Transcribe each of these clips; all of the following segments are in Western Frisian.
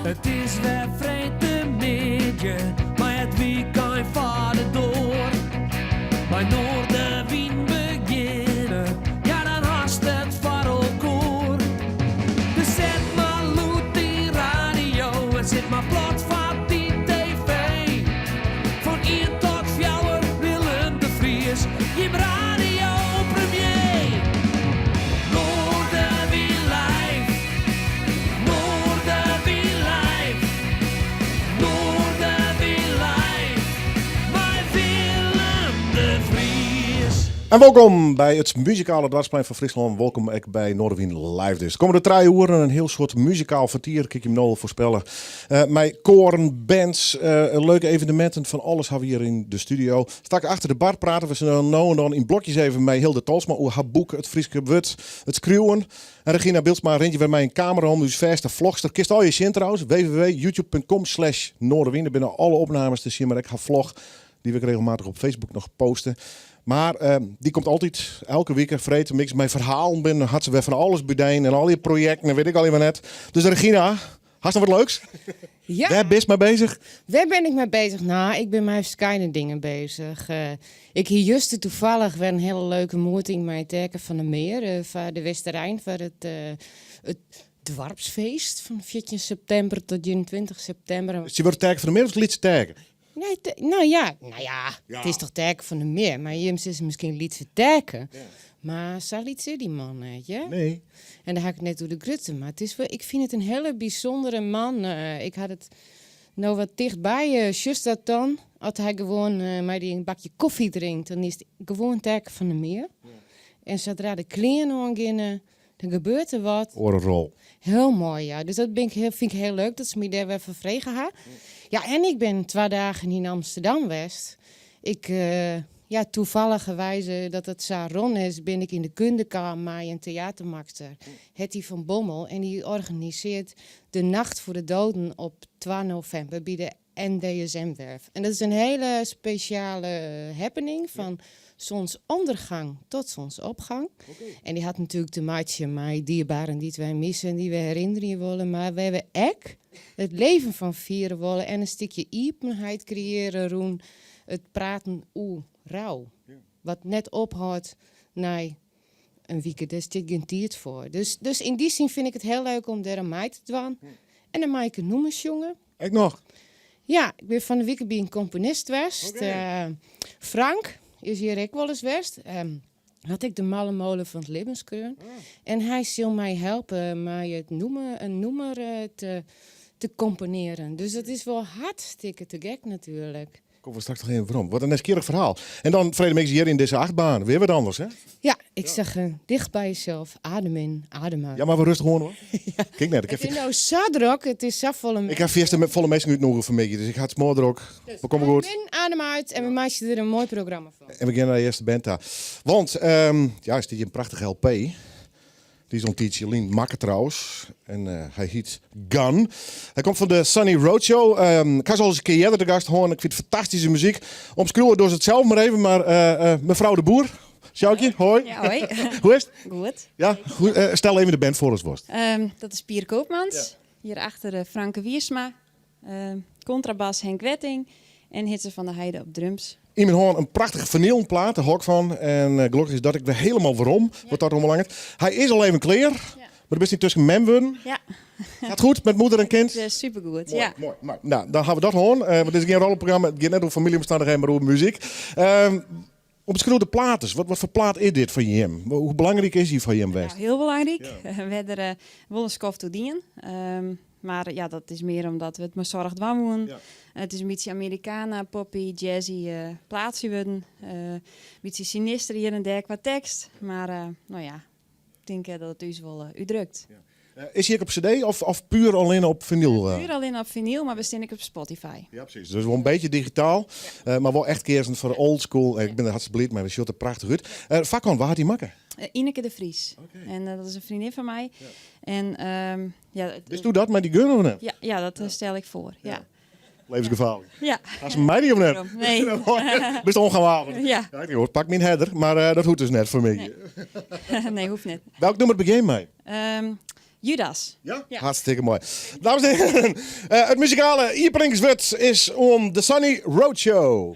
It is wer freedtemiddei, mei it wykein foar de doar. Mei Noardewyn begjinne, ja dan hast it foar elkoar. Dus set mar lûd dyn radio en sit mar plat foar dyn TV. Fan ien tot fjouwer Willem de Vries, jim radiopremier. Noardewyn live, Noardewyn live, Noardewyn live, mei Willem de Vries. En wolkom by it muzikale doarpsplein fan Fryslân. Wolkom ek by Noardewyn Live dus. De kommende trije oeren in hiel soad muzikaal fertier, kin ik jim no al foarspelle. Mei koaren, bands, leuke eveneminten, fan alles ha we hjir yn de studio. Straks achter de bar prate we sa no en dan yn blokjes even mei Hilde Tolsma oer har boek It Fryske Wurd, it skriuwen. En Regina Bilsma rint hjir wer mei in kamera om, ús fêste vlogster. Kinst allegear sjen trouwens, www.youtube.com slash Noardewyn. Dêr binne alle opnames te sjen, mar ek har vlog, dy't we ek regelmatich op Facebook noch poste. Mar dy komt altyd elke wike freedtemiddei mei ferhalen binnen. Hat se wer fan alles bedein en allegear projekten en wit ik allegear net. Dus Regina, hast noch wat leuks? Ja. Wêr bist mei bezich? Wêr bin ik mei bezich? Nou, ik bin mei ferskate dingen bezich. Ik hie juster toevallig wer in hiele leuke moeting mei Terke van der Meer foar de Westerein foar it it doarpsfeest fan 14 septimber tot 21 septimber. Is it Terke van der Meer of Lytse Terke? Nee, no ja, no ja, it is toch Terke van der Meer, mar jim sizze miskien Lytse Terke. Mar sa lyts is dy man net, hear. Nee. En dan ha ik it net oer de grutte, mar it is wol, ik fyn it in hiele bysûndere man. Ik ha it no wat tichtby, sjochst dat dan, as hy gewoan mei dy in bakje kofje drinkt, dan is it gewoan Terke van der Meer. En sadra de klean oangeane, Dan gebeurt der wat. Oare rol. Hiel moai, ja. Dus dat bin ik hiel, fyn ik hiel leuk dat se my dêr wer foar frege ha. Ja, en ik bin twa dagen yn Amsterdam west. Ik, ja, toevalligerwijze dat it sa rûn is, bin ik yn de kunde kaam mei in teatermakster, Hetty van Bommel, en dy organisearret de Nacht voor de Doden op twa novimber by de NDSM-werf. En dat is in hiele spesjale happening fan zonsondergang tot zonsopgang. En dy hat natuerlik te meitsjen mei dierbaren dy't wy misse en dy't we herinnerje wolle, mar wêr we ek it leven fan fiere wolle en in stikje iepenheid kreëarje rûn it praten oer rou. Wat net ophâldt nei in wike, dêr stiet gjin tiid foar. Dus, dus yn dy sin fyn ik it hiel leuk om dêr oan mei te dwaan. En dan mei ik in nûmer sjonge. Ek noch? Ja, ik bin fan de wike by in komponist west. Frank is hjir ek wolris west. Hat ek de Malle Mole fan it Libben skreaun. En hy sil my helpe mei it nûmer, in nûmer te, te komponearjen. Dus dat is wol hartstikke te gek natuerlik. Komme we straks noch even werom. Wat in nijsgjirrich ferhaal. En dan freedtemiddei hjir yn dizze achtbaan. Wer wat anders, hè? Ja, ik zeg dicht bij jezelf, adem in, adem uit. Ja, mar wer rêstich oan, hoor. Kijk net. Ik It is no sa drok, it is safolle. Ik ha fierste folle minsken útnûge fanmiddei, dus ik ha it smoardrok. Dus We komme goed. Adem in, adem uit en we meitsje der in moai programma fan. En we gean nei de earste band ta. Want, ja, is dit in prachtige LP. Dy is al in tiidsje lyn makke trouwens. En hy hyt Gun. Hy komt fan de Sunny Roadshow. Ik ha se al ris in kear earder te gast hân. Ik fyn it fantastyske muzyk. Omskriuwe dochst it sels mar even, mar mefrou de Boer. Sjoukje, hoi. Ja, hoi. Hoe is it? Goed. Ja, goed. Stel even de band foar as wolst. Dat is Pier Koopmans. Hierachter Franke Wiersma. Kontrabas Henk Wetting en Hitze van der Heide op drums. Yn myn hân in prachtige finylen plaat, dêr hâld ik fan. En gelokkich is dat ek wer hielendal werom, wat dat oanbelanget. Hy is al even klear, mar do bist yntusken mem wurden. Ja. Gaat goed met moeder en kind? Het is supergoed, Moai, ja. moai, moai. Nou, dan ha we dat hân. Want dit is gjin roddelprogramma, it giet net oer famyljeomstannichheden, mar oer muzyk. Omskriuw de plaat ris. Wat foar plaat is dit foar jim? Hoe belangryk is hy foar jim west? Nou, hiel belangryk. We hawwe der wol in skoft oer dien. Mar ja, dat is mear omdat we it mei soarch dwaan woenen. It is in bytsje Americana, poppy, jazzy plaatsje wurden. In bytsje sinister hjir en dêr kwa tekst. Mar no ja, ik tink dat it ús wol útdrukt. Is hy ek op CD of, of puer allinne op finyl? Puer allinne op finyl, mar we stean ek op Spotify. Ja, presys. Dus wol in bytsje digitaal, mar wol echt keazen foar old school. Ik bin der hartstikke bliid mei, it sjocht der prachtich út. Fakhân, wa hat dy makke? Ineke de Vries. En dat is in freondin fan my. En ja, Bisto dat mei dy gun of net? Ja, ja, dat stel ik foar. Ja. Levensgefaarlik. Ja. Hast mei dy of net? Nee. Bist ongewapend? Ja. Ja, ik tink, pak myn herder, mar dat hoecht dus net foar my. Nee, nee hoecht net. Welk nûmer begjin mei? Judas. Ja? Ja. Hartstikke moai. Dames en hearen, it muzikale iepeningswurd is oan The Sunny Road Show.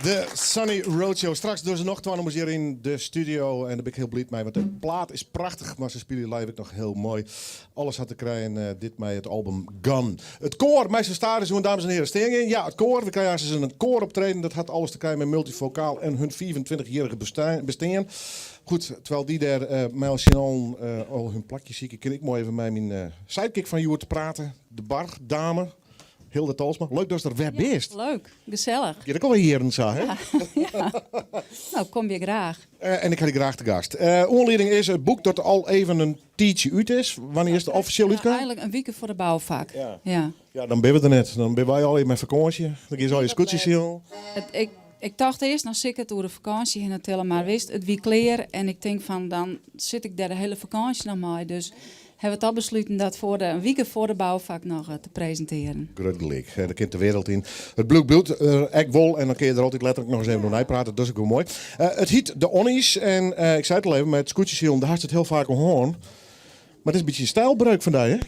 De Sunny Road Show. Straks dogge se noch twa nûmers hjir yn de studio. En dêr bin ik hiel bliid mei, want de plaat is prachtich, mar se spylje live ek noch hiel moai. Alles hat te krijen eh, dit mei it album Gun. It koar, mei sa'n stadion, dames en heren, stean in. Ja, it koar. We krije aanst in koaroptreden. Dat hat alles te krijen mei Multivokaal en hun 25-jierrige bestean. Goed, terwijl dy dêr uh, mei al uh, al hun plakje sykje, kin ik moai even mei myn uh, sidekick fan hjoed prate. De bardame. Hilde Tolsma, leuk datst der wer bist. Leuk, gesellich. Giet ek al jierren sa, hè? Ja. ja. No, kom hjir graach. Uh, en ik ha dy graach te gast. Uh, oanlieding is it boek dat al even in tiidsje út is. Wannear is it offisjeel útkaam? Eigenlik in wike foar de boufak. Ja. Ja. ja, dan binne we der net. Dan binne wy al mei fakânsje. Dan gean se al je skûtsjesilen. Ik, ik tocht earst, no sil ik it oer de fakânsje hinne tille, mar wist, it wie klear en ik tink fan dan sit ik dêr de hiele fakânsje noch mei. Dus hawwe we toch besluten dat foar de, in wike foar de boufak noch te presintearjen. Grut gelyk. Dêr kin de wereld yn. It boek bliuwt ek wol en dan kinne je der altyd letterlik noch ris even oer neiprate. Dat is ek wol moai. It hyt De Onnies en ik sei it al even, mei it skûtsjesilen, dêr hast it hiel faak oer hân. Mar it is in bytsje in stylbreuk fan dy, hè?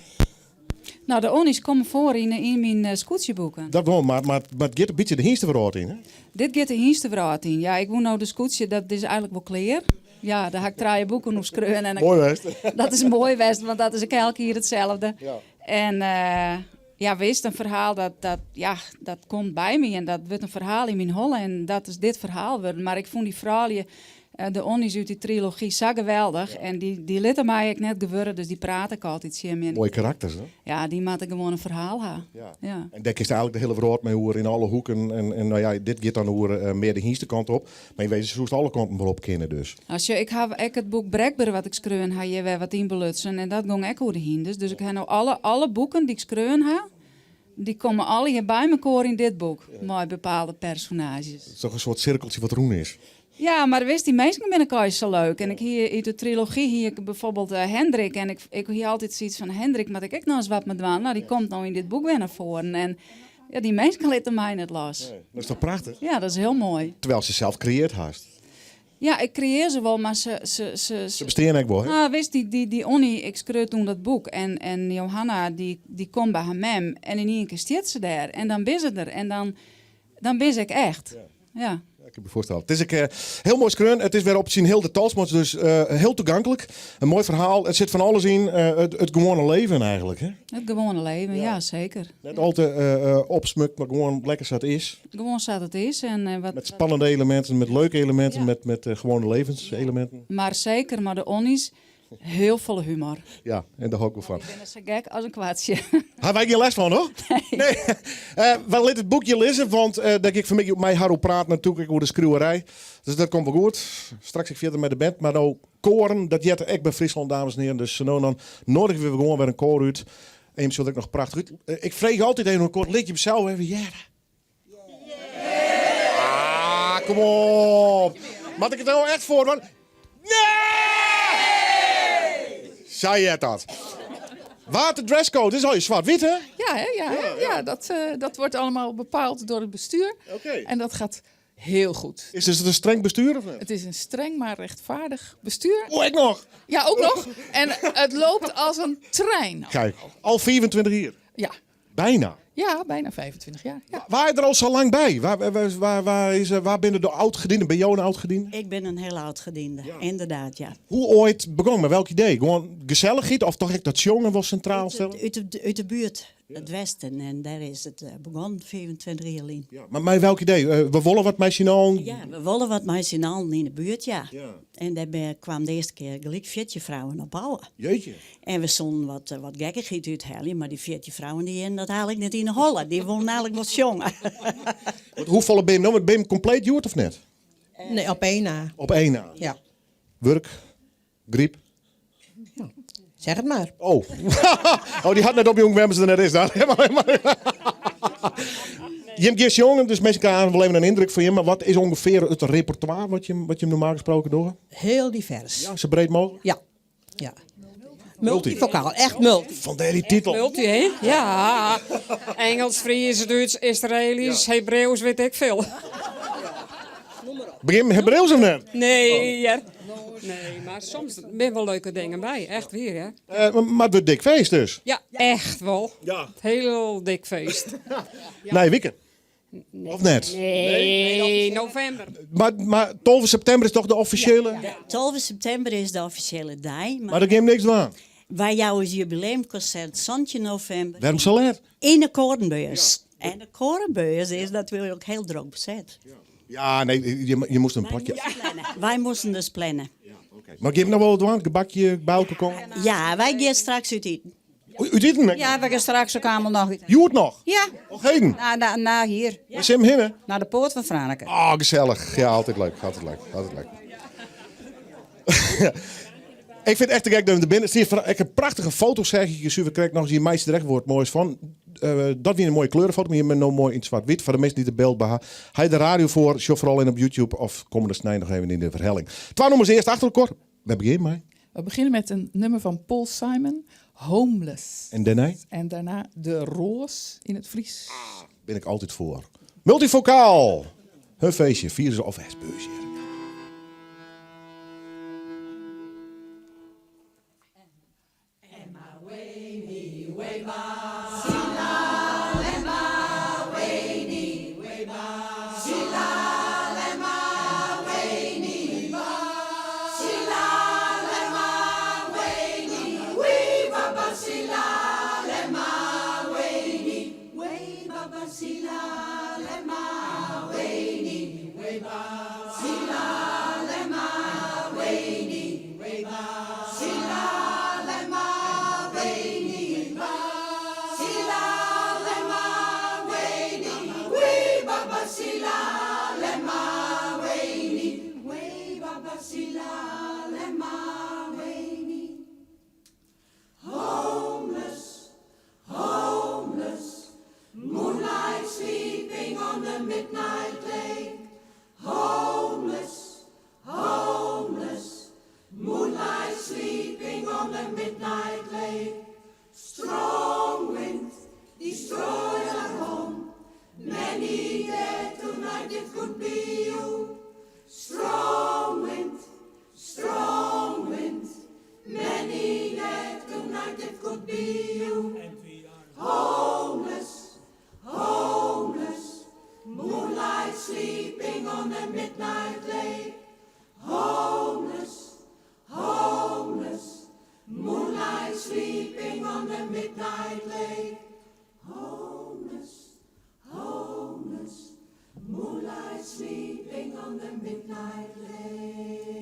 No, de Onnies komme foar yn, yn myn skûtsjeboeken. Dat wol, mar, mar, mar it giet in bytsje de hynstewrâld yn, hè? Dit giet de hynstewrâld yn. Ja, ik woe no de skûtsje, dat is eigenlik wol klear. Ja, dêr ha ik trije boeken oer skreaun. En Moai west. Dat is moai west, want dat is ek elk jier itselde. Ja. En uh, ja, wist, in ferhaal dat, dat, ja, dat komt by my en dat wurdt in ferhaal yn myn holle en dat is dit ferhaal wurden. Mar ik fûn dy froulju. De Onnies út dy trilogy sa geweldich. En dy, dy litte my ek net gewurde, dus dy prate ek altyd tsjin my. Moaie karakters, hè? Ja, dy moatte gewoan in ferhaal ha. Ja. Ja. En dêr kinst eigenlik de hiele wrâld mei oer, yn alle hoeken. En no ja, dit giet dan oer mear de hynstekant op. Mar yn wezen soest alle kanten wol op kinne dus. No sjoch, ik haw ek it boek Brekber wat ik skreaun ha hjir wer wat yn belutsen. En dat gong ek oer de hynders. Dus ik ha no alle, alle boeken dy't ik skreaun ha, dy komme allegear by mekoar yn dit boek. Mei bepaalde personaazjes. It is toch in soart sirkeltsje wat rûn is. Ja, mar witst, dy minsken binne ek allegear sa leuk. En ik hie út de trilogy hie ik bijvoorbeeld Hendrik. En ik, ik hie altyd sayts fan Hendrik moat ik ek noch ris wat mei dwaan. No, dy komt no yn dit boek wer nei foaren. En ja, dy minsken litte my net los. Nee, dat is toch prachtich? Ja, dat is hiel moai. Terwijl se sels kreëarre hast. Ja, ik kreëar se wol, mar se, se, se, Se bestean ek wol, hè? No, witst, dy, dy, dy Onnie, ik skreau toen dat boek en, en Johanna, dy, dy komt by har mem en yn ien kear stiet se dêr. En dan bin se der en dan, dan bin se ek echt. Ja. Ja, ik kin my foarstelle. It is ek hiel moai skreaun. It is wer op syn Hilde Talsma's, dus hiel tagonklik. In moai ferhaal. It sit fan alles yn. It gewoane leven eigenlik, hè? It gewoane leven, ja, seker. Net al te opsmukt, mar gewoan lekker sa't it is. Gewoan sa't it is. En wat, Met spannende eleminten, met leuke eleminten, met gewone levenselementen. Mar seker, mei de Onnies, Hiel folle humor. Ja, en dêr hâld ik wol fan. Dy binne sa gek as in kwartsje. Ha wy gjin lêst fan, hoor? Nee. Nee. Wy litte it boekje lizze, want dêr gean ik fan 'e middei mei har oer praten natuerlik oer de skriuwerij. Dus dat komt wol goed. Straks ek fierder mei de band. Mar no koaren, dat heart ek by Fryslân, dames en hearen. Dus no dan noadigje we gewoan wer in koar út. En jim sjogge der ek noch prachtich út. Ik freegje altyd even oan koar, lit jim sels even hearre. Ah, kom op. Moat ik it no echt foardwaan? Nee! Sa heart dat. Wat de dresscode? Dit is al je zwart-wit, hè? Ja, hè? Ja, hè? Ja, dat wordt allemaal bepaald door het bestuur. Oké. En dat gaat heel goed. Is het een streng bestuur of niet? Het is een streng maar rechtvaardig bestuur. Oh, ik nog? Ja, ook nog. En het loopt als een trein. Kijk, al 24 jaar. Ja. Bijna. Ja, bijna 25 jaar. Ja. Waar je er al zo lang bij? Waar binnen de oud-gedienden? Ben jou een oud-gediende? Ik ben een heel oud-gediende, inderdaad, ja. Hoe ooit begon? Met welk idee? Gewoan gesellichheid of toch ek dat sjongen wol sintraal stellen? Uit de buurt, it Westen. En dêr is it begûn, 25 jier lyn. Ja, mar mei welk idee? We wolle wat mei syn allen? Ja, we wolle wat mei syn allen yn de buert, ja. En dêr kwam de earste kear gelyk 14 frouwen op ôf. Jeetje. En we soenen wat gekkichheid úthelje, mar dy 14 frouwen dy hienen dat eigenlik net yn 'e holle. Dy woenen eigenlik wol sjonge. Want hoefolle binne no? Binne kompleet hjoed of net? Nee, op één na. Op één na? Ja. Wurk, gryp. Ja. Zeg it mar. Oh. Oh, dy hat net opjûn wêrom't se der net is. Dan. Jim gean sjongen, dus minsken krije wol even in yndruk fan jim. Mar wat is ûngefear it repertoire wat jim normaal gesproken dogge? Hiel divers. Ja, sa breed mooglik? Ja. Ja. Multifokaal, echt multi. Fandêr dy titel. Multi, hè? Ja. Engels, Fries, Dútsk, Israëlisch, Hebreeuws, wit ik folle. Begjin Hebreeuws of net? Nee, ja. Nee, mar soms binne wol leuke dingen by. Echt wier, hè? Mar it wurdt dik feest dus? Ja, echt wol. Ja. Hiel dik feest. Nije wike? Of net? Nee, novimber. Mar 12 septimber is toch de offisjele? Ja, 12 septimber is de offisjele dei. Mar der gean niks dwaan? Wy jouwe ús jubileumkonsert 17 novimber. Wêrom sa let? Yn de Korenbeurs. En de Korenbeurs is natuerlik hiel drok beset. Ja, nee, je moast in plakje. Wy moasten dus planne. Mar gean noch wol wat dwaan? Gebakje by elkoar komme? Ja, wy gean straks út iten. Út iten? Ja, we gean straks ek allemaal noch út. Hjoed noch? Ja. Och heden? Na hjir. Wêr sil jim hinne? Nei de Poort fan Franeker. Oh, gesellich. Ja, altyd leuk. Altyd leuk. Altyd leuk. Ik fyn it echt te gek dat we der binne. It stiet ek in prachtige foto, seach ik suver krekt noch. Hjir meitsje der echt wat moais fan. Dat wie in moaie kleurefoto, mar hjir binne no moai yn it swart-wyt. Foar de minsken dy't der byld by ha. Ha je de radio foar, sjoch foaral yn op YouTube of kommende snein noch even yn de werhelling. Twa nûmers earst achter elkoar. Wêr begjinne mei? We beginnen met een nummer van Paul Simon, Homeless. En dêrnei? En daarna De Roas yn it Frysk. Ah, bin ik altyd foar. Multifokaal! Hun feestje, fiere se of beurs hjir. sleeping on the midnight lake.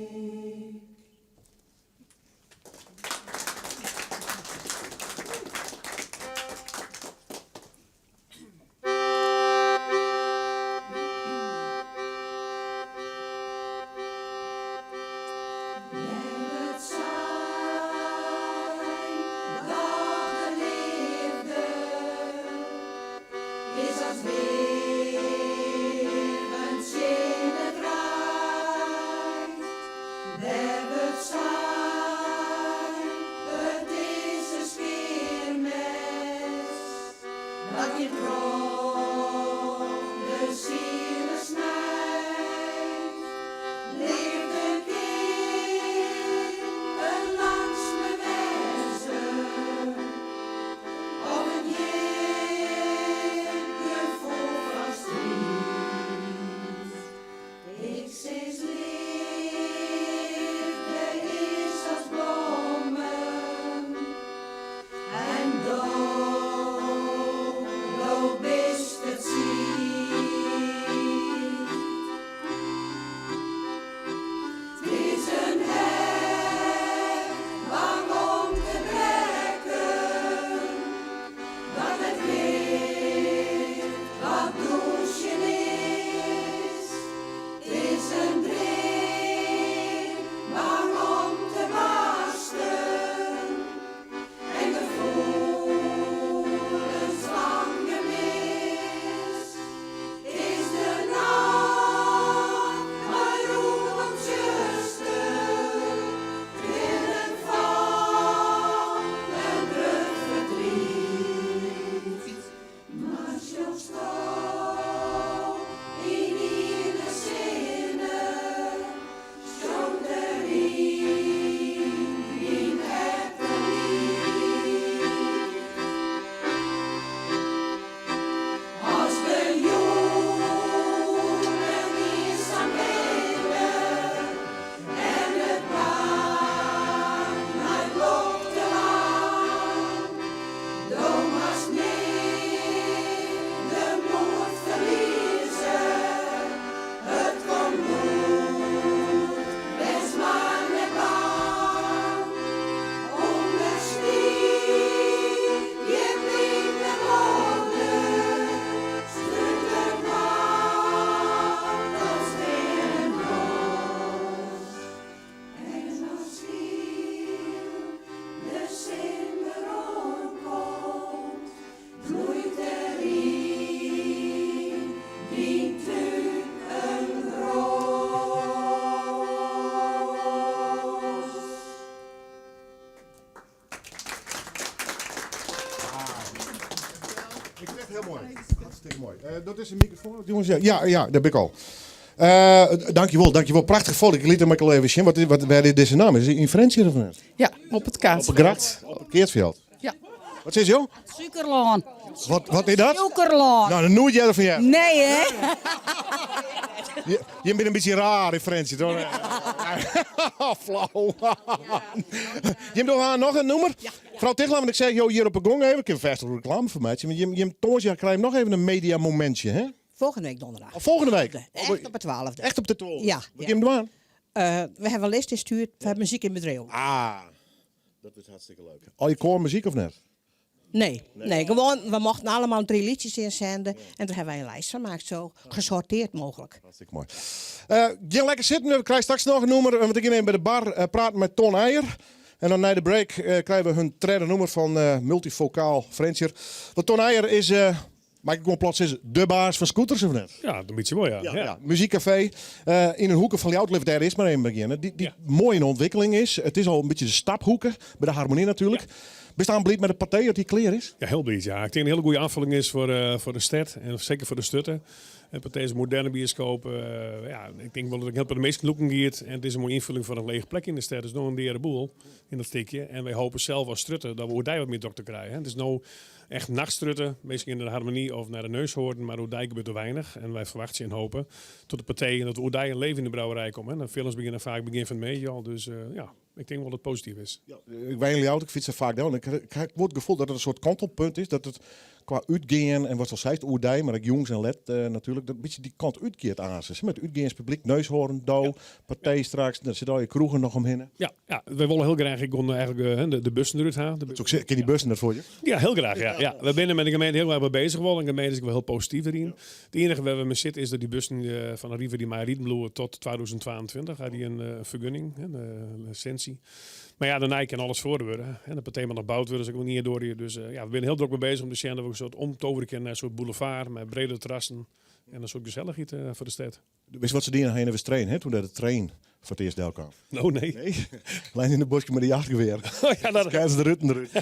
Ik vind het heel mooi. Hartstikke mooi. Dat is een microfoon, jongens. Ja, ja, ja, daar ben ik al. Dankjewel, dankjewel. Prachtig foto. Ik liet hem ook al even zien. Waar is deze naam? Is het in Frensje of niet? Ja, op het Op het Grat? Op het Keertveld. Ja. Wat is joh? Suikerlaan. Wat is dat? Suikerlaan. Nou, dan nooit jij ervan jij. Nee, hè? Je bent een beetje raar in Frensje, toch? Flauw. Je hebt nog, nog een nummer? Ja. Mevrouw Tichelaar, want ik zeg joh, hier op de gong even. Ik heb vast een reclame voor mij. Maar je, je krijgt nog even een media momentje, hè? Volgende week donderdag. Oh, volgende week? Echt op de 12e. Echt op de 12e? Ja. Wat ja. je hem doen? We hebben een lijst ingestuurd van muziek in bedrijf. Ah, dat is hartstikke leuk. Al je koor muziek of net? Nee, nee. gewoon, we mochten allemaal 3 liedjes inzenden. En daar hebben wij een lijst van gemaakt, zo gesorteerd mogelijk. Hartstikke mooi. Ga lekker zitten, we krijgen straks nog een nummer. Want ik neem bij de bar praten met Ton Eijer. En dan na de break krijgen we hun derde nummer van Multivocaal Frensjer. Want Ton Eijer is, maar ik gewoon plots is de baas van scooters of net? Ja, dat beetje mooi, ja. Ja, ja. Muziekcafé in een hoeken van Ljouwert, daar is maar één beginnen. Die Ja. mooi in ontwikkeling is. Het is al een beetje de staphoeken bij de harmonie natuurlijk. Bestaan blij met de partij dat die kleer is? Ja, heel blij. Ja. Ik denk een hele goede aanvulling is voor de stad en zeker voor de stutten. En partij is een moderne bioscoop. Ja, ik denk wel dat ik heel de meeste loeken giet. En het is een mooie invulling voor een lege plek in de stad. Dus nog een derde boel in dat stukje. En wij hopen zelf als strutten dat we Oerdij wat meer dokter krijgen. Hè. Het is nou echt nachtstrutten, meestal in de harmonie of naar de neushoorn, maar Oerdij gebeurt er weinig. En wij verwachten en hopen tot de partij en dat Oerdij een leven in de brouwerij komt. Hè. De films beginnen vaak begin van mei al, dus ja. Ik tink wol dat it posityf is. Ik wenje yn Ljouwert, ik fyts der faak del en ik ha wol it gefoel dat it in soart kantelpunt is. Dat it kwa útgean en watst al seist, oerdei, mar ek jûns en let natuerlik, dat in bytsje dy kant útgiet aansens. Met útgeanspublyk, Neushoorn, do, Pathé straks, der sitte al je kroegen noch omhinne. Ja, ja, wy wolle hiel graach ek gewoan eigentlik de, de bussen derút ha. De Kin dy bussen net foar je? Ja, hiel graach. Ja, ja. We binne met de gemeente hiel erch mei bezich wol. En de gemeente is ek wol hiel posityf deryn. It iennige wêr't we mei sitte is dat dy bussen fan Arriva dy meie riden bliuwe tot 2022. Ha dy in fergunning, in lisintsje. Mar ja, dêrnei kin alles feroare wurde. En de Pathé moat noch boud wurde, dus ek wol ien doar. Dus ja, we binne hiel drok mei bezich om te sjen dat we in soart omtoverje kinne nei in soart boulevard mei brede terrassen en in soart gesellichheid foar de stêd. Witst wat se diene hinne we train, hè, toen de train foar it earst delkaam? No, nee. Nee? Lein yn de bosk mei de jachtgewear. Oh, ja, dat... Sketten de ruten derút.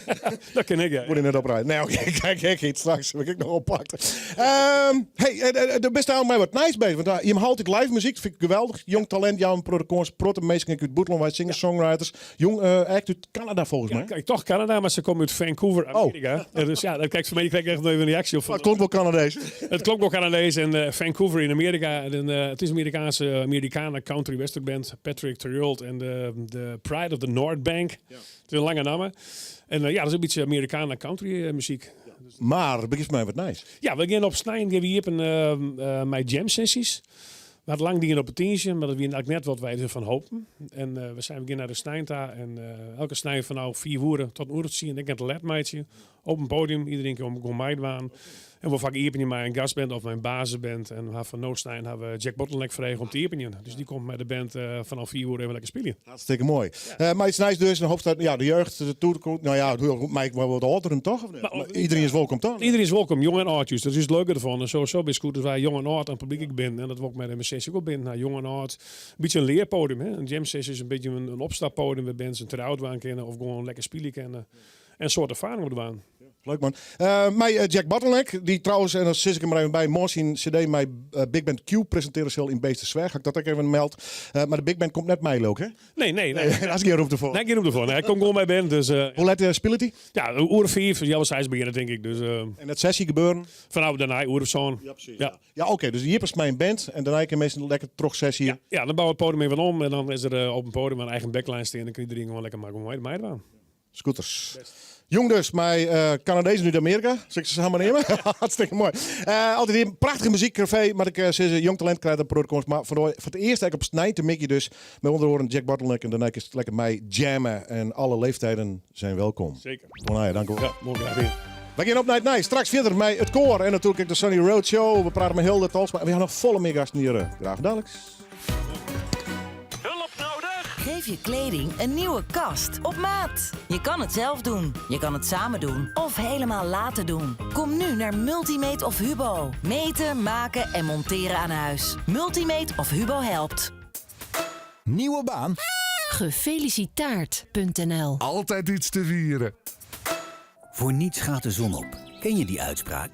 Dat kin ik, ja. Moet ik net opriden. Nee, oké, kijk, kijk, kijk, straks heb ik nog oppakt. Um, hey, do bist al mei wat nijs bezich. Want uh, je haalt live muzyk, fyn ik geweldich. Jong talint, jou in protte kâns, protte minsken út bûtenlân, wy singer-songwriters. Jong uh, act út Kanada folgens ja, my. Kijk, toch Kanada, mar se komme út Vancouver, Oh. Amearika. Oh. Dus ja, dat kijk foar my krij ik echt even in reaksje op. Het klonk wol Kanadees. It klonk wol Kanadees en uh, Vancouver yn Amearika. En, uh, it is Amerikaanske Americana country western band Patrick Theriault en de, de Pride of the North Bank. Ja. It is in lange namme. En uh, ja, dat is in bytsje Americana country muzyk. Ja. Mar begjinst mei wat nijs. Ja, we gean op snein gean we iepen uh, mei jam sessies. We hadden lang dingen op het tientje, maar dat wie eigenlijk net wat wij ervan hopen. En uh, we zijn beginnen naar de snein ta. En uh, elke snein van nou 4 uur tot een uur zien. Ik heb het let meidje. Op een podium, iedereen kan gewoon meidwaan. En we vaak iepenje mei in gastband of mei in basisband. En we ha fan no snein ha we Jack Bottleneck frege om te iepenjen. Dus dy komt mei de band uh, fanôf 4 oere even lekker spyljen. Hartstikke moai. Ja. Uh, mar yts nijs dus, in hoop dat ja, de jeugd de toer komt. No ja, mar wol wat âlderen toch? Of net? Maar iedereen is welkom toch? Iedereen is welkom, jong en âld juist. Dat is het leuke ervan. En sowieso by Scooters wy jong en âld aan het publyk ek bin. En dat wol ik mei de MCC ek wol bin. Nou, jong en âld. In bytsje in learpodium. Hè? In jam sessie is in bytsje in, in opstappodium wêr't bands in try-out dwaan kinne of gewoan lekker spylje kinne. En in soart erfaring opdwaan. Leuk man. Uh, mei eh, Jack Bottleneck, dy trouwens, en dan sis ik him mar even by, moarn syn CD mei uh, Big Band Q presintearje sil yn Beetstersweach. Ha ik dat ek even meld. Uh, mar de Big Band komt net mei, leau ik, hè? Nee, nee, nee. Nee, dêr is gjin romte foar. Nee, gjin romte foar. Nee, hy komt gewoan mei band. Dus, uh, Hoe let uh, spilet hy? Ja, in oere 5, healwei seis begjinne, tink ik. Dus, uh, en dat sessie gebeuren? Fanôf dêrnei, oere sân. Ja, precies. Ja, ja oké. Dus iepenst mei in band en dêrnei kinne minsken lekker troch sessie. Ja, ja, dan bouwe we it podium even om en dan is der uh, op in podium in eigen backline stean. Dan kin iedereen gewoan lekker mar gewoan meidwaan. Scooters. Jong dus, mei uh, Kanadezen út Amearika. Sil ik se sa mar neame? Hartstikke moai. Uh, altyd in prachtige muzykcafé, moat ik uh, sizze. Jong talint krijt in protte kâns. Mar foar it earst ek op sneintemiddei dus. Mei ûnder oaren Jack Bottleneck en dêrnei kinst lekker mei jamme. En alle leeftijden zijn welkom. Zeker. Moai, dank Ja, moai graach dien. We gean op nei it nijs. Straks fierder mei it koar en natuerlik ek de Sunny Road Show. We prate mei Hilde Talsma. En we ha noch folle mear gasten hjir. Graach daliks. Hulp nodig? Geef je kleding een nieuwe kast op maat. Je kan het zelf doen, je kan het samen doen of helemaal laten doen. Kom nu naar Multimate of Hubo. Meten, maken en monteren aan huis. Multimate of Hubo helpt. Nieuwe baan? Gefelicitaard.nl Altijd iets te vieren. Voor niets gaat de zon op. Ken je die uitspraak?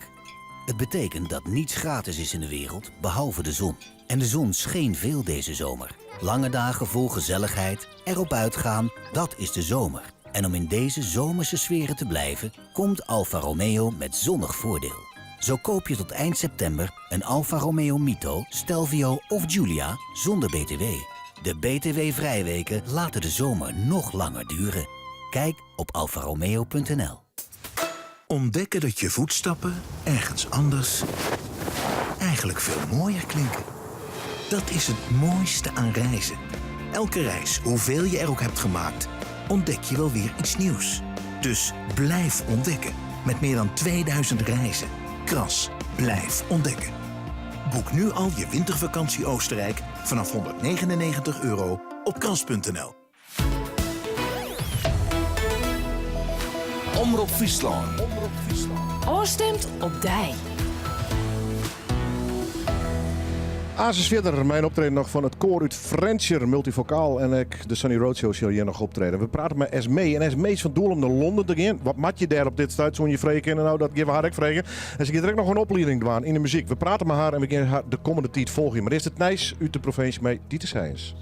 Het betekent dat niets gratis is in de wereld, behalve de zon. En de zon scheen veel deze zomer. Lange dagen vol gezelligheid, erop uitgaan, dat is de zomer. En om in deze zomerse sferen te blijven, komt Alfa Romeo met zonnig voordeel. Zo koop je tot eind september een Alfa Romeo Mito, Stelvio of Giulia zonder BTW. De BTW-vrijweken laten de zomer nog langer duren. Kijk op alfaromeo.nl. Ontdekken dat je voetstappen ergens anders eigenlijk veel mooier klinken. Dat is het mooiste aan reizen. Elke reis, hoeveel je er ook hebt gemaakt, ontdek je wel weer iets nieuws. Dus blijf ontdekken met meer dan 2000 reizen. Kras, blijf ontdekken. Boek nu al je wintervakantie Oostenrijk vanaf 199 euro op kras.nl. Omrop Fryslân. Ofstimd op dy. Aansens fierder mei in optreden noch fan it koar út Frjentsjer, Multivokaal. En ek de Sunny Road Show sil hjir noch optrede. We prate mei Esmee. En Esmee is fan doel om nei Londen te gean. Wat moat je dêr op dit stuit, soene je freegje kinne? Nou, dat gean we har ek freegjen. En se giet der ek noch in oplieding dwaan yn de muzyk. We prate mei har en we gean har de kommende tiid folgjen. Mar earst it nijs út de provinsje mei Dieter Sijens.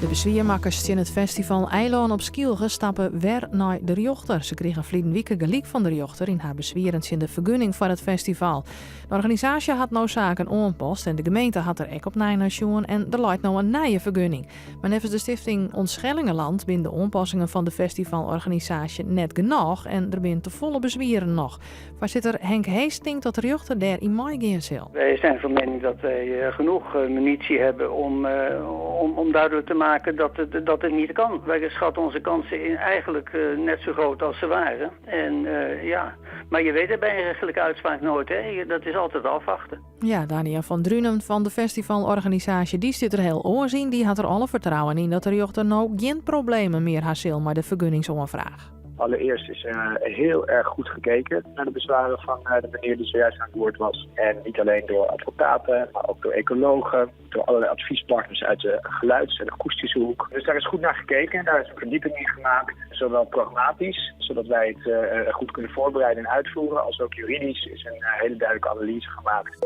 De beswiermakkers tsjin it festival Eilân op Skylge stappe wer nei de rjochter. Se krigen ferliden wike gelyk fan de rjochter yn har beswieren tsjin de fergunning foar it festival. De organisaasje hat no saken oanpast en de gemeente hat der ek opnij nei sjoen en der leit no in nije fergunning. Mar neffens de stifting Ons Schellingerland binne de oanpassingen fan de festivalorganisaasje net genôch en der binne tefolle beswieren noch. Foarsitter Henk Hees tinkt dat de rjochter dêr yn meigean sil. Wij zijn van mening dat wij eh, genoeg eh, munitie hebben om, eh, om, om duidelijk te maken dat het, dat het niet kan. Wij schatten onze kansen in eigenlijk net zo groot als ze waren. En ja, maar je weet het bij een rechtelijke uitspraak nooit. Hè? Dat is altijd afwachten. Ja, Daniel van Drunen fan de festivalorganisaasje dy stiet der hiel oars yn. Dy hat der alle fertrouwen yn dat de rjochter no gjin problemen mear ha sil mei de fergunningsoanfraach. Allereerst is er heel erg goed gekeken naar de bezwaren van eh, de meneer die zojuist aan het woord was. En niet alleen door advocaten, maar ook door ecologen, door allerlei adviespartners uit de geluids- en akoestische hoek. Dus daar is goed naar gekeken en daar is een verdieping in gemaakt. Zowel pragmatisch, zodat wij het eh, goed kunnen voorbereiden en uitvoeren, als ook juridisch is een eh, hele duidelijke analyse gemaakt.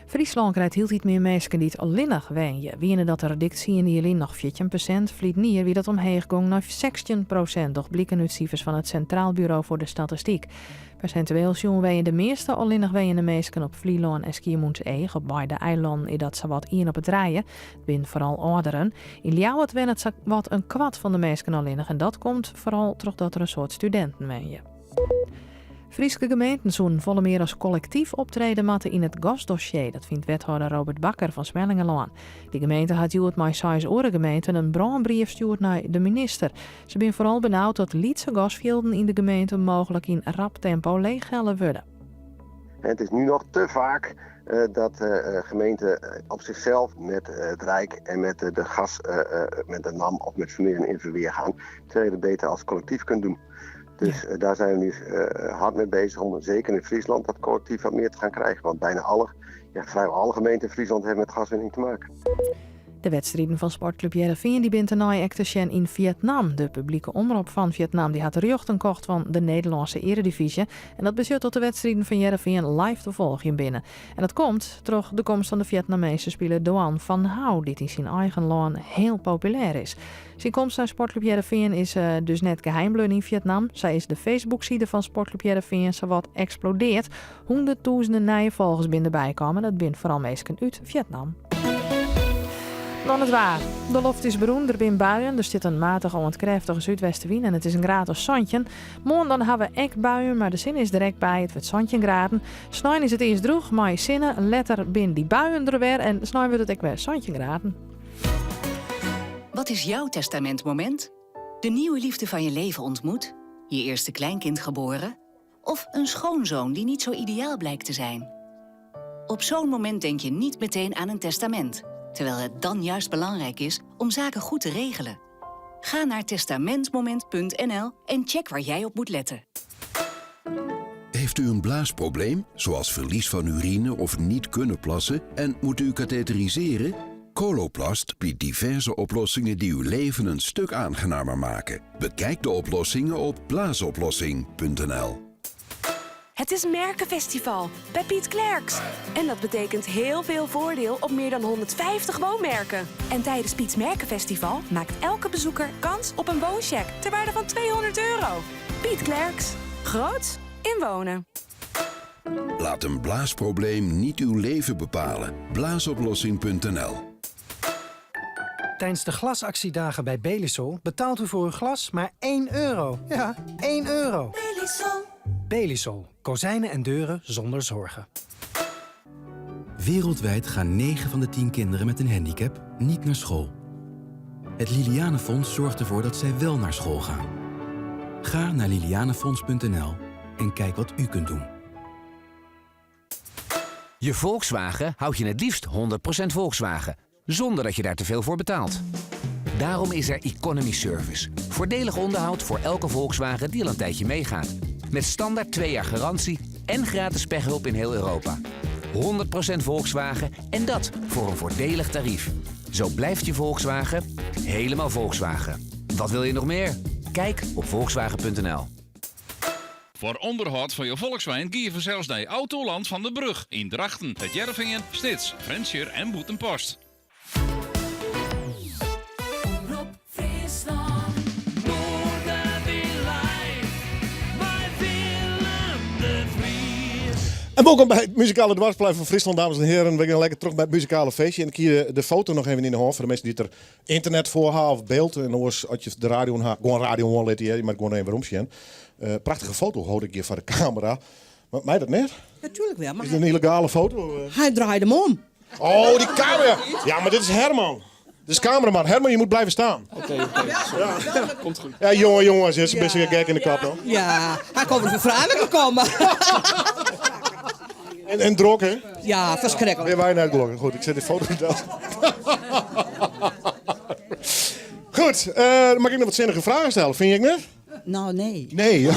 Fryslân krijt hieltyd mear minsken dy't allinnich wenje. Wiene dat der dik tsien jier lyn noch 14%, ferline jier wie dat omheech gong nei 16%, docht bliken út sifers fan it Centraal Bureau voor de Statistiek. Persintueel sjoen wenje de measte allinnich wenjende minsken op Flylân en Skiermûntseach. Op beide eilannen is dat sawat ien op 'e trije. It binne foaral âlderen. Yn Ljouwert wennet sawat in kwart fan de minsken allinnich en dat komt foaral trochdat der in soad studinten wenje. Fryske gemeenten soenen folle mear as kollektyf optrede moatte yn it gasdossier. Dat fynt wethâlder Robert Bakker fan Smellingerlân. Dy gemeente hat hjoed mei seis oare gemeenten in brânbrief stjoerd nei de minister. Se binne foaral benaud dat lytse gasfjilden yn de gemeente mooglik yn rap tempo leechhelle wurde. Het is nu nog te vaak eh, dat eh, gemeenten op zichzelf met het Rijk en met de gas, met de NAM of met Vermeer in verweer gaan. Terwijl je het beter als collectief kunt doen. Dus eh, daar zijn we nu eh, hard mee bezig om zeker in Friesland dat collectief wat meer te gaan krijgen. Want bijna alle, ja, vrijwel alle gemeenten in Friesland hebben met gaswinning te maken. De wedstriden fan sportklup Hearrenfean dy binne tenei ek te sjen yn Vietnam. De publike omrop fan Vietnam dy hat de rjochten kocht fan de Nederlânske earedivyzje. En dat betsjut dat de wedstriden fan Hearrenfean live te folgjen binne. En dat komt troch de komst fan de Vietnameeske spiler Doan Van Hau, dy't yn syn eigen lân hiel populêr is. Syn komst nei Sportklup Hearrenfean is dus net geheim bleaun yn Vietnam. Sa is de Facebookside fan Sportklup Hearrenfean sawat eksplodeard. Hûnderttûzenen nije folgers binne derby kaam en dat binne foaral minsken út Vietnam. Dan it waar. De loft is berûn, der binne buien, der stiet in matige oant krêftige súdwestewyn en it is in graad as 17. Moarn dan ha we ek buien, mar de sinne is der ek by. It wurdt 17 graden. Snein is it earst drûch mei sinne, letter binne dy buien der wer en snein wurdt it ek wer 17 graden. Wat is jouw testamentmoment? De nieuwe liefde van je leven ontmoet? Je eerste kleinkind geboren? Of een schoonzoon die niet zo ideaal blijkt te zijn? Op zo'n moment denk je niet meteen aan een testament. Terwijl het dan juist belangrijk is om zaken goed te regelen. Ga naar testamentmoment.nl en check waar jij op moet letten. Heeft u een blaasprobleem, zoals verlies van urine of niet kunnen plassen en moet u katheteriseren? Coloplast biedt diverse oplossingen die uw leven een stuk aangenamer maken. Bekijk de oplossingen op blaasoplossing.nl. Het is Merkenfestival bij Piet Klerks. En dat betekent heel veel voordeel op meer dan 150 woonmerken. En tijdens Piets Merkenfestival maakt elke bezoeker kans op een wooncheck ter waarde van 200 euro. Piet Klerks. Groot in wonen. Laat een blaasprobleem niet uw leven bepalen. Blaasoplossing.nl Tijdens de glasactiedagen bij Belisol betaalt u voor uw glas maar 1 euro. Ja, 1 euro. Belisol. Belisol. Kozijnen en deuren zonder zorgen. Wereldwijd gaan 9 van de 10 kinderen met een handicap niet naar school. Het Lilianefonds zorgt ervoor dat zij wel naar school gaan. Ga naar lilianefonds.nl en kijk wat u kunt doen. Je Volkswagen houd je het liefst 100% Volkswagen, zonder dat je daar te veel voor betaalt. Daarom is er Economy Service. Voordelig onderhoud voor elke Volkswagen die al een tijdje meegaat. Met standaard 2 jaar garantie en gratis pechhulp in heel Europa. 100% Volkswagen en dat voor een voordelig tarief. Zo blijft je Volkswagen helemaal Volkswagen. Wat wil je nog meer? Kijk op volkswagen.nl. Foar ûnderhâld fan jo Volkswein gean je fansels nei Autoland van der Brug yn Drachten, It Hearrenfean, Snits, Frjentsjer en Bûtenpost. En welkom by it muzikale doarpsplein fan Fryslân, dames en heren. We gean lekker troch by it muzikale feestje. En ik hie de foto noch even yn de hân foar de minsken dy't der ynternet foar ha of byld. En oars, as je de radio oan ha, gewoan radio oan litte, hear. Je moatte gewoan even werom sjen. Eh, prachtige foto hâld ik hjir foar de kamera. Maar mei dat net? Natuerlik wel. Is it in yllegale foto? Hy draaide him om. Oh, dy kamera. Ja, mar dit is Herman. Dit is cameraman. Herman, je moet blijven staan. Oké, oké. Ja. Komt goed. Ja, jongen, jongens, is een beetje gek in de kop dan. Ja, hy komt der fan Franeker komme. En drok, hè? Ja, ferskriklik. Weer wij naar het Goed, ik zet die foto del. Goed, mag ik noch wat sinnige fragen stelle, fyn ik net? No, nee. Nee.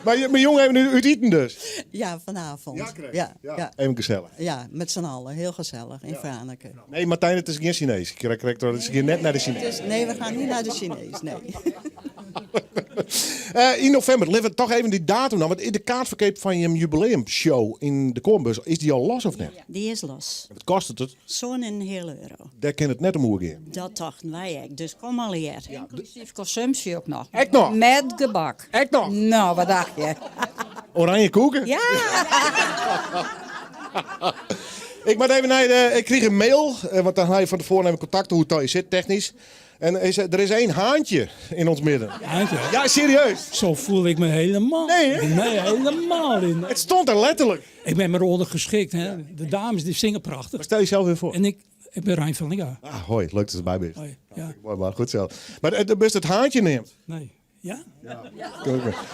Maar je, mijn jongen heeft nu út iten dus? Ja, vanavond. Ja, correct. Ja, Ja. ja. Even gesellich. Ja, met z'n allen. Heel gezellig in Franeker. Nee, Martijn, it is gjin Sinees. Ik krijg correct, het is gjin net nei de Sinees. Nee, we gaan niet naar de Chinees, nee. Yn novimber, litte we toch even dy datum dan. Want de kaartferkeap fan je jubileumshow yn de Koornbeurs, is dy al los of net? Dy is los. Wat kostet it? Sân en in heale euro. Dêr kin it net om oer gean. Dat tochten wy ek, dus kom allegear. Ynklusyf konsumpsje ek noch. Ek noch? Met gebak. Ek noch? No, wat dacht je? Oranje koeken? Ja! Ik moat even nei de, ik krige in mail, want dan ha je fan tefoaren even kontakt hoe't it sit technysk. En der is één haantje in ons midden. Haantje? Ja, serieus. Zo voel ik me helemaal. Nee, hè? Nee, helemaal niet. Het stond er letterlijk. Ik ben me ondergeschikt. Hè. De dames die zingen prachtig. Maar stel jezelf weer voor. En ik ben Rein van Linga. Ah, hoi, leuk dat je erbij bent. Hoi, ja. Mooi man, goed zo. Maar de best it haantje neamt. Nee. Ja? Ja.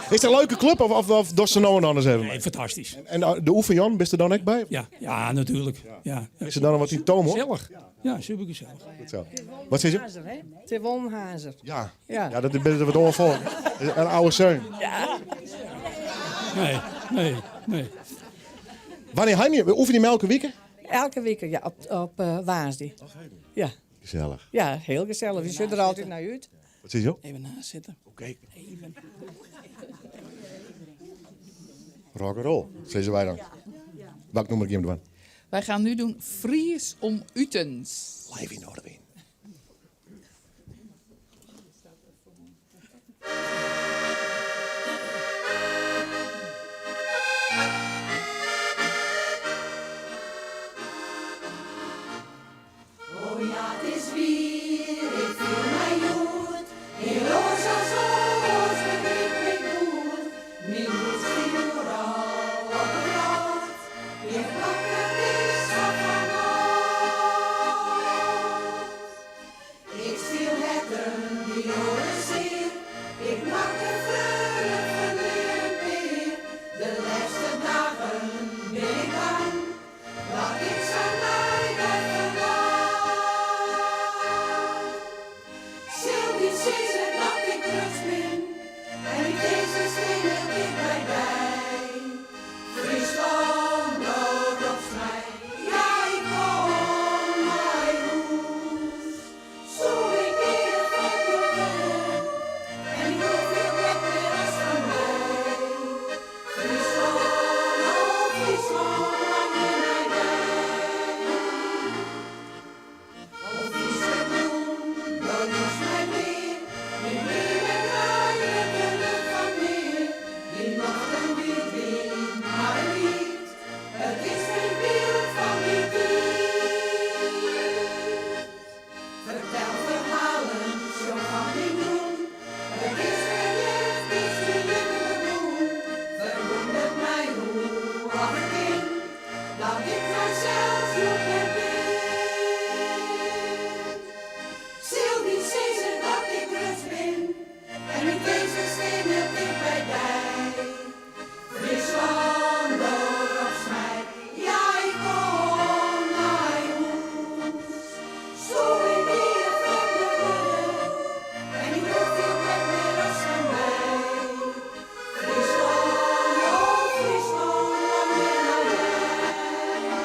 Is het een leuke club of dochst der no en dan ris even? Nee, fantastysk. En de oefenjan, bist der dan ek by? Ja, ja natuerlik. Ja. Is der dan noch wat yn toom, hoor? Gesellich. Ja, supergesellich. Goed zo. Wat sizze je? Hazer, hè? It is wol in hazer. Ja. Ja. Ja, dat is wat oanfolje. In oude seun. Ja. Nee, nee, nee. Wannear ha je, oefenje elke wike? Elke wike, ja, op woansdei. Ja. Gesellich. Ja, hiel gesellich. We sjogge der altyd nei út. Wat sizze jo? Even naast sitte. Oké. Even. Rock and roll, sizze wy dan. Welk nûmer gean we dwaan? Wij gaan nu doen Fries om Utens. Live yn Noardewyn. Oh ja, it is wier, ik fiel my hjoed Hiel oars as oars, begryp ik goed. Myn hûs stiet oeral op 'e wrâld. Gjin plak it is sa fan âld. Ik stiel herten by oaren sear. Ik makke freonen ferlear in pear. De lêste dagen bin ik bang dat ik sa nei dy ferlang. Sil dy sizze dat ik grutsk bin en ik dizze stean hiel ticht by dy. Fryslân, do ropst my, ja ik kom nei hûs. Soe ik ea frjemde wurde en ik hoef jo net mear as fan my. Fryslân, oh Fryslân, lang hjir nei dy. O Fryske grûn, do joechst my mear, myn bliemen krije de lucht fan mear. Dyn nochten wyld wyn, mar in liet, it is myn byld fan dy tiid. Fertel ferhalen, sjong fan myn grûn, it is myn jeugd dy'tst myn libben begûn. Ferwûnderet my hoe oft it kin, dat ik mysels hjoed net bin. Sil dy sizze dat ik grutsk bin en ik dizze stean hiel ticht by dy. Fryslân, do ropst my, ja ik kom nei hûs. Soe ik ea frjemde wurde en ik hoef jo net mear as fan my. Fryslân, oh Fryslân, lang hjir nei dy.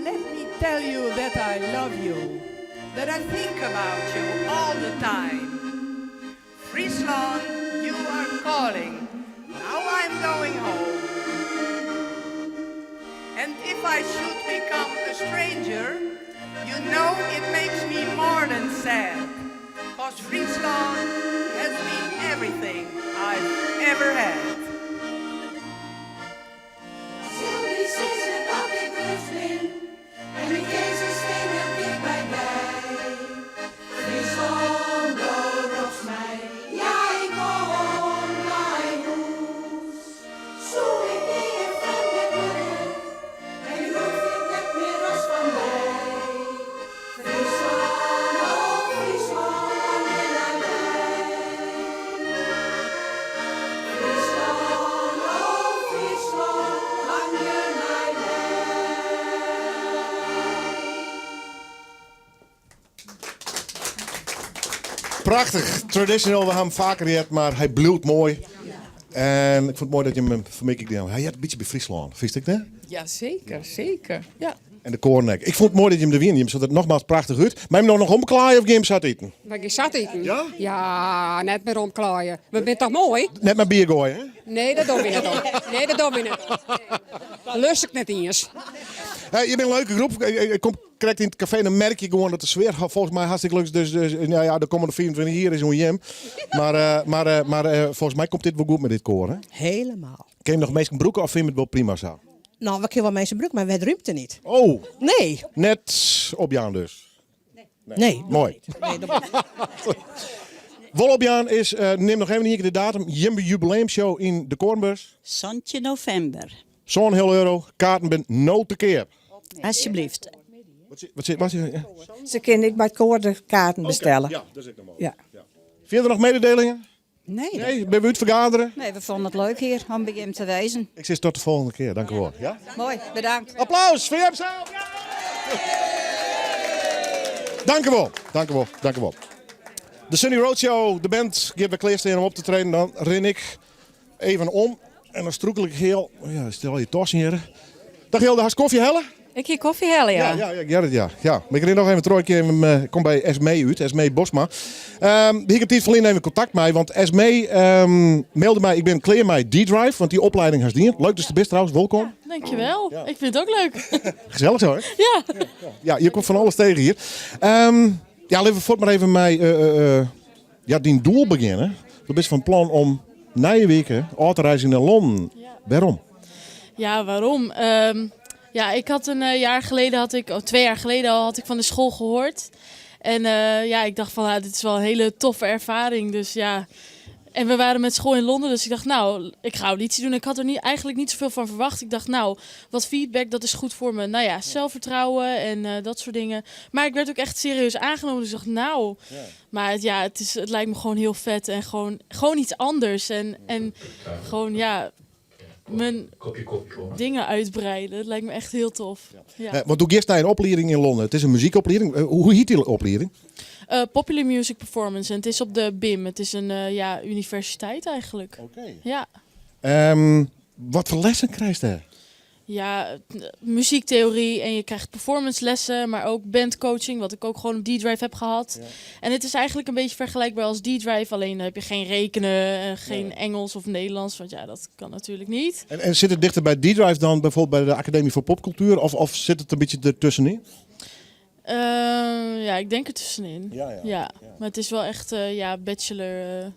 Let me tell you that I love you, that I think about you all the time. Fryslân, you are calling. I'm going home. And if I should become a stranger, you know it makes me more than sad. Cause Friesland has been everything I've ever had. Sil dy sizze dat ik grutsk bin en ik ken se stean hiel ticht by my. Fryslân, do ropst my, ja ik kom nei hûs. Soe ik nea frjemd wurde en ik rûk it net mear as fan my. Fryslân, oh Fryslân, lang je nei my. Fryslân, oh Fryslân, lang je nei my. Prachtich. Traditional, we ha him faker heard, mar hy bliuwt moai. En ik fûn it moai dat jim him fan middei dien. Hy heart in bytsje by Fryslân, fynst ek net? Ja, seker, seker. Ja. En de koaren ek. Ik fûn it moai dat jim der wiene. Jim sjogge der nogmaals prachtich út. Meie jim no noch omklaaie of gean jim sa iten? Wy gean sa iten. Ja? Ja, net mear omklaaie. We binne toch moai? Net mei bier goaie, hè? Nee, dat dogge wy net oan. Nee, dat dogge wy net. Nee. Lust ik net iens. Hey, je binne in leuke groep. Ik kom krekt yn it kafee en dan merk je gewoan dat de sfear folgens my hartstikke leuk is. Dus, dus nou ja, de kommende 25 jier is oan jim. Mar, eh, mar, eh, mar eh, folgens my komt dit wol goed mei dit koar, hè? Helemaal. Kin je noch minsken brûke of fyn je it wol prima sa? Nou, we kinne wol minsken brûke, mar we hawwe de rúmte net. Oh! Nee. Net opjaan dus? Nee. Moai. Nee, dat Wol opjaan is, nim noch even ien kear de datum, jim jubileumshow yn de Koornbeurs. 17 novimber. Sân heal euro, kaarten binne no te keap. Alsjeblieft. Wat zit, wat zit, ja. Se kinne ek by it koar de kaarten bestelle. Ja, dat is ek noch mooglik. Ja. Ja. Fierder noch mededelingen? Nee. Nee, binne we útfergadere? Nee, we fûnen it leuk hjir om by jim te wêzen. Ik sis tot de folgjende kear. Dank u wol. Ja? Moai, bedankt. Applaus foar jimsels! Dank u wol, dank u wol, dank u wol. De Sunny Road Show, de band giet wer klearstean om op te treden. Dan rin ik even om en dan strûkel ik hiel. Ja, stel je tas hjir. Dag Hilde, hast kofje helle? Ik hie kofje helle, ja. Ja, ja, ja, ik hear it, ja. ja. Mar ik rin noch even troch. Ik even, kom by Esmee út, Esmee Bosma. Um, hie ik in tiid ferlyn even kontakt mei, want Esmee um, mailde my, ik bin klear mei D-Drive, want dy oplieding hast dien. Leuk datst der bist trouwens, wolkom. Ja, dankjewel. Ja. Ik fyn it ek leuk. Gesellich sa, hè? Ja. Ja, je komt fan alles tegen hjir. Um, ja, litte we fuort mar even mei uh, uh, ja, dyn doel begjinne. Do bist fan plan om nije wike ôf te reizgjen nei Londen. Ja. Wêrom? Ja, waarom? Um, ja, ik had een uh, jaar geleden, had ik, oh, 2 jaar geleden al, had ik van de school gehoord. En uh, ja, ik dacht van, ah, dit is wel een hele toffe ervaring. Dus ja, en we waren met school in Londen, dus ik dacht, nou, ik ga auditie doen. Ik had er niet, eigenlijk niet zoveel van verwacht. Ik dacht, nou, wat feedback, dat is goed voor me. Nou ja, zelfvertrouwen en dat soort dingen. Maar ik werd ook echt serieus aangenomen, dus ik dacht, nou... Ja. Maar het, ja, het lijkt me gewoon heel vet en gewoon iets anders. En gewoon, ja, mijn dingen uitbreiden. Dat lijkt me echt heel tof. Ja. Want do giest nei in oplieding yn Londen. It is in muzykoplieding. Hoe hjit dy oplieding? Popular Music Performance. En het is op de BIM. Het is een ja, universiteit eigenlijk. Oké. Ja. Wat foar lessen krijst dêr? Ja, muziektheorie en je krijgt performance lessen, maar ook bandcoaching, wat ik ook gewoon op D-Drive heb gehad. En het is eigenlijk een beetje vergelijkbaar als D-Drive, alleen dan heb je geen rekenen, en geen Engels of Nederlands, want ja, dat kan natuurlijk niet. En sit it tichter by D-Drive dan byfoarbyld by de Akademy foar Popkultuer? Of sit it in bytsje dertuskenyn? Ja, ik denk er tussenin. Ja. Maar het is wel echt, ja, bachelor.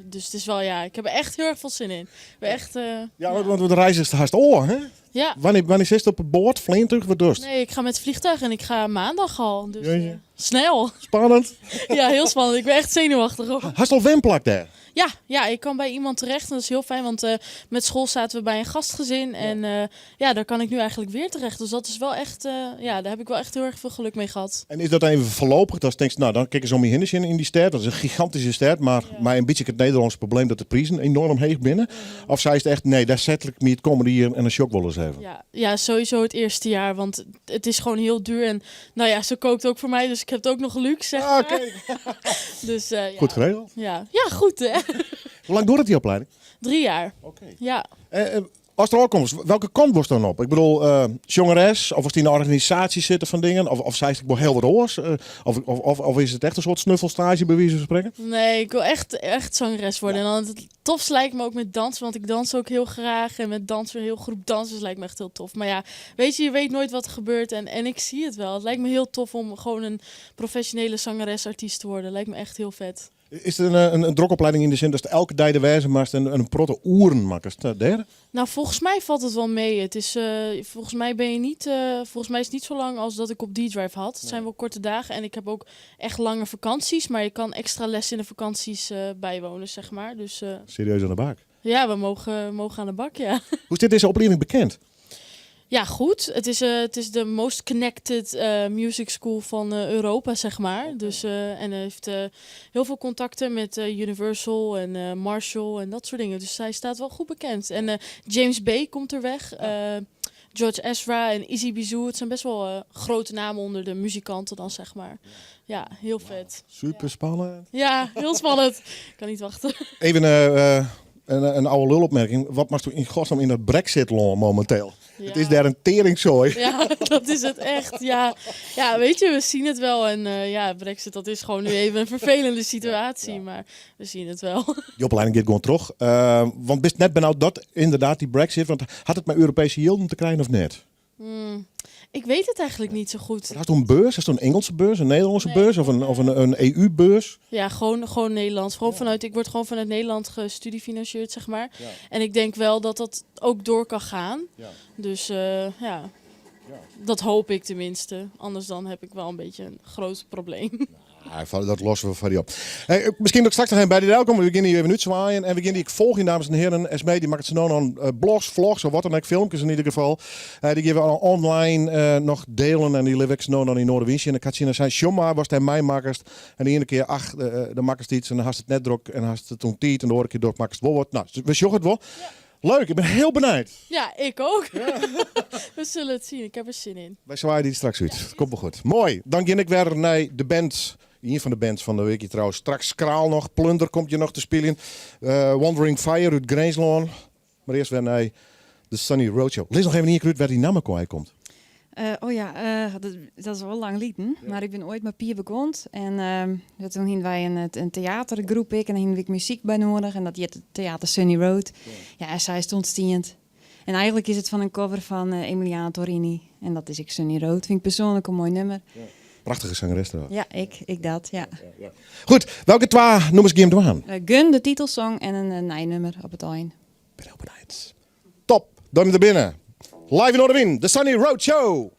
Dus het is wel, ja, ik heb er echt heel erg veel zin in. Ik ben echt, Ja, want de reis is hast ôf, hè? Ja. Wannear sitst op it boat, fleantúch, wat dochst? Nee, ik ga met het vliegtuig en ik ga maandag al. Dus, Jeetje. snel. Spannend. Ja, heel spannend. Ik ben echt zenuwachtig. Hoor. Hast al wenplak dêr? Ja, ik kan bij iemand terecht en dat is heel fijn, want met school zaten we bij een gastgezin. En ja, daar kan ik nu eigenlijk weer terecht. Dus dat is wel echt, ja, daar heb ik wel echt heel erg veel geluk mee gehad. En is dat even foarlopich? Dan tinkst, nou, dan kijk eens om je hinne yn dy stêd. Dat is in gigantyske stêd, mar in bytsje it Nederlânske probleem dat de prizen enoarm heech binne. Of seist echt, nee, dêr settel ik my it kommende jier en dan sjoch ik wol ris even. Ja, sowieso het eerste jaar, want het is gewoon heel duur. En nou ja, ze kookt ook voor mij, dus ik heb het ook nog luxe, zeg Ah, maar. oké. Dus, ja. Goed geregeld. Ja, ja goed hè. Hoe lang duurt dy oplieding? 3 jaar. Oké. Ja. As der ôfkomst, welke kant wolst dan op? Ik bedoel, sjongeres, of wolst yn de organisaasje sitte fan dingen, of seist ik wol hiel wat oars? Of is it echt in soart snuffelstage by wize fan sprekken? Nee, ik wil echt, echt zangeres worden. En dan het tofste lijkt me ook met dansen, want ik dans ook heel graag. En met dansen, een heel groep dansers lijkt me echt heel tof. Maar ja, weet je, je weet nooit wat er gebeurt en ik zie het wel. Het lijkt me heel tof om gewoon een professionele zangeres-artiest te worden. Lijkt me echt heel vet. Is it in drokke oplieding yn de sin datst elke dei der wêze moatst en in protte oeren makkest dêr? Nou, volgens mij valt het wel mee. Het is, volgens mij ben je niet, volgens mij is het niet zo lang als dat ik op D-Drive had. Het zijn wel korte dagen en ik heb ook echt lange vakanties. Maar je kan extra les in de vakanties bijwonen, zeg maar. Dus, Serieus aan de bak? Ja, we mogen aan de bak, ja. Hoe is dit deze opleiding bekend? Ja, goed. Het is de most connected music school van Europa, zeg maar. Dus en hij heeft heel veel contacten met Universal en Marshall en dat soort dingen. Dus zij staat wel goed bekend. En James Bay komt er weg. George Ezra en Izzy Bizu. Het zijn best wel grote namen onder de muzikanten dan, zeg maar. Ja, heel vet. Super spannend. Ja, heel spannend. Ik kan niet wachten. Even een oude lulopmerking. Wat mag u in godsnaam in dat Brexit-land momenteel? Het is daar een teringzooi. Ja, dat is het echt. Ja, ja, weet je, we zien het wel. En ja, Brexit, dat is gewoon nu even een vervelende situatie. Maar we zien het wel. Die opleiding gaat gewoon terug. Want bist net benauwd dat inderdaad die Brexit... Want had het met Europese yielden te krijgen of net? Ik weet het eigenlijk niet zo goed. Had het een beurs? Is het een Engelse beurs, een Nederlandse Nee. beurs of een EU-beurs? Ja, gewoon Nederlands. Gewoon ik word gewoon vanuit Nederland gestudiefinancierd, zeg maar. En ik denk wel dat dat ook door kan gaan. Dus ja, dat hoop ik tenminste. Anders dan heb ik wel een beetje een groot probleem. Ja, dat lossen we van die op. Hey, misschien dat ik straks nog even bij die kom. We beginnen hier even nu te zwaaien. En we beginnen die ik volg je, dames en heren. Esmee, die maakt ze nou nog blogs, vlogs of wat dan ook. Filmpjes in ieder geval. Die geven we al online nog delen. En die leef ik zo nog in Noardewyn. En ik had zien, zei, Tjomma was hij mij makkers. En de ene keer, ach, de makkers iets. En dan had het net druk. En dan had het toen tijd. En de andere keer door makkers het wel wat. Nou, we zoeken het wel. Leuk, ik ben heel benieuwd. Ja, ik ook. We zullen het zien. Ik heb er zin in. Wij zwaaien die straks uit. Het komt wel goed. Mooi. Dan ga ik weer naar de band. Een van de bands van de week trouwens. Straks Kraal nog. Plunder komt je nog te spelen. Wandering Fire uit Grinslân. Maar eerst weer naar de Sunny Roadshow. Lees nog even in je waar die naam komt. Oh ja, dat is wel lang lieden. Maar ik ben ooit met Pier begonnen. En toen gingen wij een theatergroep ik, en dan ging ik muziek bij nodig. En dat heette het Theater Sunny Road. Ja, en zij stond stiend. En eigenlijk is het van een cover van Emiliano Torrini. En dat is ik Sunny Road. Vind ik persoonlijk een mooi nummer. Prachtige zangeres trouwens. Ja, ik dat, ja. Goed, welke twee nummers gaan we aan? Gun, de titelsong en een nijnummer op het eind. Ben heel benieuwd. Top, duim er binnen. Live in Noardewyn, de Sunny Road Show.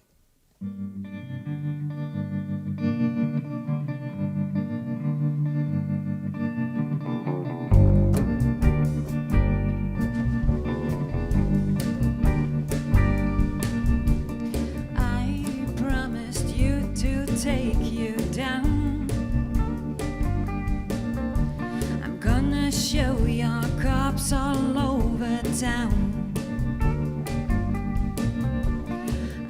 I promised you to take you down. I'm gonna show your cops all over town.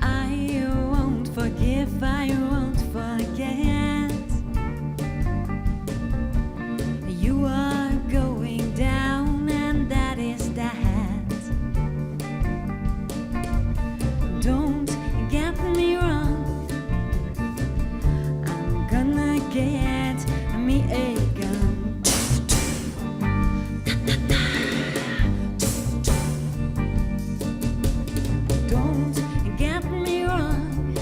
I won't forgive, I won't forget. You are going down, and that is that. Don't get me wrong, I'm gonna get me a gun. Don't get me wrong,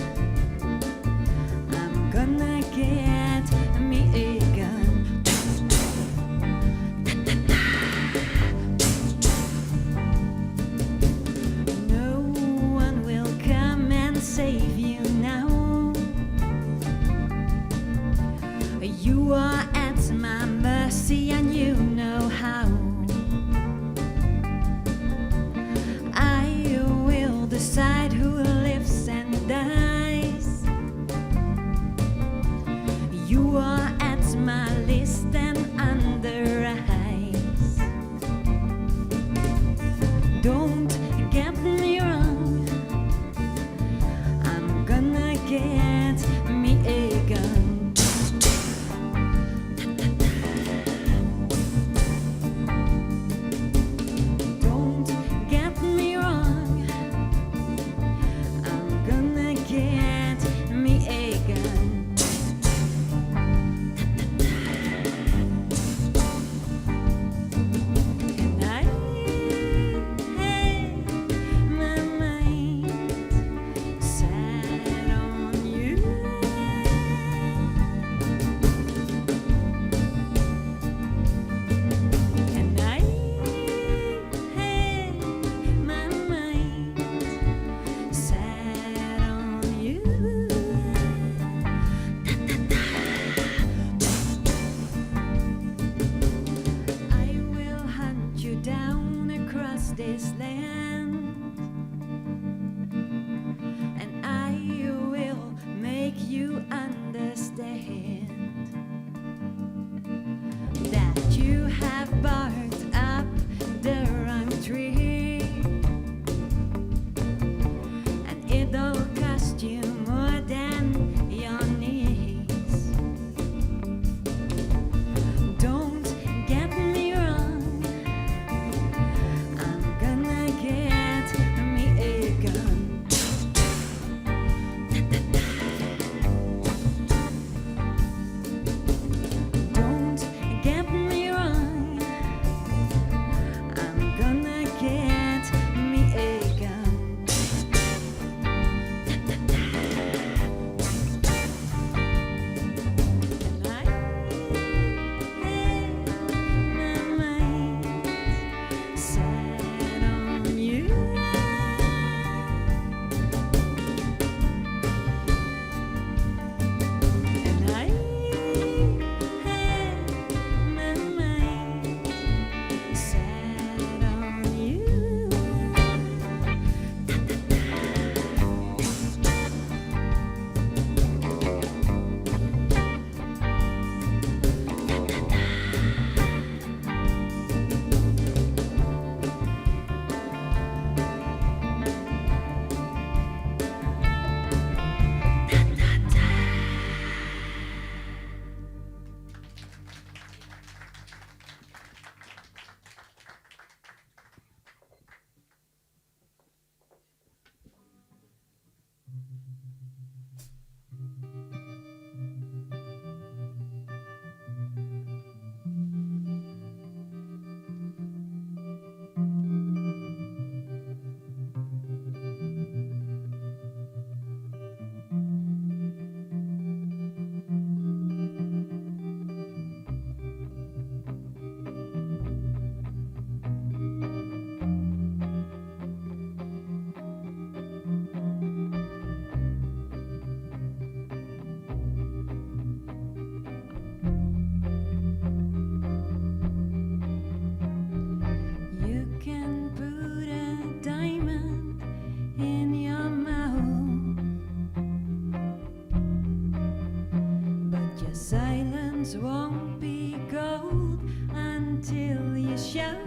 silence won't be gold until you shout.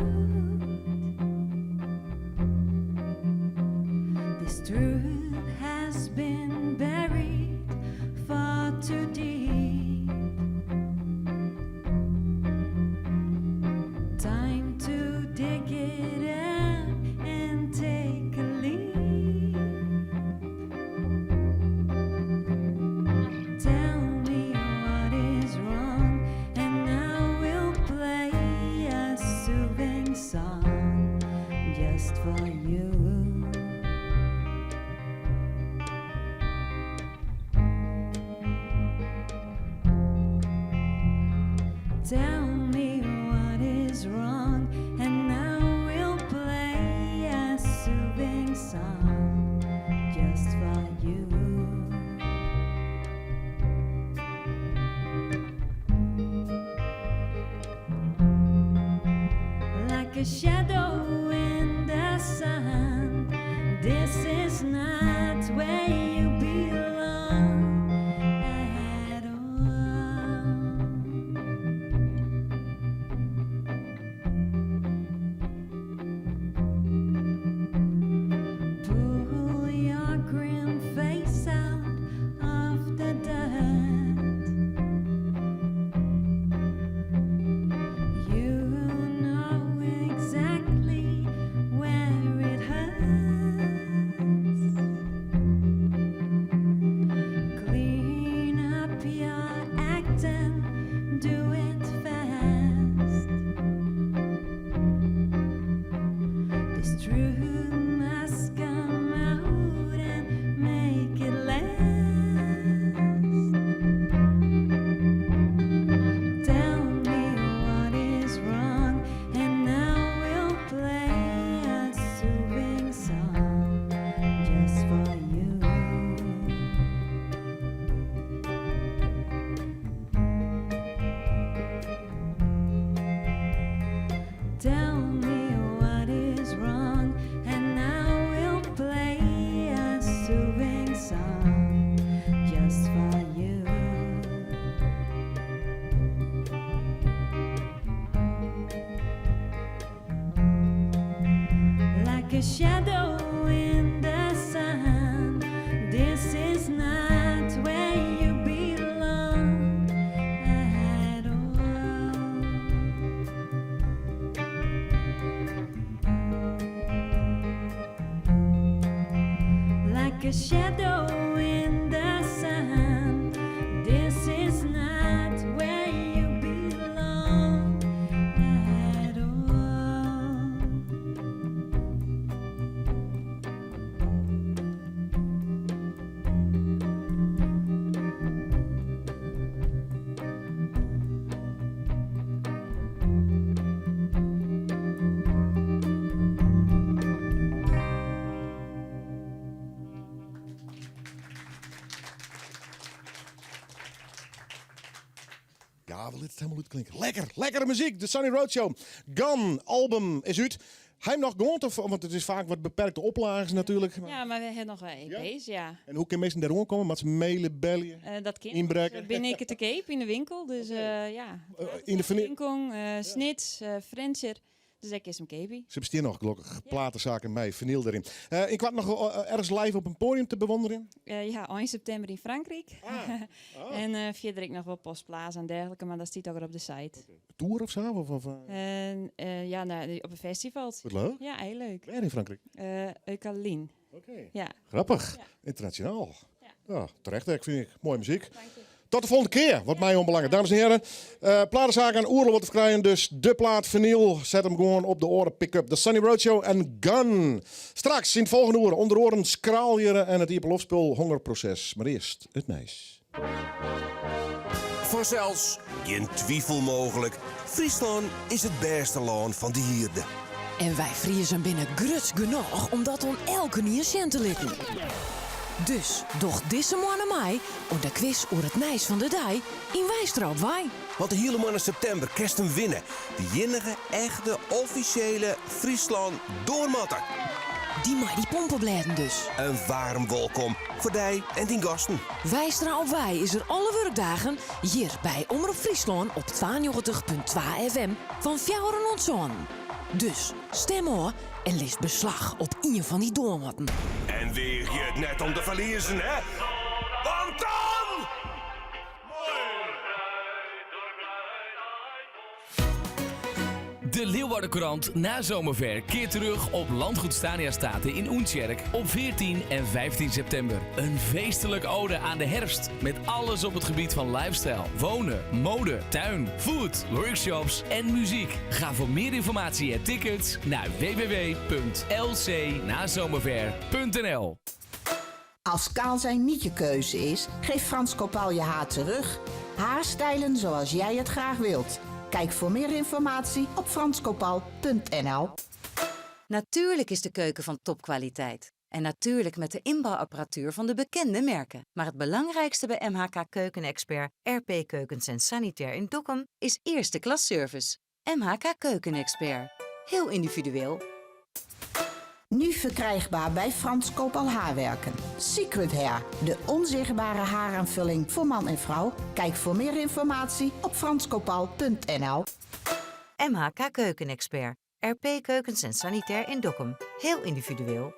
This truth has been buried far too deep. Time to dig it up and take a leap. Tell me what is wrong, and I will play a soothing song just for you. Tell me what is wrong, and I will play a soothing song just for you. Like a shadow in the sun, this is not where you belong at all. Pull your grim face out of the dirt. You know exactly where it hurts. Clean up your act and do it fast. This truth must come out and make it last. Tell me what is wrong, and I will play a soothing song just for you. Tell me what is wrong, and I will play a soothing song just for you. Like a shadow in the sun, this is not where you belong at all. Like a shadow in the sun, this is not where you belong at all. Ja, we litte it hielendal útklinke. Lekker, lekkere muzyk. De Sunny Road Show. Gun album is út. Ha jim noch gewoan, of, want it is faak wat beperkte oplages natuerlik. Ja, mar we hawwe noch wol EP's, ja. En hoe kinne minsken dêr oankomme? Moatte se maile, belje, Dat kin. ynbrekke? Bin ik te keap yn de winkel, dus ja. In de Winkel, Snits, Frjentsjer, dus dêr kinst him keapje. Se besteane noch, gelokkich. Platesaken mei finyl deryn. Ynkoarten noch ergens live op in poadium te bewûnderjen? Ja, ein septimber yn Frankryk. En fierder ek noch wol Postplaza en dergelike, mar dat stiet ek op de site. Tour of sa? Of? Ja, no, op in festival. Wat leuk. Ja, hiel leuk. Wêr yn Frankryk? Eucaline. Oké. Ja. Grappich. Ynternasjonaal. Ja, terecht ek, fyn ik. Moaie muzyk. Tot de folgjende kear, wat my oanbelanget. Dames en hearen, platesaken oeral wat te ferkrijen. Dus de plaat finyl, set him gewoan op de oare pick-up. De Sunny Road Show en Gun. Straks yn it folgjende oere ûnder oaren skraaljere en it iepenloftspul Hongerproces. Mar earst it nijs. Fansels, gjin twifel mooglik, Fryslân is it bêste lân fan de ierde. En wy Friezen binne grutsk genôch om dat oan elkenien sjen te litten. Dus doch dizze moanne mei oan de kwis oer it nijs fan de dei yn Weistra op Wei. Want de hiele moanne septimber kinst him winne, de iennige echte offisjele Fryslân Doormatter. Dy mei dy pompeblêden dus. In waarm wolkom foar dy en dyn gasten. Weistra op Wei is der alle wurkdagen hjir by Omrop Fryslân op 92.2 FM fan fjouweren oant sânen. Dus stim ôf en lis beslach op ien fan dy doarmatten. En weagje it net om te ferliezen, hè? Want dan! De Leeuwarden Courant Nazomerfair keert terug op Landgoed Stania State in Oentsjerk op 14 en 15 september. Een feestelijk ode aan de herfst met alles op het gebied van lifestyle, wonen, mode, tuin, food, workshops en muziek. Ga voor meer informatie en tickets naar www.lcnazomerfair.nl Als kaal zijn niet je keuze is, geeft Frans Kopal je haar terug. Haarstijlen zoals jij het graag wilt. Kijk voor meer informatie op franskopal.nl. Natuurlijk is de keuken van topkwaliteit. En natuurlijk met de inbouwapparatuur van de bekende merken. Maar het belangrijkste bij MHK Keukenexpert, RP Keukens en Sanitair in Dokkum is eerste klas service. MHK Keukenexpert. Heel individueel. Nu verkrijgbaar bij Frans Kopal Haarwerken. Secret Hair, de onzichtbare haaraanvulling voor man en vrouw. Kijk voor meer informatie op franskopal.nl. MHK Keukenexpert, RP Keukens en Sanitair in Dokkum. Heel individueel.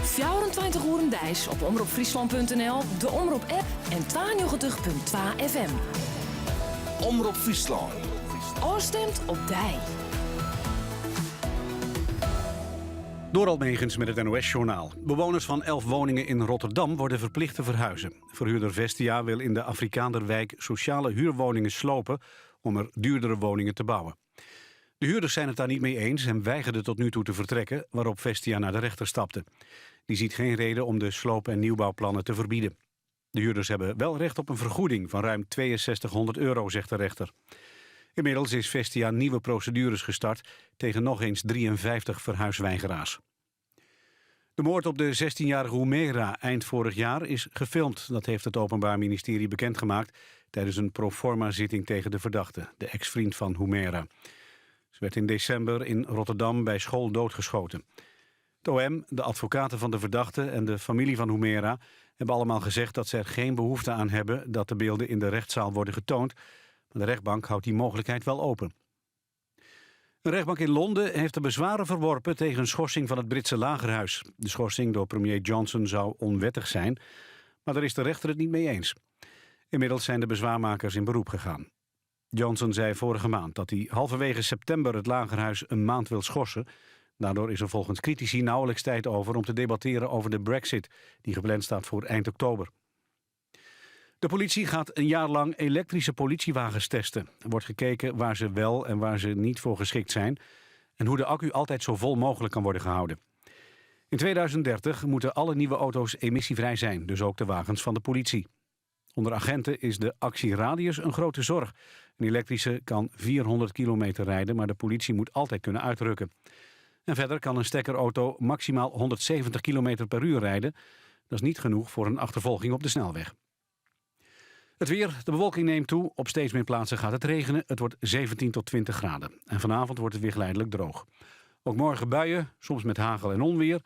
24 oeren deis op omropfriesland.nl, de Omrop app en 92.2 FM. Omrop Fryslân. Ofstimd op dy. Door Megens met het NOS-journaal. Bewoners van 11 woningen in Rotterdam worden verplicht te verhuizen. Verhuurder Vestia wil in de Afrikaanderwijk sociale huurwoningen slopen... om er duurdere woningen te bouwen. De huurders zijn het daar niet mee eens en weigerden tot nu toe te vertrekken... waarop Vestia naar de rechter stapte. Die ziet geen reden om de sloop- en nieuwbouwplannen te verbieden. De huurders hebben wel recht op een vergoeding van ruim 6200 euro, zegt de rechter. Inmiddels is Vestia nieuwe procedures gestart tegen nog eens 53 verhuisweigeraars. De moord op de 16-jarige Houmera eind vorig jaar is gefilmd. Dat heeft het Openbaar Ministerie bekendgemaakt tijdens een proforma-zitting tegen de verdachte, de ex-vriend van Houmera. Ze werd in december in Rotterdam bij school doodgeschoten. Het OM, de advocaten van de verdachte en de familie van Houmera hebben allemaal gezegd dat ze er geen behoefte aan hebben dat de beelden in de rechtszaal worden getoond. Maar de rechtbank houdt die mogelijkheid wel open. Een rechtbank in Londen heeft de bezwaren verworpen tegen een schorsing van het Britse lagerhuis. De schorsing door premier Johnson zou onwettig zijn, maar daar is de rechter het niet mee eens. Inmiddels zijn de bezwaarmakers in beroep gegaan. Johnson zei vorige maand dat hij halverwege september het lagerhuis een maand wil schorsen. Daardoor is er volgens critici nauwelijks tijd over om te debatteren over de brexit, die gepland staat voor eind oktober. De politie gaat een jaar lang elektrische politiewagens testen. Er wordt gekeken waar ze wel en waar ze niet voor geschikt zijn... en hoe de accu altijd zo vol mogelijk kan worden gehouden. In 2030 moeten alle nieuwe auto's emissievrij zijn, dus ook de wagens van de politie. Onder agenten is de actieradius een grote zorg. Een elektrische kan 400 kilometer rijden, maar de politie moet altijd kunnen uitrukken. En verder kan een stekkerauto maximaal 170 kilometer per uur rijden. Dat is niet genoeg voor een achtervolging op de snelweg. Het weer, de bewolking neemt toe. Op steeds meer plaatsen gaat het regenen. Het wordt 17 tot 20 graden. En vanavond wordt het weer geleidelijk droog. Ook morgen buien, soms met hagel en onweer.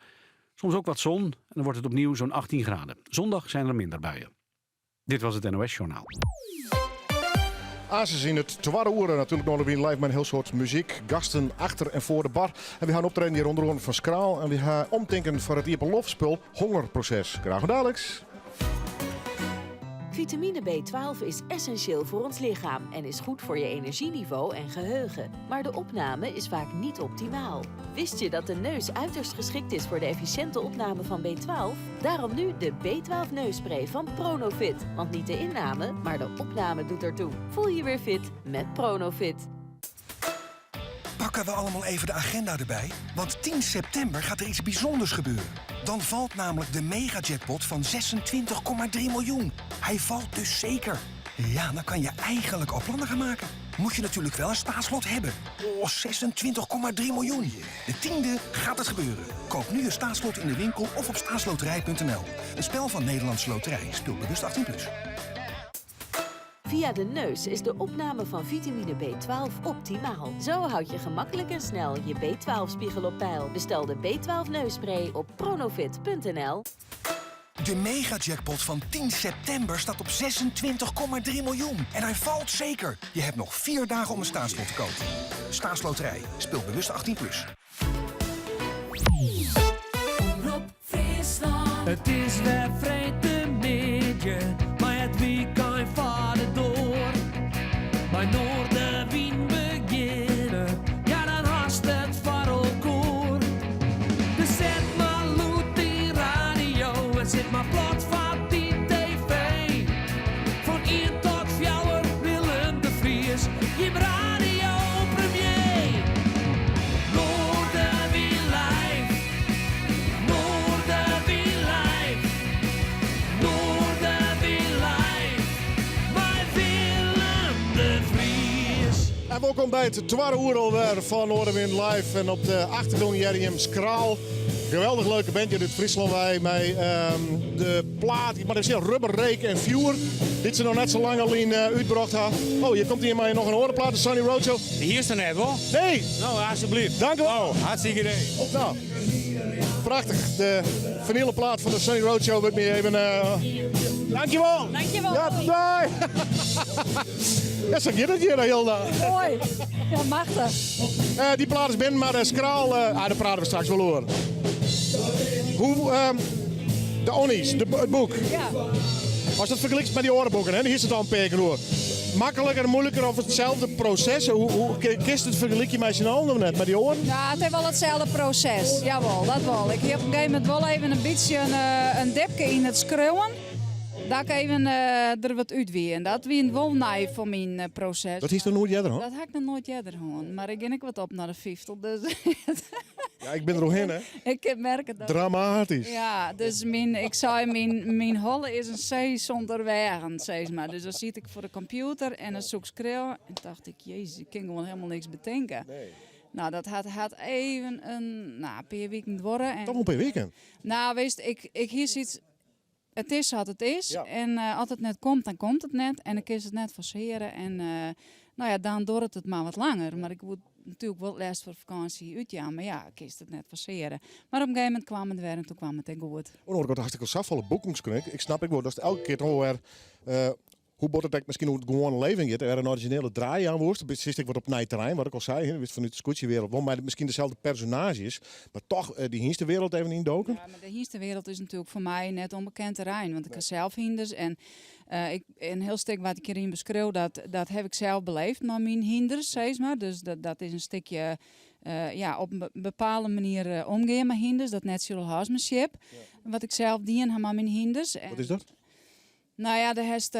Soms ook wat zon en dan wordt het opnieuw zo'n 18 graden. Zondag zijn er minder buien. Dit was het NOS Journaal. Azen in het twadde oere natuurlijk nog weer live met een heel soort muziek. Gasten achter en voor de bar. En we gaan optreden hier onder van Skraal. En we gaan omdenken voor het Iepenlofspul Hongerproces. Graag dadelijks. Vitamine B12 is essentieel voor ons lichaam en is goed voor je energieniveau en geheugen. Maar de opname is vaak niet optimaal. Wist je dat de neus uiterst geschikt is voor de efficiënte opname van B12? Daarom nu de B12 neusspray van Pronofit. Want niet de inname, maar de opname doet ertoe. Voel je weer fit met Pronofit. Pakken we allemaal even de agenda erbij? Want 10 september gaat er iets bijzonders gebeuren. Dan valt namelijk de megajackpot van 26,3 miljoen. Hij valt dus zeker. Ja, dan kan je eigenlijk al plannen gaan maken. Moet je natuurlijk wel een staatslot hebben. Oh, 26,3 miljoen. De tiende gaat het gebeuren. Koop nu een staatslot in de winkel of op staatsloterij.nl. Een spel van Nederlandse Loterij. Speel bewust 18+. Plus. Via de neus is de opname van vitamine B12 optimaal. Zo houd je gemakkelijk en snel je B12-spiegel op peil. Bestel de B12 neusspray op pronovit.nl. De megajackpot van 10 september staat op 26,3 miljoen. En hij valt zeker. Je hebt nog 4 dagen om een staatslot te kopen. Staatsloterij. Speel bewust 18+. Plus. It is wer freedtemiddei, mei it wykein foar de doar. Mei Noardewyn begjinne, ja dan hast it foar elkoar. Dus set mar lûd dyn radio en sit mar plat foar dyn TV. Fan ien tot fjouwer Willem de Vries, jim radiopremier. Noardewyn live, Noardewyn live, Noardewyn live, mei Willem de Vries. En wolkom by it twadde oere alwer fan Noardewyn Live. En op de achtergrûn hearre jim Skraal. Geweldich leuke band hjir út Fryslân wei mei de plaat, ik moat even sjen, Rubber, Reek en Fjoer. Dy't se noch net sa lang al lyn útbrocht ha. Oh, hjir komt ien mei noch in oare plaat, de Sunny Road Show. Dy hiest der net, wol? Nee! No, alsjeblieft. Dank u wel. Oh, hartstikke idee. Nou, prachtich. De finylen plaat fan de Sunny Road Show wurdt my even... Dankjewol! Dankjewol! Ja, dei! Ja, sa giet it hjir, Hilda. Moai. Ja, machtich. Dy plaat is binnen, mar de Skraal, ah, dêr prate we straks wol oer. Hoe, de Onnies, de, it boek. Ja. Ast dat fergelykst mei dy oare boeken, hè, dêr hiest it al in pear kear oer. Makliker, muoiliker of itselde proses? Hoe kinst it fergelykje mei syn allen of net, mei dy oaren? Ja, it is wol itselde proses. Jawol, dat wol. Ik hie op in gegeven momint wol even in bytsje in dipke yn it skriuwen. Dat ik even der wat út wie. En dat wie wol nij foar myn proses. Dat hiest noch noait earder hân? Dat ha ik noch noait earder hân. Mar ik gean ek wat op nei de 50, dus... Ja, ik bin der oerhinne. Ik kin merke dat. Dramatysk. Ja, dus myn, ik sei, myn holle is in see sûnder weagen, sis mar. Dus dan siet ik foar de kompjûter en dan soe ik skriuwe. En tocht ik, Jezus, ik kin gewoan hielendal niks betinke. Nee. Nou, dat hat even in, nou, in pear wiken duorre. En, Toch in pear wiken? Nou, witst, ik hie sayts. It is sa't it is. En as it net komt, dan komt it net. En dan kinst it net forsearje. En no ja, dan duorret it mar wat langer. Mar ik woe natuerlik wol it lêst foar fakânsje útjaan. Mar ja, kinst it net forsearje. Mar op in gegeven momint kwam it wer en toen kwam it ek goed. Oan de oare kant hast ek al safolle boeken skreaun. Ik snap ek wol datst elke kear toch wer Hoe bot it ek miskien oer it gewoane leven giet, wer in orizjinele draai jaan woest. Sitst ek wat op nij terrein, wat ik al sei, witst fanút de skûtsjewereld wol, mei miskien deselde personaazjes, mar toch dy hynstewereld even yndoken. Ja, mar de hynstewereld is natuerlik foar my net ûnbekend terrein, want ik ha sels hynders en ik, in hiel stik wat ik hjiryn beskriuw, dat, dat haw ik sels beleefd mei myn hynders, sis mar. Dus dat, dat is in stikje ja, op in bepaalde manier omgean mei hynders, dat natural horsemanship, wat ik sels dien ha mei myn hynders. Wat is dat? Nou ja, dêr hast,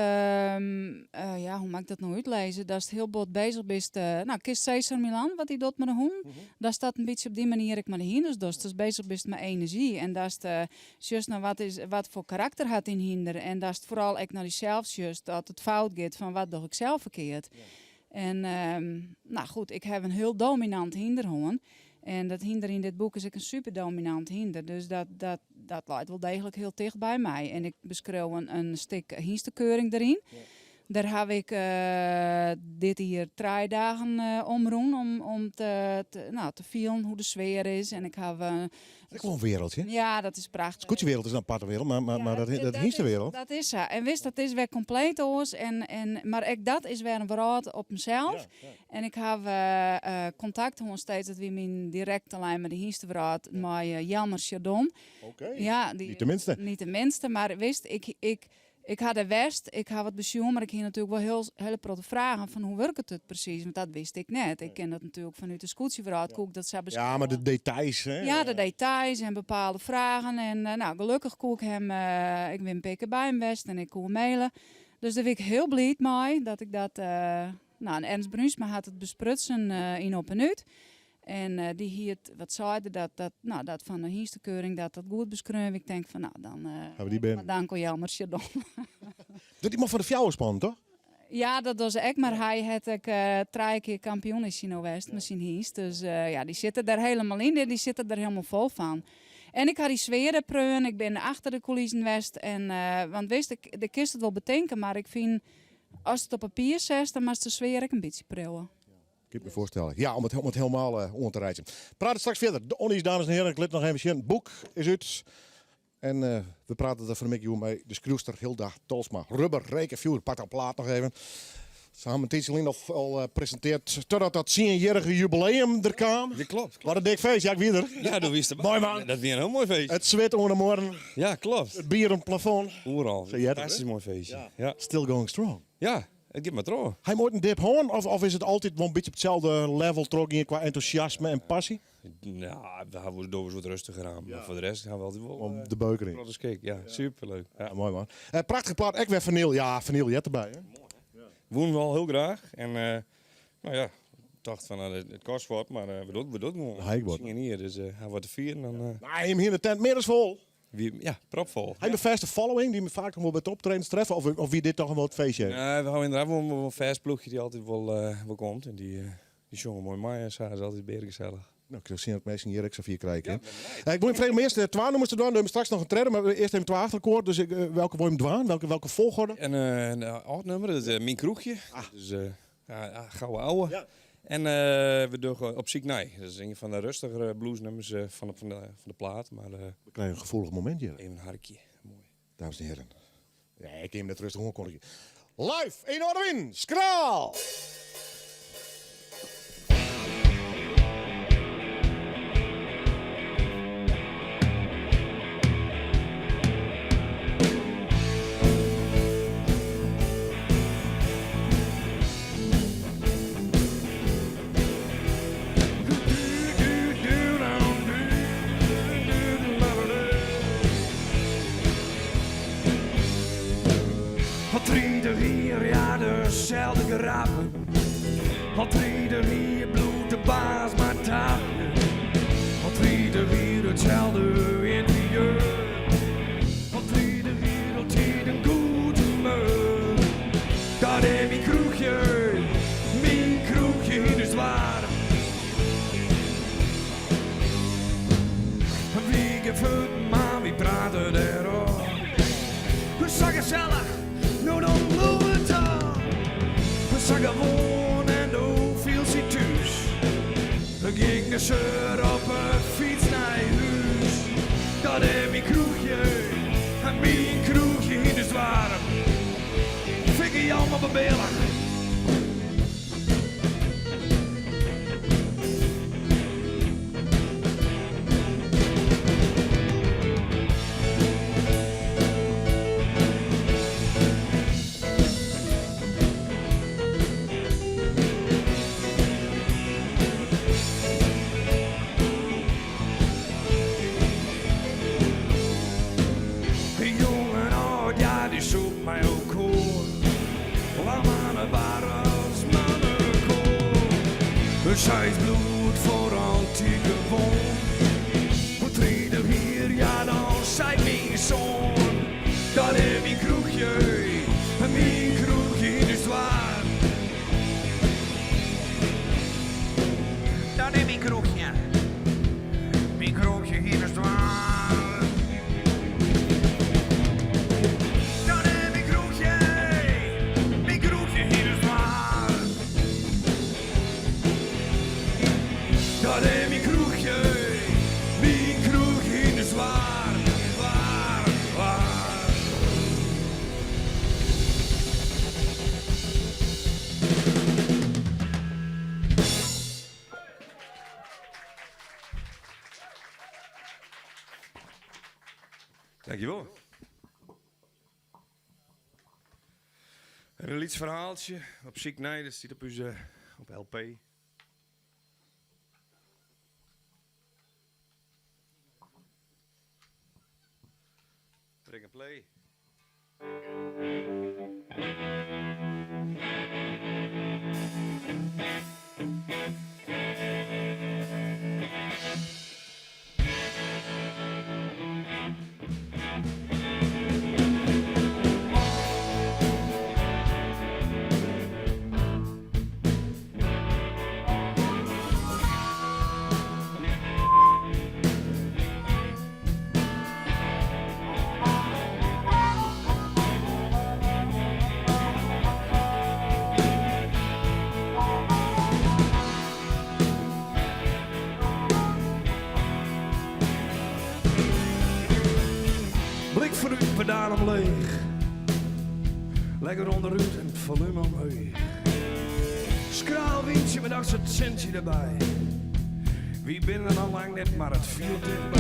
ja, hoe moat ik dat no útlizze? Datst hiel bot bezich bist, nou, kenst Cesar Millan, wat hy docht mei de hûn? Datst dat in bytsje op dy manier ek mei de hynders dochst. Datst bezich bist mei enerzjy en datst sjochst nei wat is, wat foar karakter hat dyn hynder en datst foaral ek nei dysels sjochst dat it fout giet fan wat doch ik sels ferkeard. En nou goed, ik haw in hiel dominant hynder hân. En dat hynder yn dit boek is ek in super dominant hynder. Dus dat, dat, dat leit wol deeglik hiel ticht by my. En ik beskriuw in stik hynstekeuring deryn. Dêr haw ik dit jier trije dagen omrûn om te, nou, te fielen hoe de sfear is. En ik haw Dat is wol in wereldje. Ja, dat is prachtich. Skûtsjewereld is in aparte wereld, mar dat hynstewereld. Dat is sa. En witst, dat is wer kompleet oars. En, mar ek dat is wer in wrâld op himsels. En ik haw kontakt hân steeds, dat wie myn direkte lijn mei de hynstewrâld, mei Jelmer Chardon. Oké, Ja, die, niet de minste. Niet de minste, mar witst, ik ha dêr west, ik ha wat besjoen, mar ik hie natuerlik wol hiel, hiele protte fragen fan hoe wurket it presys, want dat wist ik net. Ik ken dat natuerlik fanút de skûtsjewrâld, koe ik dat sa Ja, mar de details, hè? Ja, de details en bepaalde fragen. En nou, gelokkich koe ik him, ik bin in pear kear by him west en ik koe maile. Dus dêr wie ik hiel bliid mei dat ik dat. Nou, en Ernst Bruinsma hat it besprutsen yn Op en Ut. En dy hie it, wat sei er, dat, dat, nou, dat fan de hynstekeuring dat dat goed beskreaun wie. Ik tink fan, nou, dan Hawwe we dy binnen. mar dank oan Jelmer Chardon. Dat dy man fan de fjouwerspannen, toch? Ja, dat docht se ek, mar hy hat ek trije kear kampioen is hy no west mei syn hynst. Dus ja, dy sitte der helemaal yn en dy sitte der helemaal fol fan. En ik ha dy sfear dêr preaun, ik bin achter de coulissen west. En, want witst, ik, do kinst it wol betinke, mar ik fyn... Ast it op papier setst, dan moatst de sfear ek in bytsje priuwe. Kin ik my foarstelle. Ja, om it helemaal oan te reitsjen. Prate straks fierder. De Onnies, dames en heren, ik lit noch even sjen. Boek is út. En we prate der fan 'e middei oer mei de skriuwster Hilda Tolsma. Rubber, reek en fjoer, pak dat plaat noch even. Se hawwe in tiidsje lyn al presintearre totdat dat tsienjierrige jubileum der kaam. Dat klopt. Wat in dik feest, ja ik wie der. Ja, do wiest derby. Moai man. Dat wie in hiel moai feest. It swit oan de muorren. Ja, klopt. It bier oan it plafond. Oeral. Sa heart it, hè? Fantastysk moai feestje. Ja. Still going strong. Ja, it giet mar troch. Ha je oait in dip hân of, of is it altyd wol in bytsje op itselde level trochgien kwa entûsjasme en passy? Nou, we hawwe wolris wat rêstiger oan. Mar foar de rest hawwe we altyd wol... Om de beuker yn. Protte skik, ja. Superleuk. Ja. Moai man. Prachtige plaat, ek wer fenyl. Ja, fenyl heart derby. Hè? Woenen we al hiel graach. En no ja, tocht fan nou, it kost wat, mar we dogge we dogge it gewoan. Ha ik wat. 10 jier, dus ha wat te fieren. Dan, Nee, jim hiene de tent mear as fol. Wie, ja, propfol. Ha je in fêste following dy't je faak noch wol by it optredens treffe? Of wie dit toch wol it feestje? Nee, we hawwe ynderdaad wol in fêst ploechje dy't altyd wol komt. En dy sjonge moai mei en sa, is altyd bearegesellich. No, ik sil sjen oft minsken hjir ek safier krije kinne. Ik wol jim freegje om earst twa nûmers te dwaan. Dan straks noch in tredde, mar earst even twa achter elkoar. Dus ik, welke wol jim dwaan? Welke folchoarder? In âld nûmer, dat is Myn Kroechje. Dus ja, gouden ouwe. En we dogge Op Syk Nei. Dat is ien fan de rêstigere bluesnûmers fan de plaat. Mar, We krije in gefoelich momint hjir. Even in harkje. Moai. Dames en heren. Ja, ik kin him net rêstich oankondigje. Live yn Noardewyn, Skraal! Al 30 jier, ja, deselde grappen. Al 30 jier bliuwt de baas mar tappen. Al 30 jier itselde ynterieur. Al 30 jier altyd in goed humeur. Dat is myn kroechje, myn kroechje yn ús doarp. Wy gean fuort, mar wy prate dêrop. Sa gesellich, no dan bliuw it toch. Sa gewoan en do fielst dy thús. Gjin geseur op 'e fyts nei hús. Dat is myn kroechje, myn kroechje yn ús doarp. Fyn ik allemaal bebillich. Jong en âld, ja, dy sûpt mei elkoar. Mannebarrels, mannekoar. Sa is bloed foar altyd gewoan. Oer 30 jier, ja, dan seit myn soan. Dat is myn kroechje, myn kroechje yn ús doarp. Dat is myn kroechje, myn kroechje yn ús doarp. Dat is myn kroechje, myn kroechje yn ús doarp. Dat is myn kroechje, myn kroechje yn ús doarp, doarp, doarp. Dankjewol. En in lyts ferhaaltsje Op syk nei, dat stiet op ús op LP. Druk en play. Gaspedaal omleech. Lekker ûnderút en it folume omheech. Skraal wyntsje mei dochs it sintsje derby. Wy binne der noch lang net, mar it fielt tichtby.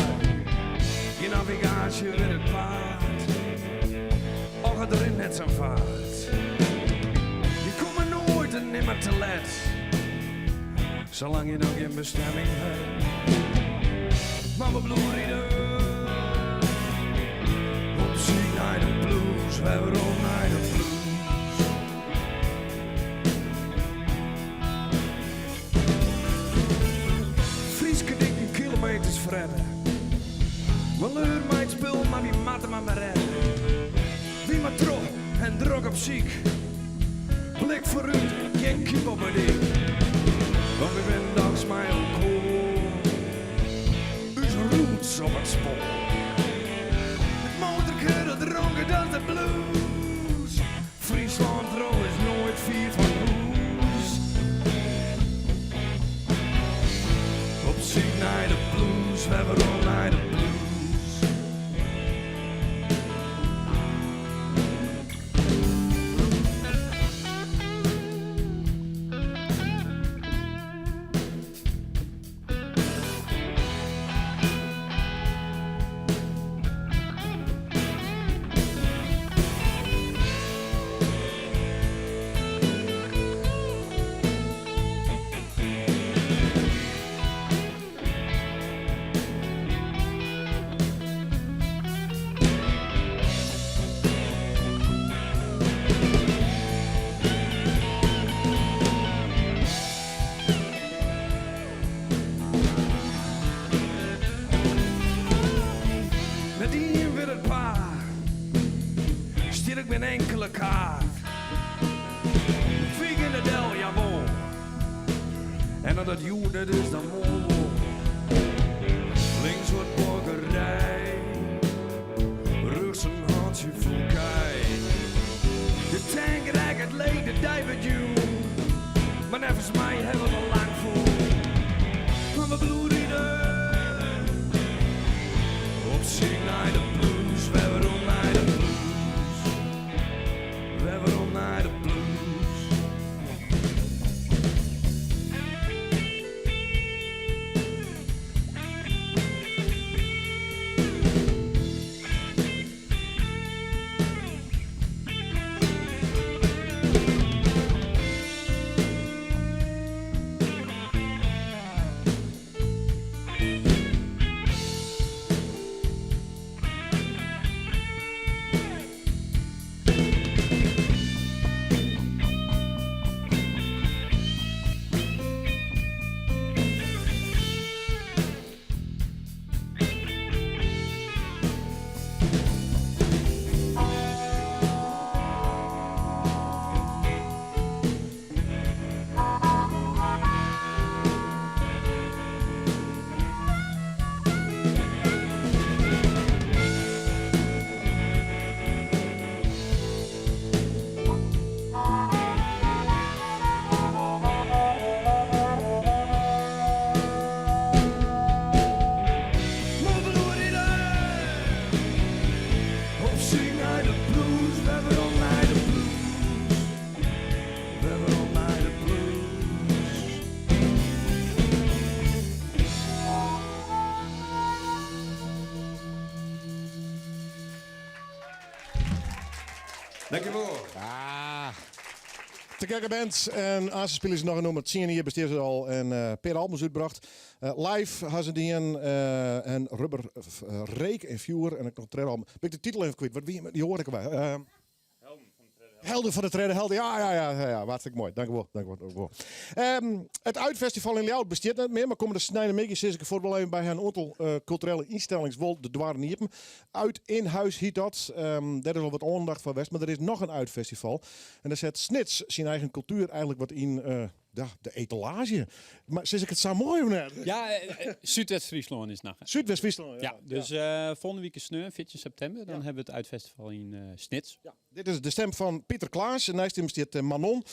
Gjin navigaasje wit it paad. Och it rint net sa'n faart. Je komme noait en nimmer te let. Salang je noch gjin bestemming hat. Mar we bliuwe riden. Op syk nei de blues, wer werom nei de blues. Fryske diken kilometers frette. Maleur mei it spul, mar wy moatte mar wer rêde. Wy mar troch en drok op syk. Blik foarút, gjin kyp op 'e dyk. Want wy binne dochs mei elkoar. Us roots op it spoar. It motorke dat ronket as de blues. Fryslân troch is noait fier fan hûs. Op syk nei de blues, wer werom nei de blues. Net ien wit it paad, stiet ek gjin inkele kaart. Fyk yn de del, jawol. En as dat hjoed net is, dan moarn wol. Links wat buorkerij, rjochts in hantsje fol kij. De tank rekket leech, de dei wurdt jûn. Mar neffens my hawwe we it al lang fûn. Mar we bliuwe riden. Op syk nei de blues, wer werom nei de blues. Wer werom nei de blues. Mar we bliuwe riden. Op syk nei de blues, wer werom nei de blues. Wer werom nei de blues. Dankjewol. Ah. Te gekke band. En aanst spylje se noch in nûmer. 10 jier bestean se al en in pear albums útbrocht. Live ha se dien en Rubber, Reek en Fjoer en ek noch in tredde album. Bin ik de titel even kwyt. Wat wie dy oare ek alwer? Helden fan de tredde helte. Ja, ja, ja, ja, ja. Hartstikke moai. Dankjewol, dankjewol, dankjewol. It Uitfestival yn Ljouwert bestiet net mear, mar kommende sneinemiddei sis ik fuort wol even by in oantal kulturele ynstellings wol de doarren iepen. Uit in Huis hjit dat. Dêr is al wat oandacht foar west, mar der is noch in Uitfestival. En dêr set Snits syn eigen kultuer eigenlik wat yn ja, de etalaazje. Mar sis ik it sa moai of net? Ja, Súdwest-Fryslân is noch. Súdwest-Fryslân, ja. Ja, dus folgjende wike sneon, 14 septimber, dan hawwe we it Uitfestival yn Snits. Ja. Dit is de stim fan Pieter Klaas. Neist him stiet Manon.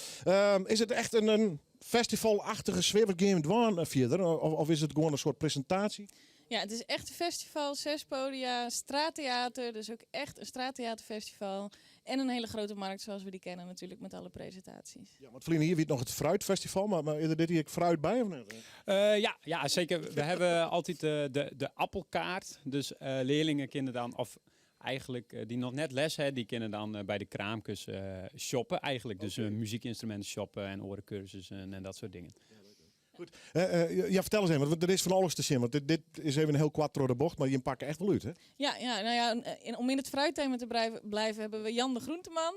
Is it echt in festivalachtige sfear? Wat gean jim dwaan fierder? Of is it gewoan in soart presintaasje? Ja, het is echt een festival, zes podia, straattheater. Dus ook echt een straattheaterfestival. En een hele grote markt zoals we die kennen natuurlijk met alle presentaties. Ja, want Vlien, hier wie nog het fruitfestival, maar is er dit hier fruit bij of niet? Ja, zeker. We hebben altijd de appelkaart. Dus leerlingen kunnen dan, of eigenlijk die nog net les hebben, die kunnen dan bij de kraampjes shoppen eigenlijk. Dus muziekinstrumenten shoppen en orencursussen en dat soort dingen. Goed. Ja, vertel eens even, want er is van alles te zien. Want dit is even een heel kwart door de bocht, maar je pakt echt wel uit, hè? Ja, ja, nou ja, om in het fruitthema te blijven hebben we Jan de Groenteman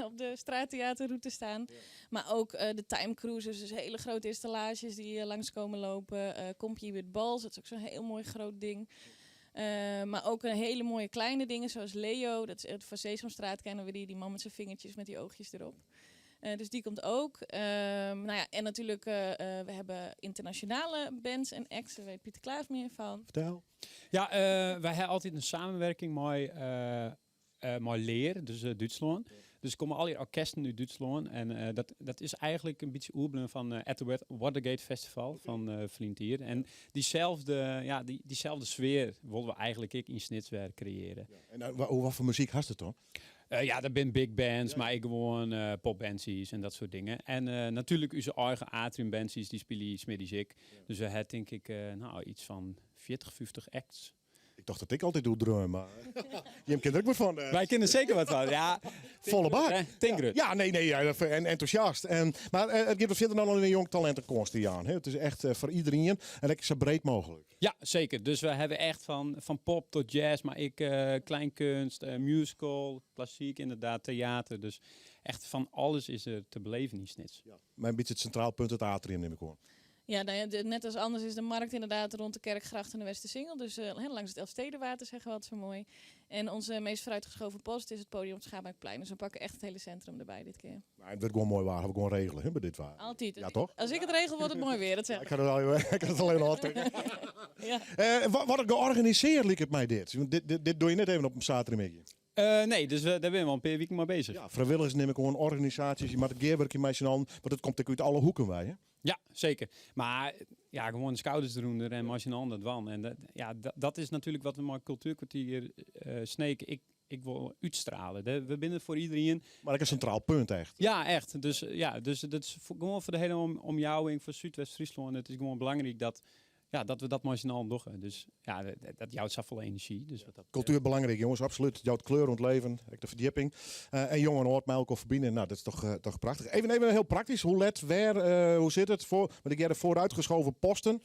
op de straattheaterroute staan. Maar ook de Time Cruisers, dus hele grote installages die langs komen lopen. Kompje with Balls, dat is ook zo'n heel mooi groot ding. Maar ook een hele mooie kleine dingen zoals Leo, dat is het van Sesamstraat kennen we die, die man met zijn vingertjes met die oogjes erop. Dus die komt ook. Nou ja, en natuurlijk, we hebben internationale bands en acts. Daar weet Pieter Klaas meer van. Vertel. Ja, wij hebben altijd een samenwerking met Leer, dus Duitsland. Dus er komen al die orkesten uit Duitsland. En dat is eigenlijk een beetje oerblen van at the Watergate Festival van Vlientier. En diezelfde sfeer wilden we eigenlijk ook in Snits weer creëren. Ja. En wat voor muziek had het dan? Ja, dat zijn big bands, maar ik gewoon popbands en dat soort dingen. En natuurlijk onze eigen atriumbands, die spelen smiddags ik. Dus we hebben denk ik iets van 40, 50 acts. Ik dacht dat ik altijd doe drum, maar je kent er ook wat van. Wij kennen zeker wat van, ja. Volle bak. Hè? Tinkrut. Ja, nee, nee, ja, en enthousiast. Maar het geeft verder dan al een jong talentenkomst aan. Hè? Het is echt voor iedereen en lekker zo breed mogelijk. Ja, zeker. Dus we hebben echt van pop tot jazz, maar ik kleinkunst, musical, klassiek inderdaad, theater. Dus echt van alles is er te beleven in Snits. Ja. Maar een beetje het centraal punt, het atrium neem ik hoor. Ja, nou ja, net als anders is de markt inderdaad rond de Kerkgracht en de Westersingel. Dus langs het Elfstedenwater zeggen we altijd zo mooi. En onze meest vooruitgeschoven post is het podium op het Schaapmarktplein. Dus we pakken echt het hele centrum erbij dit keer. Maar het wordt gewoon mooi waar, we gewoon regelen, hè, bij dit waar. Altijd. Ja, toch? Als ik het regel, wordt het mooi weer, dat zeg Ja, ik had het alleen al altijd. Ja. Wat ik georganiseerd liep het mij dit. Want dit doe je net even op een zaterdagmiddag. Nee, dus daar ben we al een paar weken mee bezig. Ja, vrijwilligers neem ik gewoon organisaties, je maakt het gearwerkje met z'n allen, want het komt natuurlijk uit alle hoeken wij, hè? Ja, zeker. Maar ja, gewoon de schouders eronder en als je een ander dwan. En dat is natuurlijk wat we met cultuurkwartier Sneek. Ik wil uitstralen. We binnen voor iedereen. Maar dat is een centraal punt echt. Ja, echt. Dus dat is gewoon voor de hele omjouwing, voor Zuidwest-Friesland. Het is gewoon belangrijk dat we dat maar z'n allen doen. Dus ja, dat jouwt zoveel energie. Dus wat dat Cultuur belangrijk, jongens, absoluut. Jouwt kleur ontleven, ook de verdieping. En jong en oud met elkaar verbinden, dat is toch prachtig. Even heel praktisch, hoe let, waar, hoe zit het? Voor, want ik heb er vooruitgeschoven posten.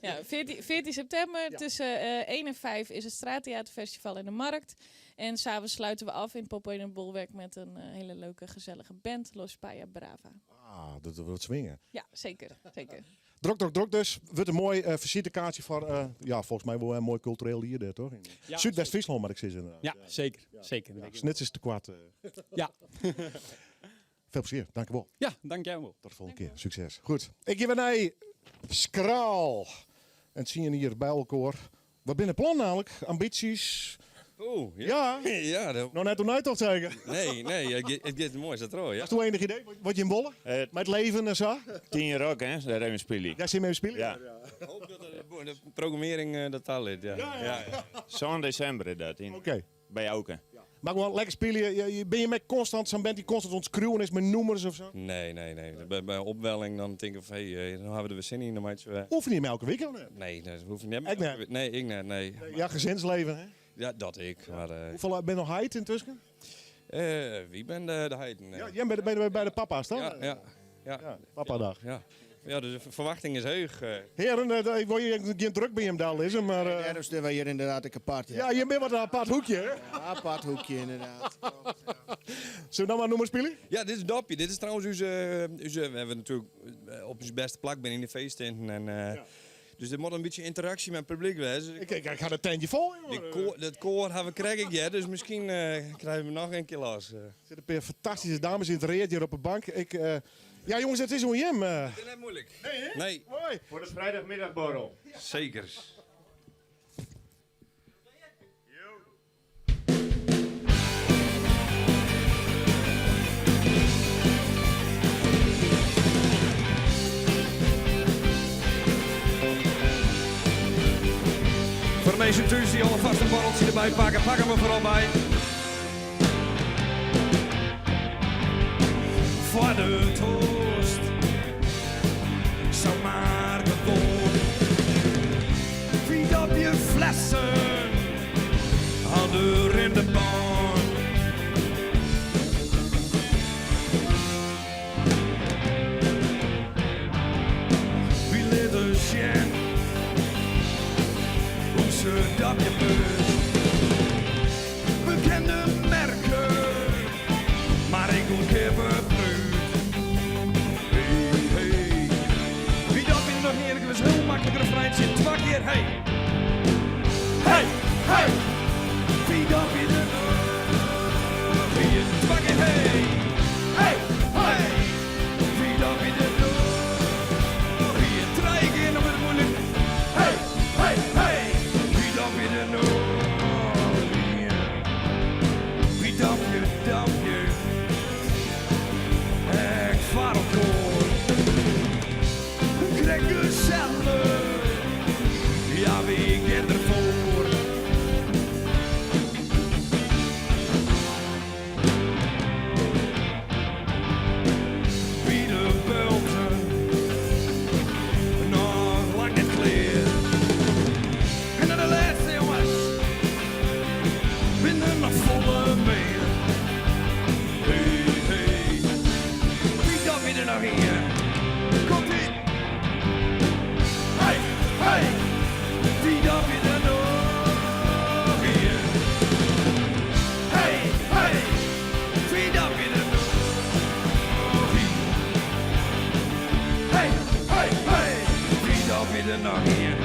Ja, 14 september tussen 1 en 5 is het Straattheaterfestival in de Markt. En s'avonds sluiten we af in Poppodium Bolwerk met een hele leuke, gezellige band, Los Paya Brava. Ah, dat wordt swingen. Ja, zeker, zeker. Drok, drok, drok dus. Wordt een mooi visitekaartje voor, ja, volgens mij wel een mooi cultureel hier, dit, toch? In Ja, Zuidwest-Friesland, maar ik zit inderdaad. Ja, zeker, zeker. Ja, Snits is te kwart. Ja. Veel plezier, dank je wel. Ja, dank jij wel. Tot de volgende keer. Succes. Goed. Ik geef naar Skraal. En het zien je hier bij elkaar. Wat binnen plan namelijk? Ambities? Oeh, ja. Ja. Ja, dat Nog net om toch zeker? Nee, nee, het gaat mooi, is dat rooi, ja. Is het enig idee? Wat je in Bolle? Met het leven en zo? 10 jaar ook, hè? Daar hebben we spelen. Daar zit mee spelen? Ja. Ik hoop dat de programmering dat al is, ja. Ja, ja. Ja. Zo'n december is dat. In, Oké. Bij Auken. Ja. Maar gewoon lekker spelen. Ben je met constant zo'n band die constant ontskruwen is met noemers of zo? Nee, nee, nee. Bij een opwelling dan denk ik van, hey, dan hebben we er weer zin in. Dan maak je weer- Oefen je hem elke week of niet? Nee, dat hoef je niet. Ik niet. Nee, ik niet, nee. Ja, gezinsleven, hè? Ja, dat ik. Maar Hoeveel ben je nog heid intussen? Wie ben de heid? Nee. Ja, jij bent bij de papa's, toch? Ja, ja, ja. Ja, papadag. Ja. Ja, dus de verwachting is heug. Heren, ik wil je geen druk bij hem daar lezen, maar, Nee, daarom staan wij hier inderdaad een apart. Ja. Ja, je bent wat een apart hoekje, hè? Ja, apart hoekje, inderdaad. Zullen we nou maar noemen spelen? Ja, dit is Dopje. Dit is trouwens onze, we hebben natuurlijk op onze beste plak binnen in de feesttenten. En, Ja. Dus er moet een beetje interactie met het publiek wezen. Ik ga het tentje vol, jongen. Dat koor hebben we krijg ik, ja, dus misschien krijgen we nog een keer los. Er zitten een paar fantastische dames in het reet hier op de bank. Ik ja, jongens, het is een jam. Het is net moeilijk. Nee, hè? Nee. Mooi. Voor de vrijdagmiddagborrel. Zeker. Thank mensen thuis die alvast een borreltje erbij pakken, pak hem er vooral bij. Voor de toast, zomaar gewoon. Viet op je flessen, handen in de baan. Wie leren zien hoe ze dat je moet. Bekende merken, maar ik moet kippen bruut. Hey, hey. Wie dat weer nog eerlijk was, heel makkelijk refreintje. Twee keer, hey. Hey, hey. Wie dat weer nog hier, twee keer, hey. Hey, hey. Wie dat weer nog hier, drie keer nog weer moeilijk. Hey, hey, hey. Wie dat weer nog hier. Wie dat je, dat je. Ik vaar op door. Krijg gezellig. Ja, wie gaat ervoor? Wie de bulten nog lang niet kleer. En dan de laatste jongens, binnen nog volle meer. Hey, hey, wie dat weer er nog hier? Komt ie! Hey, hey, wie dat weer er nog hier? Hey, hey, wie dat weer er nog hier? Hey, hey, hey, wie dat weer er nog hier?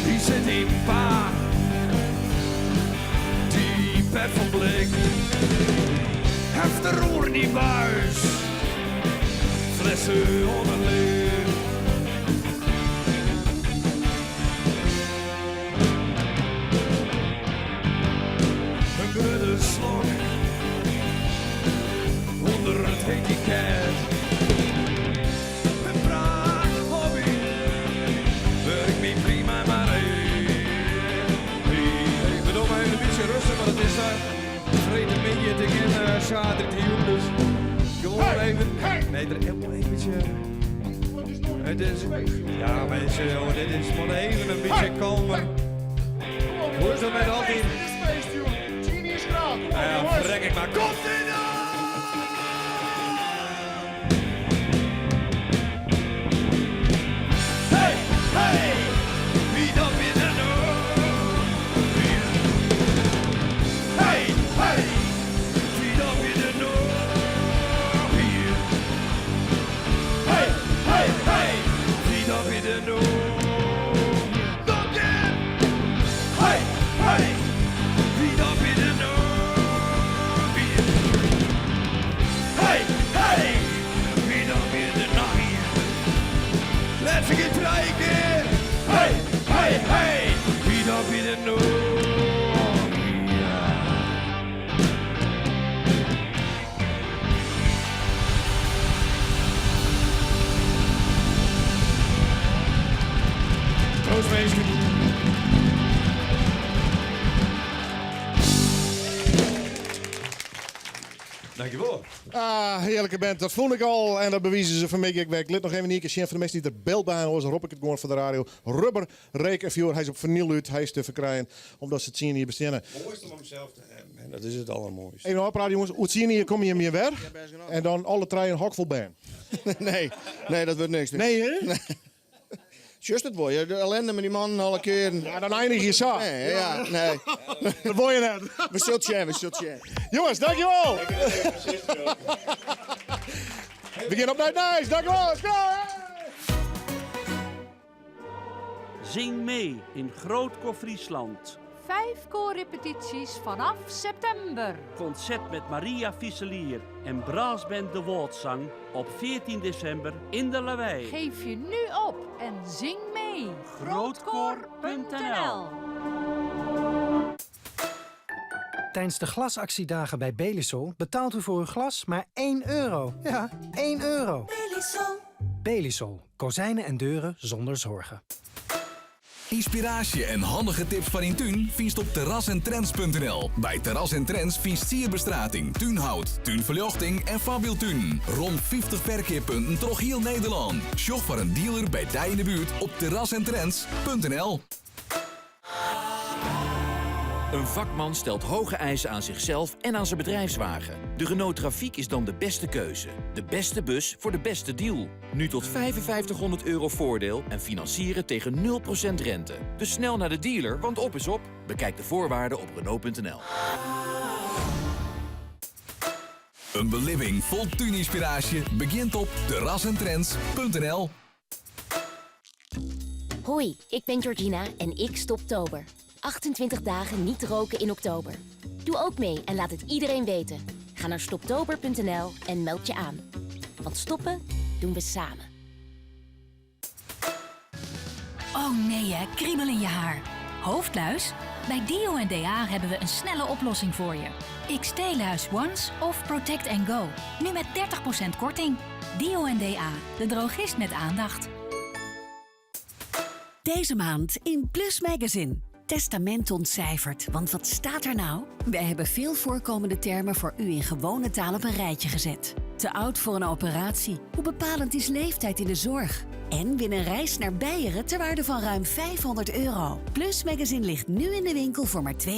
Die zit in pa, die pet van blik. Heft de roer in die buis, flessen onder leer. Een grote slok onder het etiket. Een praat hobby. Werk me prima, maar hey, hey, hey. We doen maar even een beetje rustig, want het is daar vreemd een beetje te in zaterdag dus gewoon even. Nee, er helemaal eventje. Het is, ja mensen, jongen, dit is gewoon even een beetje kalmer. Hoe is dat met al die... Nou ja, verrek ik maar. Komt ie dan! Hey, hey, wie dan weer de nog hier? Hey, hey, wie dan weer de nog hier? Hey, hey, hey, wie dan weer de nog hier? Nog keer! Hey, hey, wie dan weer de nog hier? Hey, hey, wie dan weer de nog hier? Let's get dreiken! Hey, hey, hey! Wie dan weer de nog hier? Proost, meester. Dankjewel. Ah, heerlijke band. Dat vond ik al. En dat bewijzen ze vanmiddag. Ik werk lid nog even een keer zien. Voor de mensen die er beeld bij horen, roep ik het gewoon voor de radio. Rubber, reek en vuur. Hij is op vinyl uit. Hij is te verkrijgen. Omdat ze het zien hier bestellen. Mooiste om zelf te hebben. En dat is het allermooiste. Even oppraten, jongens. Hoe zien hier kom je meer weer. En dan alle drie een hok vol band. Nee, nee, dat wordt niks. Nee, hè? Nee. Just het woord. De ellende met die man alle keer. Ja, dan eindig je zo. Nee, ja, nee. Dat wil je net. We zullen het zien, we zullen het zien. Jongens, dankjewel. We gaan op naar het Nijs. Dankjewel. Let's go. Zing mee in Groot Koor Friesland. 5 koorrepetities vanaf september. Concert met Maria Visselier en brassband De Wâldsang op 14 december in de Lawei. Geef je nu op en zing mee. Grootkoor.nl Tijdens de glasactiedagen bij Belisol betaalt u voor uw glas maar 1 euro. Ja, 1 euro. Belisol. Belisol. Kozijnen en deuren zonder zorgen. Ynspiraasje en handige tips foar dyn tún fynst op terrasentrends.nl. By Terras en Trends fynst sierbestrating, túnhout, túnferljochting en foarbyldtunen. Rom 50 ferkeappunten troch hiel Nederlân. Sjoch foar in dealer by dy yn de buert op terrasentrends.nl. Een vakman stelt hoge eisen aan zichzelf en aan zijn bedrijfswagen. De Renault Trafiek is dan de beste keuze. De beste bus voor de beste deal. Nu tot 5500 euro voordeel en financieren tegen 0% rente. Dus snel naar de dealer, want op is op. Bekijk de voorwaarden op Renault.nl. In belibbing fol túnynspiraasje begjint op terrasentrends.nl. Hoi, ik ben Georgina en ik stoptober. 28 dagen niet roken in oktober. Doe ook mee en laat het iedereen weten. Ga naar stoptober.nl en meld je aan. Want stoppen doen we samen. Oh nee hè, kriebel in je haar. Hoofdluis? Bij Dio en DA hebben we een snelle oplossing voor je. XT-luis Once of Protect Go. Nu met 30% korting. Dio en DA, de drogist met aandacht. Deze maand in Plus Magazine. Testament ontcijferd. Want wat staat er nou? Wij hebben veel voorkomende termen voor u in gewone taal op een rijtje gezet. Te oud voor een operatie. Hoe bepalend is leeftijd in de zorg? En win een reis naar Beieren ter waarde van ruim 500 euro. Plus Magazine ligt nu in de winkel voor maar 2,95.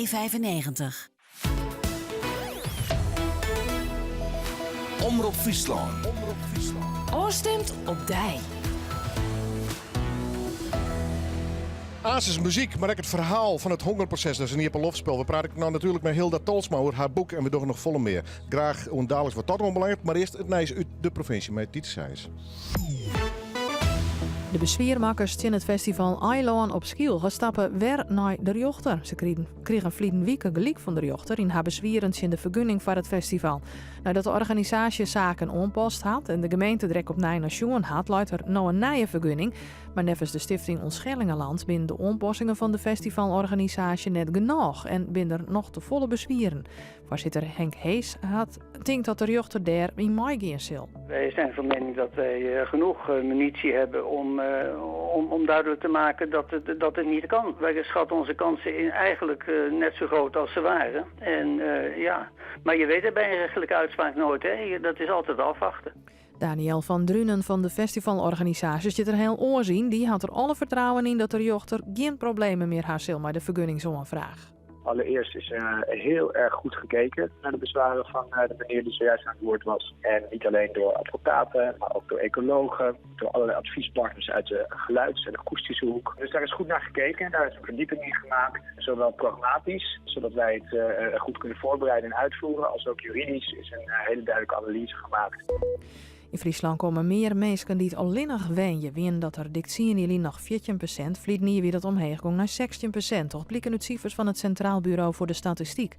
Omrop Fryslân. Ofstimd op dy. Aanst is muzyk, mar ek it ferhaal fan it hongerproses. Dat is in iepenloftspul. We prate no natuerlik mei Hilda Tolsma oer har boek en we dogge noch folle mear. Graach oant daliks wat dat oanbelanget, mar earst it nijs út de provinsje mei Tiete Seis. De beswiermakkers tsjin it festival Eilân op Skylge stappe wer nei de rjochter. Se krigen ferline wike gelyk fan de rjochter yn har beswieren tsjin de fergunning foar it festival. Neidat de organisaasje saken oanpast hat en de gemeente der ek opnij nei sjoen hat, leit der no in nije fergunning. Mar neffens de stifting Ons Schellingerland binne de oanpassingen fan de festivalorganisaasje net genôch en binne der noch tefolle beswieren. Foarsitter Henk Hees hat tinkt dat de rjochter dêr yn meigean sil. Wij zijn van mening dat wij eh, genoeg eh, munitie hebben om, eh, om, om duidelijk te maken dat het, dat het niet kan. Wij schatten onze kansen in eigenlijk net zo groot als ze waren. En ja, maar je weet het bij een rechterlijke uitspraak nooit. Hè? Dat is altijd afwachten. Daniël van Drunen fan de festivalorganisaasje stiet der hiel oars yn. Dy hat der alle fertrouwen yn dat de rjochter gjin problemen mear ha sil mei de fergunningsoanfraach. Allereerst is er heel erg goed gekeken naar de bezwaren van eh, de meneer die zojuist aan het woord was. En niet alleen door advocaten, maar ook door ecologen, door allerlei adviespartners uit de geluids- en akoestische hoek. Dus daar is goed naar gekeken en daar is een verdieping in gemaakt. Zowel pragmatisch, zodat wij het eh, goed kunnen voorbereiden en uitvoeren, als ook juridisch is een eh, hele duidelijke analyse gemaakt. Yn Fryslân komme mear minsken dy't allinnich wenje. Wienen dat der dik tsien jier lyn noch 14%, ferline jier wie dat omheech gong nei 16%, docht bliken út sifers fan it Centraal Bureau voor de Statistiek.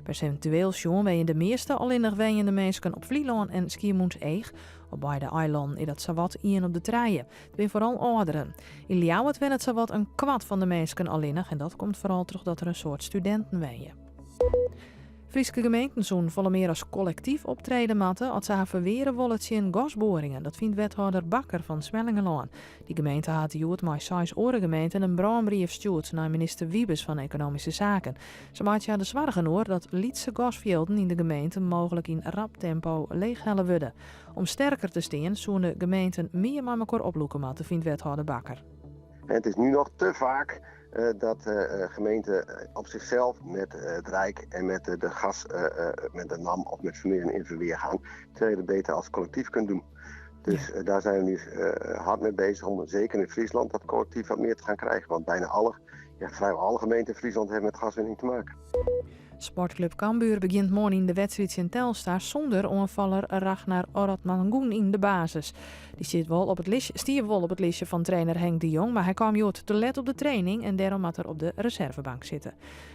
Persintueel sjoen wenje de measte allinnich wenjende minsken op Flylân en Skiermûntseach. Op beide eilannen is dat sawat ien op de trije. It binne foaral âlderen. Yn Ljouwert wennet sawat in kwart fan de minsken allinnich en dat komt foaral trochdat der in soad studinten wenje. Fryske gemeenten soenen folle mear as kollektyf optrede moatte as se har ferweare wolle tsjin gasboaringen. Dat fynt wethâlder Bakker fan Smellingerlân. Dy gemeente hat hjoed mei seis oare gemeenten in brânbrief stjoerd nei minister Wiebes fan Ekonomyske Saken. Se meitsje har der soargen oer dat lytse gasfjilden yn de gemeente mooglik yn rap tempo leechhelle wurde. Om sterker te stean soene gemeenten mear mei mekoar oplûke moatte, fynt wethâlder Bakker. Het is nu nog te vaak eh, dat eh, eh, gemeenten op zichzelf met het Rijk en met de gas, met de NAM of met Vermeer in verweer gaan. Terwijl je het beter als collectief kunt doen. Dus daar zijn we nu hard mee bezig om zeker in Friesland dat collectief wat meer te gaan krijgen. Want bijna alle, ja, vrijwel alle gemeenten in Friesland hebben met gaswinning te maken. Sportklup Cambuur begjint moarn yn de wedstriid tsjin Telstar sûnder oanfaller Ragnar Oratmangoen yn de basis. Dy stiet wol op it stie wol op it listje fan trainer Henk de Jong, mar hy kaam hjoed te let op de training en dêrom moat er op de reservebank sitte.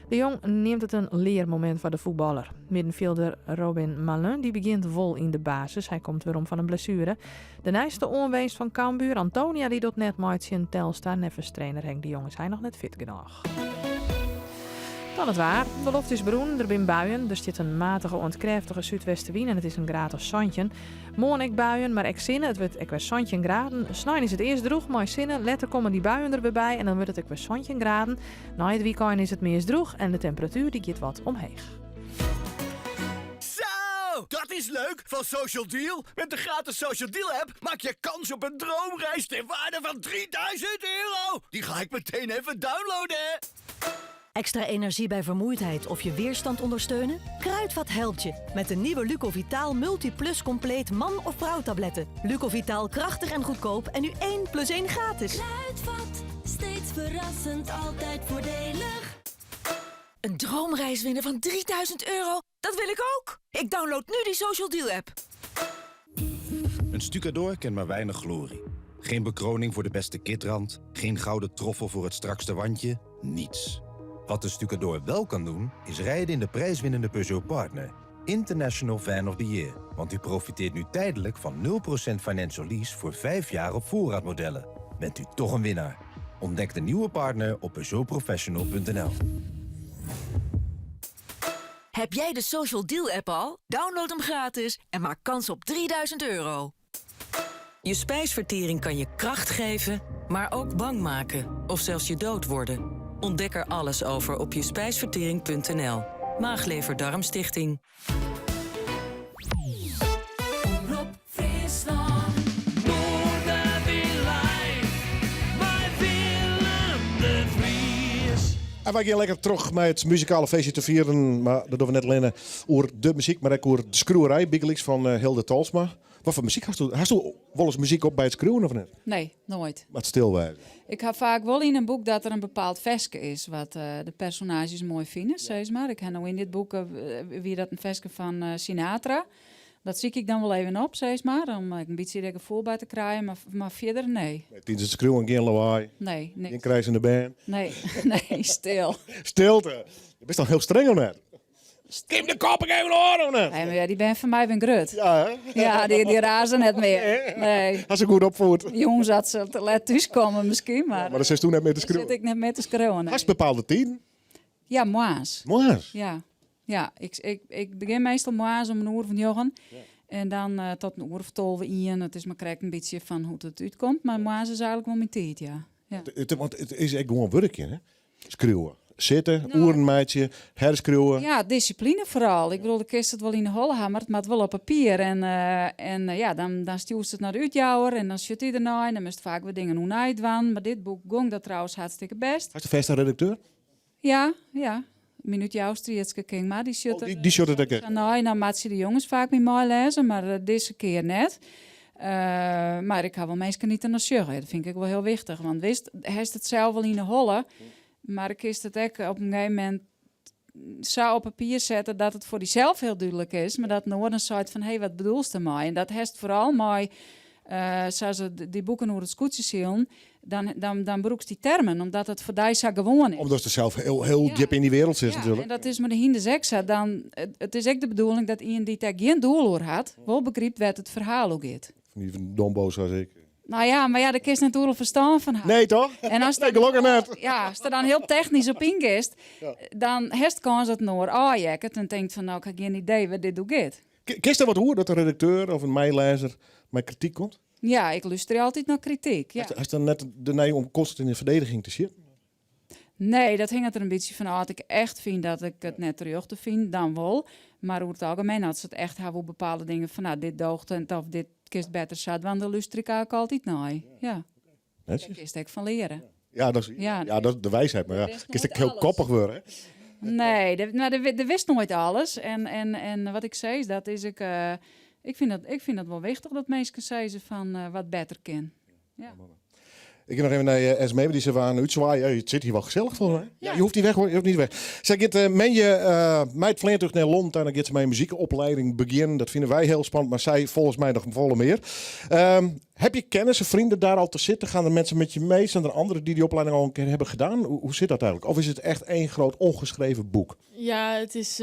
De Jong neamt it in learmomint foar de fuotballer. Middenfjilder Robin Maulun dy begjint wol yn de basis, hy komt werom fan in blessuere. De nijste oanwinst fan Cambuur, Antonia, dy docht net mei tsjin Telstar. Neffens trainer Henk de Jong is hy noch net fit genôch. Dan it waar. De loft is berûn, der binne buien, der stiet in matige oant krêftige súdwestewyn en it is in graad as 17. Moarn ek buien, mar ek sinne. It wurdt ek wer 17 graden. Snein is it earst drûch mei sinne, letter komme dy buien der wer by en dan wurdt it ek wer 17 graden. Nei it wykein is it meast drûch en de temperatuer dy giet wat omheech. Zo, dat is leuk van Social Deal. Met de gratis Social Deal app maak je kans op een droomreis ter waarde van 3000 euro. Die ga ik meteen even downloaden. Extra energie bij vermoeidheid of je weerstand ondersteunen? Kruidvat helpt je met de nieuwe Lucovitaal Multi Plus Compleet man- of vrouwtabletten. Lucovitaal krachtig en goedkoop en nu 1 plus 1 gratis. Kruidvat, steeds verrassend, altijd voordelig. Een droomreis winnen van 3000 euro? Dat wil ik ook! Ik download nu die Social Deal app. Een stucador kent maar weinig glorie. Geen bekroning voor de beste kitrand, geen gouden troffel voor het strakste wandje, niets. Wat de stucador wel kan doen, is rijden in de prijswinnende Peugeot Partner. International Van of the Year. Want u profiteert nu tijdelijk van 0% financial lease voor 5 jaar op voorraadmodellen. Bent u toch een winnaar? Ontdek de nieuwe partner op peugeotprofessional.nl. Heb jij de Social Deal app al? Download hem gratis en maak kans op 3000 euro. Je spijsvertering kan je kracht geven, maar ook bang maken of zelfs je dood worden. Ontdek er alles over op jespijsvertering.nl. Maaglever Darmstichting. Omrop Fryslân. Noardewyn Live mei Willem de Vries. En wy gean lekker troch mei it muzikale feestje te fieren. Mar dat dogge we net allinne oer de muzyk, mar ek oer de skriuwerij, bygelyks fan Hilde Tolsma. Wat foar muzyk hasto? Hasto wolris muzyk op by it skriuwen of net? Nee, noait. Moat stil wêze. Ik ha faak wol yn in boek dat der in bepaald ferske is wat de personaazjes moai fine, sis mar. Ik ha no yn dit boek, wie dat in ferske fan Sinatra. Dat sykje ik dan wol even op, sis mar, om ek in bytsje dêr gefoel by te krijen, mar fierder nee. Nee, tidens it skriuwen gjin lawaai? Nee, niks. Gjin krijsende bern? Nee, nee, stil. Stilte! Do bist al hiel streng of net? Kim de kop ek even oan of net? Nee, mar ja, dy bern fan my binne grut. Ja, hè? Ja, dy raze net mear. Nee. Hast se goed opfoed? Jûns as se te let thúskomme miskien, mar... Ja, mar dan sitsto net mear te skriuwen. Dan sit ik net mear te skriuwen, nee. Hast bepaalde tiden? Ja, moarns. Moarns? Ja. Ja, ik begjin meastal moarns om in oere of njoggen. En dan tot in oere of 12, ien. It is mar krekt in bytsje fan hoe't it útkomt. Mar moarns is eigenlik wol myn tiid, ja. Ja. Want it is ek gewoan wurkjen, hè? Skriuwe. Sitte, oeren meitsje, herskriuwe. Ja, dissipline foaral. Ik bedoel, do kinst it wol yn 'e holle ha, mar it moat wol op papier. En ja, dan stjoerst it nei de útjouwer en dan sjocht dy dernei en dan moatst faak wer dingen oernij dwaan. Mar dit boek gong dat trouwens hartstikke bêst. Hast in fêste redakteur? Ja, ja. Myn útjouster Jitske Kingma, dy sjocht der, dy sjocht it ek. Sa nei. Dan moatte de jonges faak my meilêze, mar dizze kear net. Mar ik ha wol minsken dy't der nei sjogge. Dat fyn ik ek wol hiel wichtich. Want witst, hast it sels wol yn 'e holle, mar kinst it ek op in gegeven momint sa op papier sette dat it foar dysels hiel dúdlik is, mar dat in oar dan seit fan hé, wat bedoelst dermei? En dat hast foaral mei, sa as dy boeken oer it skûtsjesilen, dan brûkst dy termen, omdat it foar dy sa gewoan is. Omdat je sels hiel, hiel djip yn dy wereld sitst Ja, natuerlik. en dat is mei de hynders ek sa. Dan, it is ek de bedoeling dat ien dy't dêr gjin doel oer hat, wol begrypt wêr't it ferhaal oer giet. Fan dy dombo sa as ik. No ja, mar ja, dêr kinst net oeral ferstân fan ha. Nee, toch? En ast Nee, gelokkich net. Ja, ast der dan hiel technysk op yngiest, dan hast kâns dat in oar ôfheakket en tinkt fan no, ik ha gjin idee wêr't dit oer giet. Kinst der wat oer dat de redakteur of in meilêzer mei krityk komt? Ja, ik lústerje altyd nei krityk. Ja. Hast dan net de neiging om konstant yn de ferdediging te sjitten? Nee, dat hinget der in bytsje fan ôf. As ik echt fyn dat ik it net terjochte fyn, dan wol. Mar oer it algemeen, as se it echt hawwe oer bepaalde dingen fan no, dit doocht net of dit kinst better sa dwaan, dan lúster ik eigentlik altyd nei. Ja. Netjes. Dêr kinst ek fan leare. Ja, dat is, Ja. ja, dat is de wijsheid. Mar ja, Wist kinst ek noait hiel alles. koppich wurde. Hè? Nee, no, der wist noait alles. En wat ik sis, dat is ik, ik fyn dat, ik fyn dat wol wichtich dat minsken sizze fan wat better kin. Ja. Ik ga nog even naar Esmee, die ze waren útswaaien. Hey, het zit hier wel gezellig volgens mij. Ja. je hoeft niet weg hoor, je hoeft niet weg. Zij gaat men je met het vliegtuig naar Londen en dan gaat ze mijn muziekopleiding beginnen. Dat vinden wij heel spannend, maar zij volgens mij nog volle meer. Heb je kennissen, vrienden daar al te zitten? Gaan er mensen met je mee? Zijn er anderen die die opleiding al een keer hebben gedaan? Hoe zit dat eigenlijk? Of is het echt één groot ongeschreven boek? Ja, het is,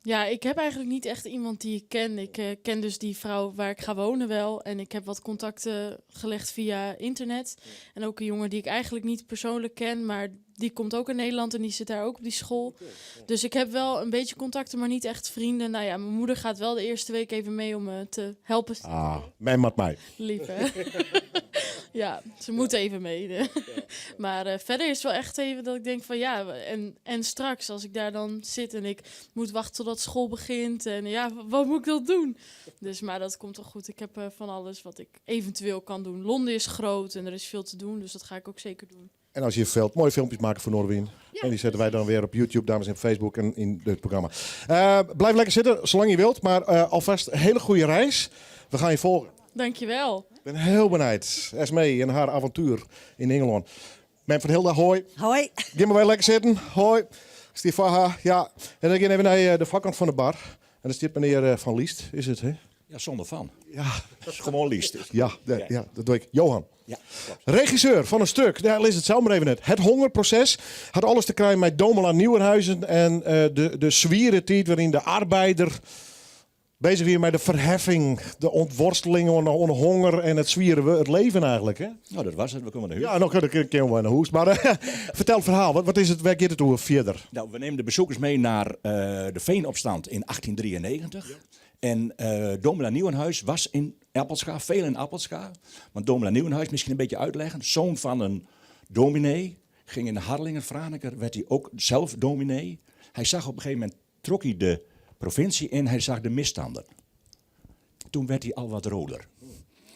ja, ik heb eigenlijk niet echt iemand die ik ken. Ik ken dus die vrouw waar ik ga wonen wel. En ik heb wat contacten gelegd via internet. En ook een jongen die ik eigenlijk niet persoonlijk ken, maar die komt ook in Nederland en die zit daar ook op die school. Dus ik heb wel een beetje contacten, maar niet echt vrienden. Nou ja, mijn moeder gaat wel de eerste week even mee om me te helpen. Ah, mijn mat mij. Lief, hè? Ja, ze moet even mee. Maar verder is het wel echt even dat ik denk van ja, en straks als ik daar dan zit en ik moet wachten totdat school begint. En ja, wat moet ik dan doen? Dus, maar dat komt toch goed. Ik heb van alles wat ik eventueel kan doen. Londen is groot en er is veel te doen, dus dat ga ik ook zeker doen. En als je veld mooie filmpjes maken voor Noardewyn. En die zetten wij dan weer op YouTube, dames en Facebook en in het programma. Blijf lekker zitten, zolang je wilt. Maar alvast een hele goede reis. We gaan je volgen. Dankjewel. Ik ben heel benieuwd. Esmee en haar avontuur in Engeland. Mem van Hilda, hoi. Hoi. Ga maar weer lekker zitten. Hoi. Stifaha, ja. En dan gaan we even naar de voorkant van de bar. En dan zit meneer Van Liest, is het, hè? Ja, zonder van. Ja. Dat is gewoon Liest. Ja, ja. Ja, dat doe ik. Johan. Ja, klopt. Regisseur van een stuk, daar lees het zelf maar even net. Het Hongerproces had alles te krijgen met Domela Nieuwenhuizen en de zwiere tijd waarin de arbeider bezig weer met de verheffing, de ontworsteling onder honger en het zwieren, het leven eigenlijk. Hè? Nou, dat was het. We komen naar huis. Ja, nou, dan kunnen we naar huis. Maar vertel het verhaal. Wat is het? Waar gaat het over verder? Nou, we nemen de bezoekers mee naar de Veenopstand in 1893. En Domela Nieuwenhuis was in Appelscha, veel in Appelscha. Want Domela Nieuwenhuis, misschien een beetje uitleggen, zoon van een dominee, ging in Harlingen, Franeker, werd hij ook zelf dominee. Hij zag op een gegeven moment, trok hij de provincie in, hij zag de misstanden. Toen werd hij al wat roder.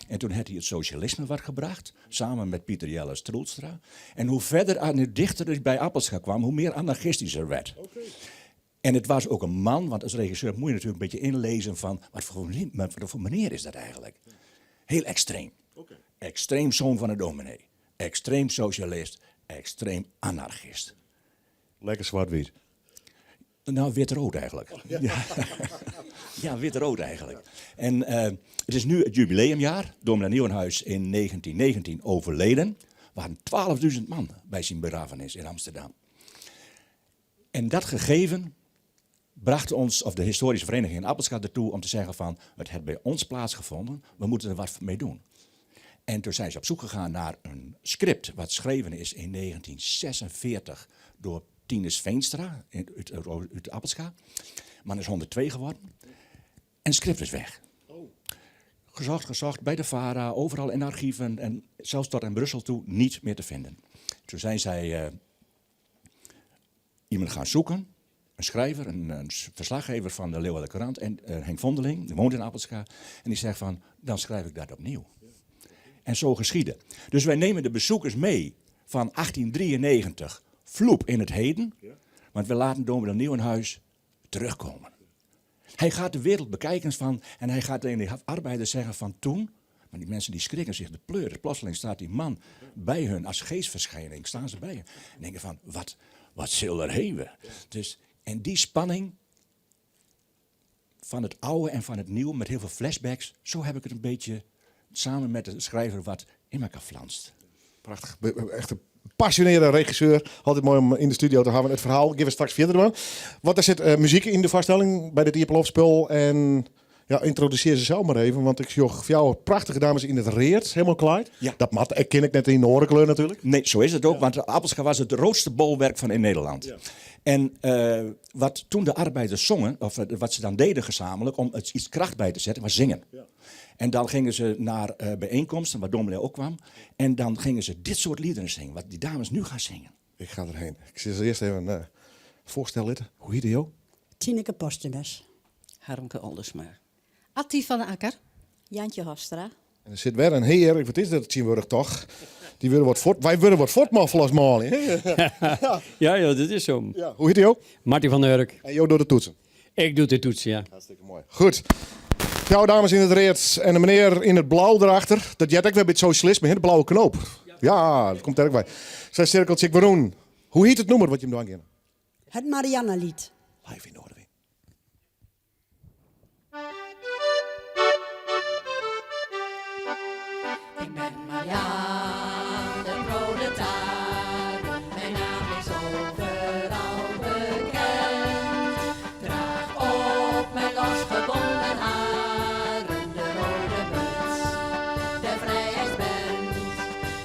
En toen had hij het socialisme wat gebracht, samen met Pieter Jelles Troelstra. En hoe verder en hoe dichter hij bij Appelscha kwam, hoe meer anarchistischer werd. En het was ook een man, want als regisseur moet je natuurlijk een beetje inlezen van wat voor meneer is dat eigenlijk? Heel extreem. Extreem zoon van de dominee. Extreem socialist. Extreem anarchist. Lekker zwart-wit. Nou, wit-rood eigenlijk. Ja. Ja, wit-rood eigenlijk. En het is nu het jubileumjaar. Domela Nieuwenhuis in 1919 overleden. Er waren 12.000 man bij zijn begrafenis in Amsterdam. En dat gegeven bracht ons, of de historische vereniging in Appelscha ertoe om te zeggen van, het heeft bij ons plaatsgevonden, we moeten er wat mee doen. En toen zijn ze op zoek gegaan naar een script wat geschreven is in 1946 door Tinus Veenstra uit Appelscha. Man is 102 geworden. En het script is weg. Gezocht, gezocht, bij de VARA, overal in archieven en zelfs tot in Brussel toe niet meer te vinden. Toen zijn zij iemand gaan zoeken, een schrijver, een verslaggever van de Leeuwarden Courant, en Henk Vondeling, die woont in Appelscha, en die zegt van, dan schrijf ik dat opnieuw. En zo geschiedde. Dus wij nemen de bezoekers mee van 1893, vloep in het heden, want we laten Domela Nieuwenhuis terugkomen. Hij gaat de wereld bekijken van, en hij gaat tegen de arbeiders zeggen van toen, maar die mensen die schrikken zich de pleuris. Plotseling staat die man bij hun als geestverschijning, staan ze bij hen. En denken van, wat zal er hebben? En die spanning van het oude en van het nieuwe, met heel veel flashbacks, zo heb ik het een beetje samen met de schrijver wat in elkaar flanst. Prachtig, echt een passioneerde regisseur. Altijd mooi om in de studio te hebben. Het verhaal geven we straks verder aan. Want er zit muziek in de vaststelling bij dit Iepenloftspul. En ja, introduceer ze zelf maar even. Want ik zie voor jou prachtige dames in het reert, helemaal klaar. Dat mat, ik ken ik net in de orenkleur natuurlijk. Nee, zo is het ook. Want Appelscha was het roodste bolwerk van in Nederland. En wat toen de arbeiders zongen, of wat ze dan deden gezamenlijk, om het iets kracht bij te zetten, was zingen. En dan gingen ze naar bijeenkomsten, waar Dominee ook kwam. En dan gingen ze dit soort liederen zingen, wat die dames nu gaan zingen. Ik ga erheen. Ik zit eerst even een voorstel litten. Hoe heet jou? Tineke Postumus. Harmke Oldersma. Attie van den Akker. Jantje Hofstra. En er zit weer een heer, wat is dat tegenwoordig toch? Die willen wat voort, wij willen wat voortmaffelen als Mali, hè? Ja. Ja, ja, dat is zo. Ja. Hoe heet die ook? Martin van der Hurk. En jou doet de toetsen? Ik doe de toetsen, ja. Hartstikke mooi. Goed. Jouw dames in het reet en de meneer in het blauw erachter. Dat jij ook weer bij het socialisme, hè? De blauwe knoop. Ja, Ja, dat komt der ek by. Sy sirkeltsje ik wer rûn. Hoe hyt it nûmer wat jim dwaan geane? Het Mariannelied. Live yn Noardewyn. Ik ben Marianne de proletaar, mijn naam is overal bekend. Draag op mijn losgebonden haren de rode muts der vrijheidsband.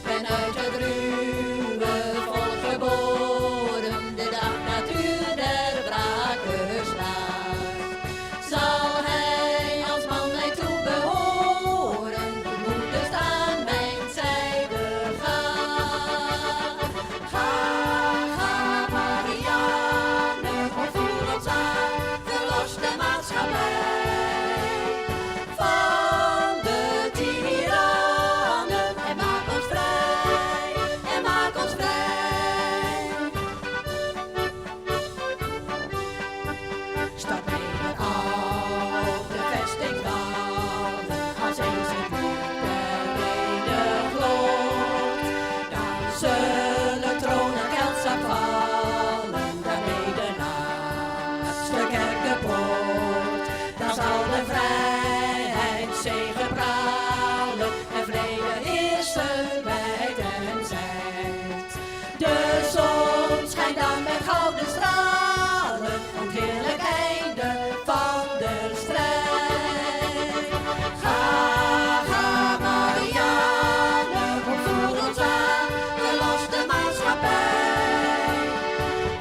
Ben uit het ruwe volk geboren, de dag natuur der wrake slaat. Zal hij als man mij toebehoren, moeders aan mijn zijde gaan. Ga, ga Marianne, voer ons aan, verlos de maatschappij. Van de tirannen en maak ons vrij, en maak ons vrij. Stap neder op de vestingwallen, als eens het lied der vrede gloort. Dan zullen troon en geldzak vallen, daarmee de laatste kerk de poort. Dan zal de vrijheid zegepralen en vrede heersen wijd en zijd. De zon schijnt dan met gouden stralen, om het heerlijk einde van de strijd. Ga, ga Marianne, kom voer ons aan, verlos de maatschappij.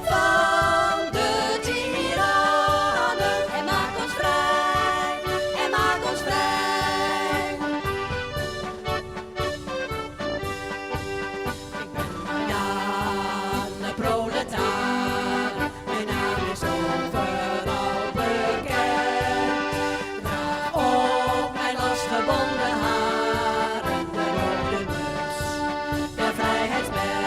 Van de tirannen en maak ons vrij, en maak ons vrij. Ik ben Marianne proletaar, mijn naam is overal bekend. Draag op mijn losgebonden haren de rode muts der vrijheidsband.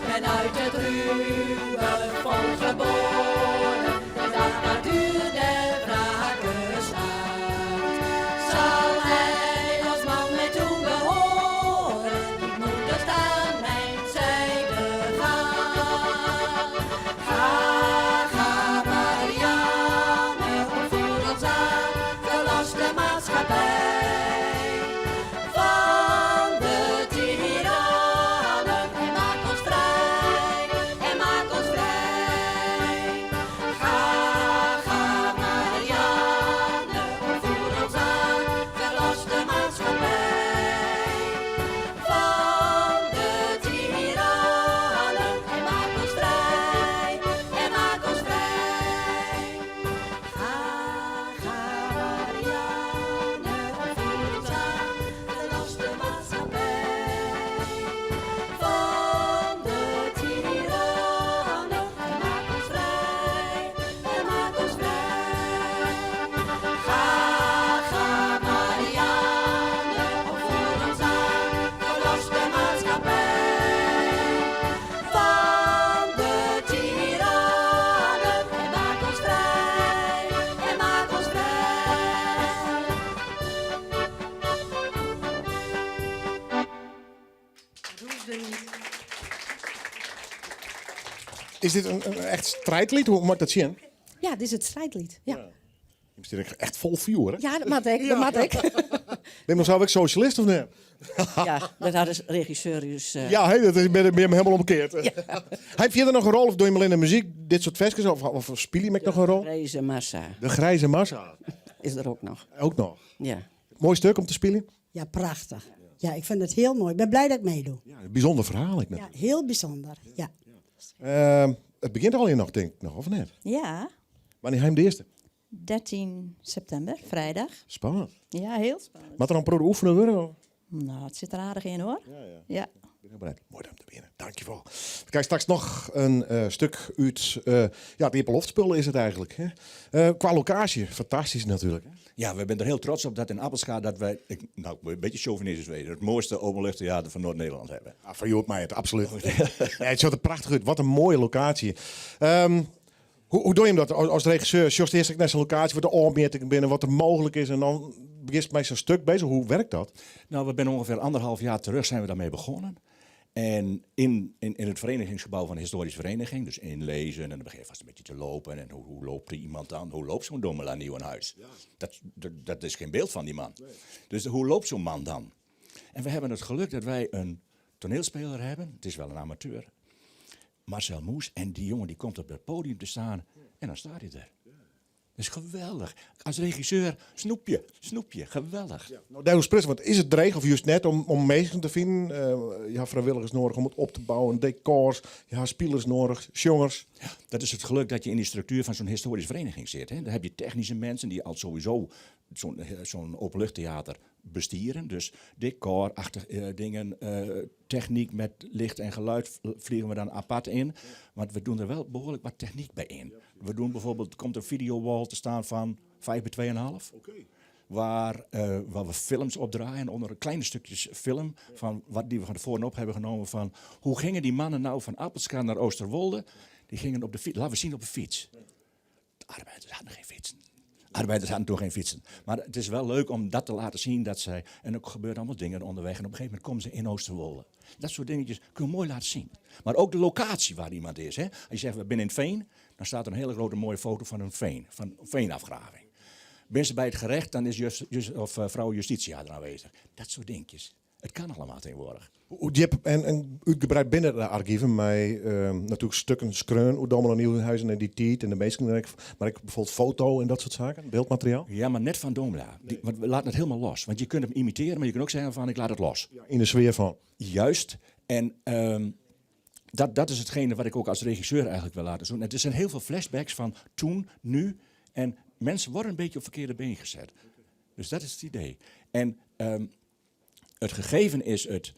Ben uit het ruwe volk geboren, de dag natuur der wrake slaat. Zal hij als man mij toebehoren, die moeders aan mijn zijde gaan. Ga, ga Marianne, voer ons aan, verlos de maatschappij. Van de tirannen en maak ons vrij, en maak ons vrij. Ga, ga Marianne, voer ons aan, verlos de maatschappij. Van de tirannen en maak ons vrij, en maak ons vrij. Ga, ga Marianne, voer ons aan, verlos de maatschappij. Van de tirannen en maak ons vrij, en maak ons vrij. Ga, ga Marianne, voer ons aan, verlos de maatschappij. Van de tirannen en maak ons vrij, en maak ons vrij. Is dit een echt strijdlied? Hoe moet ik dat zien? Ja, dit is het strijdlied. Ja, Je zit echt vol vuur, hè? ja dat mag ik. Dat mag ik. Ben je nog zelf ook socialist of niet? Ja, dat had de regisseur dus... Ja, hey, dat is, ben je hem helemaal omkeerd. Heb je er nog een rol of doe je hem alleen in de muziek? Dit soort versjes of speel je met nog een rol? De grijze massa. De grijze massa. Is er ook nog. Ook nog. Ja. Mooi stuk om te spelen. Ja, prachtig. Ja, ik vind het heel mooi. Ik ben blij dat ik meedoe. Ja, een bijzonder verhaal. Ik Ja, heel bijzonder. Ja. Het begint al hier nog, denk ik nog, of net? Ja, Wanneer hij hem de eerste? 13 september, vrijdag. Spannend. Ja, heel spannend. Maar er dan pro oefenen worden? of? Nou, het zit er aardig in hoor. Ja, ja. Ik ben heel blij. Mooi om te beginnen. Dankjewel. We kijken straks nog een stuk uit ja, het Openluchtspul is het eigenlijk. Hè? Qua locatie, fantastisch natuurlijk. Hè? Ja, we zijn er heel trots op dat in Appelscha dat wij, ik, nou, ik moet een beetje chauvinistisch weten, het mooiste openluchttheater van Noord-Nederland hebben. Ah, van Joop mij het, absoluut. Nee, het ziet er prachtig uit. Wat een mooie locatie. Hoe, hoe doe je dat as, as regisseur? Sjochst earst ek nei sa'n lokaasje, wat de ôfmjittingen binne, wat der mooglik is en dan begjinst mei sa'n stuk bezig. Hoe werkt dat? Nou, we zijn ongeveer anderhalf jaar terug zijn we daarmee begonnen. En in het verenigingsgebouw van de Historische Vereniging, dus inlezen en dan begin je vast een beetje te lopen. En hoe loopt er iemand dan? Hoe loopt zo'n Domela Nieuwenhuis? Dat is geen beeld van die man. Dus hoe loopt zo'n man dan? En we hebben het geluk dat wij een toneelspeler hebben. Het is wel een amateur. Marcel Moes. En die jongen die komt op het podium te staan en dan staat hij er. Dat is geweldig. Als regisseur, snoepje, snoepje, geweldig. Ja. Nou, daar sprutsen, want is it dreech of just net om minsken te finen? Je hebt vrijwilligers nodig om het op te bouwen, decors, je hebt spelers nodig, jongers. Ja, dat is het geluk dat je in die structuur van zo'n historische vereniging zit. Hè. Daar heb je technische mensen die al sowieso zo'n openluchttheater bestieren. Dus decorachtige dingen, techniek met licht en geluid vliegen we dan apart in. Want we doen er wel behoorlijk wat techniek bij in. We doen bijvoorbeeld, er komt een videowall te staan van 5 bij 2,5. Waar we films op draaien, onder kleine stukjes film, van wat die we van tevoren op hebben genomen van hoe gingen die mannen nou van Appelscha naar Oosterwolde? Die gingen op de fiets, laten we zien op de fiets. De arbeiders hadden geen fietsen. Arbeiders hadden toen geen fietsen. Maar het is wel leuk om dat te laten zien dat zij... En ook gebeuren allemaal dingen onderweg. En op een gegeven moment komen ze in Oosterwolde. Dat soort dingetjes kun je mooi laten zien. Maar ook de locatie waar iemand is. Hè? Als je zegt, we zijn in het veen, dan staat er een hele grote mooie foto van een veen. Van een veenafgraving. Ben ze bij het gerecht, dan is vrouw Justitia er aanwezig. Dat soort dingetjes. Het kan allemaal tegenwoordig. Hoe diep en uitgebreid binnen de archieven, met natuurlijk stukken skreun, hoe Domela Nieuwenhuizen en die tijd en de meesten, maar ik bijvoorbeeld foto en dat soort zaken, beeldmateriaal? Ja, maar net van Domela. Want we laten het helemaal los. Want je kunt hem imiteren, maar je kunt ook zeggen van ik laat het los. Ja, in de sfeer van. Juist. En dat is hetgene wat ik ook als regisseur eigenlijk wil laten zien. Er zijn heel veel flashbacks van toen, nu en mensen worden een beetje op verkeerde been gezet. Dus dat is het idee. En het gegeven is het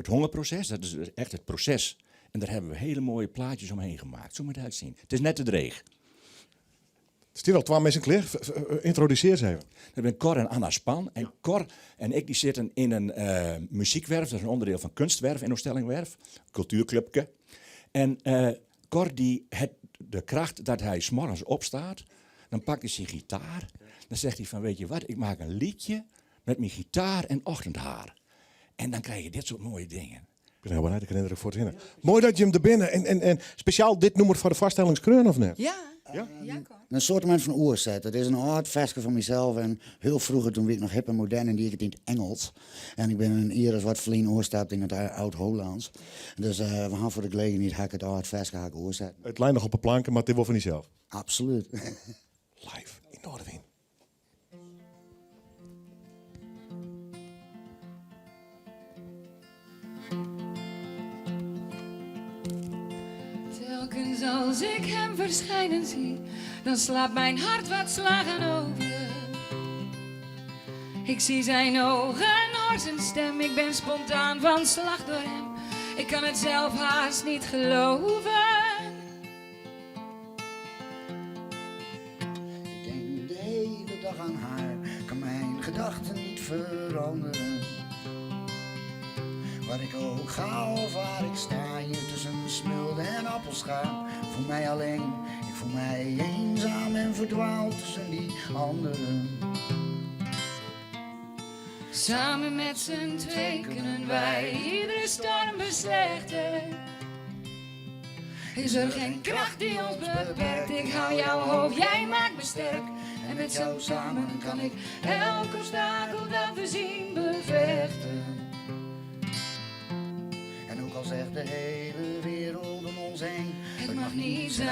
hongerproces, dat is dus echt het proces. En daar hebben we hele mooie plaatjes omheen gemaakt. Zo moet het uitzien. Het is net te dreig. Stil al 2 mensen klaar. Introduceer ze even. Dat zijn Cor en Anna Span. En Cor en ik die zitten in een muziekwerf. Dat is een onderdeel van Kunstwerf in Ooststellingwerf. Cultuurclubke. En Cor die het, de kracht dat hij 's morgens opstaat. Dan pakt hij zijn gitaar. Dan zegt hij van weet je wat, ik maak een liedje met mijn gitaar en ochtendhaar. En dan krijg je dit soort mooie dingen. Ik ben heel blij dat ik er voor het herinneren. Mooi dat je hem er binnen. En speciaal dit nummer voor de vaststellingskreun of net? Ja. Ja? Ja, Cor. Een soort van oerzet. Het is een oud versje van mezelf. En heel vroeger, toen ik nog hip en modern en die ik het in het Engels. En ik ben een iris wat vlien oorstapt in het oud-Hollands. Dus we gaan voor de gelegenheid ga ik het oud versje ga ik oorzetten. Het lijkt nog op een planken, maar dit wordt van jezelf. Absoluut. Live in Noardewyn. Telkens als ik hem verschijnen zie, dan slaat mijn hart wat slagen over. Ik zie zijn ogen, hoor zijn stem, ik ben spontaan van slag door hem. Ik kan het zelf haast niet geloven. Ik denk de hele dag aan haar, kan mijn gedachten niet veranderen. Waar ik ook ga of waar ik sta, hier tussen Smilde en Appelscha. Voel mij alleen, ik voel mij eenzaam en verdwaald tussen die anderen. Samen met z'n twee kunnen wij iedere storm beslechten. Is er geen kracht die ons beperkt? Ik hou jou hoog, jij maakt me sterk. En met jou samen kan ik elk obstakel dat we zien bevechten. En ook al zegt de hele wereld om ons heen, het mag niet zijn.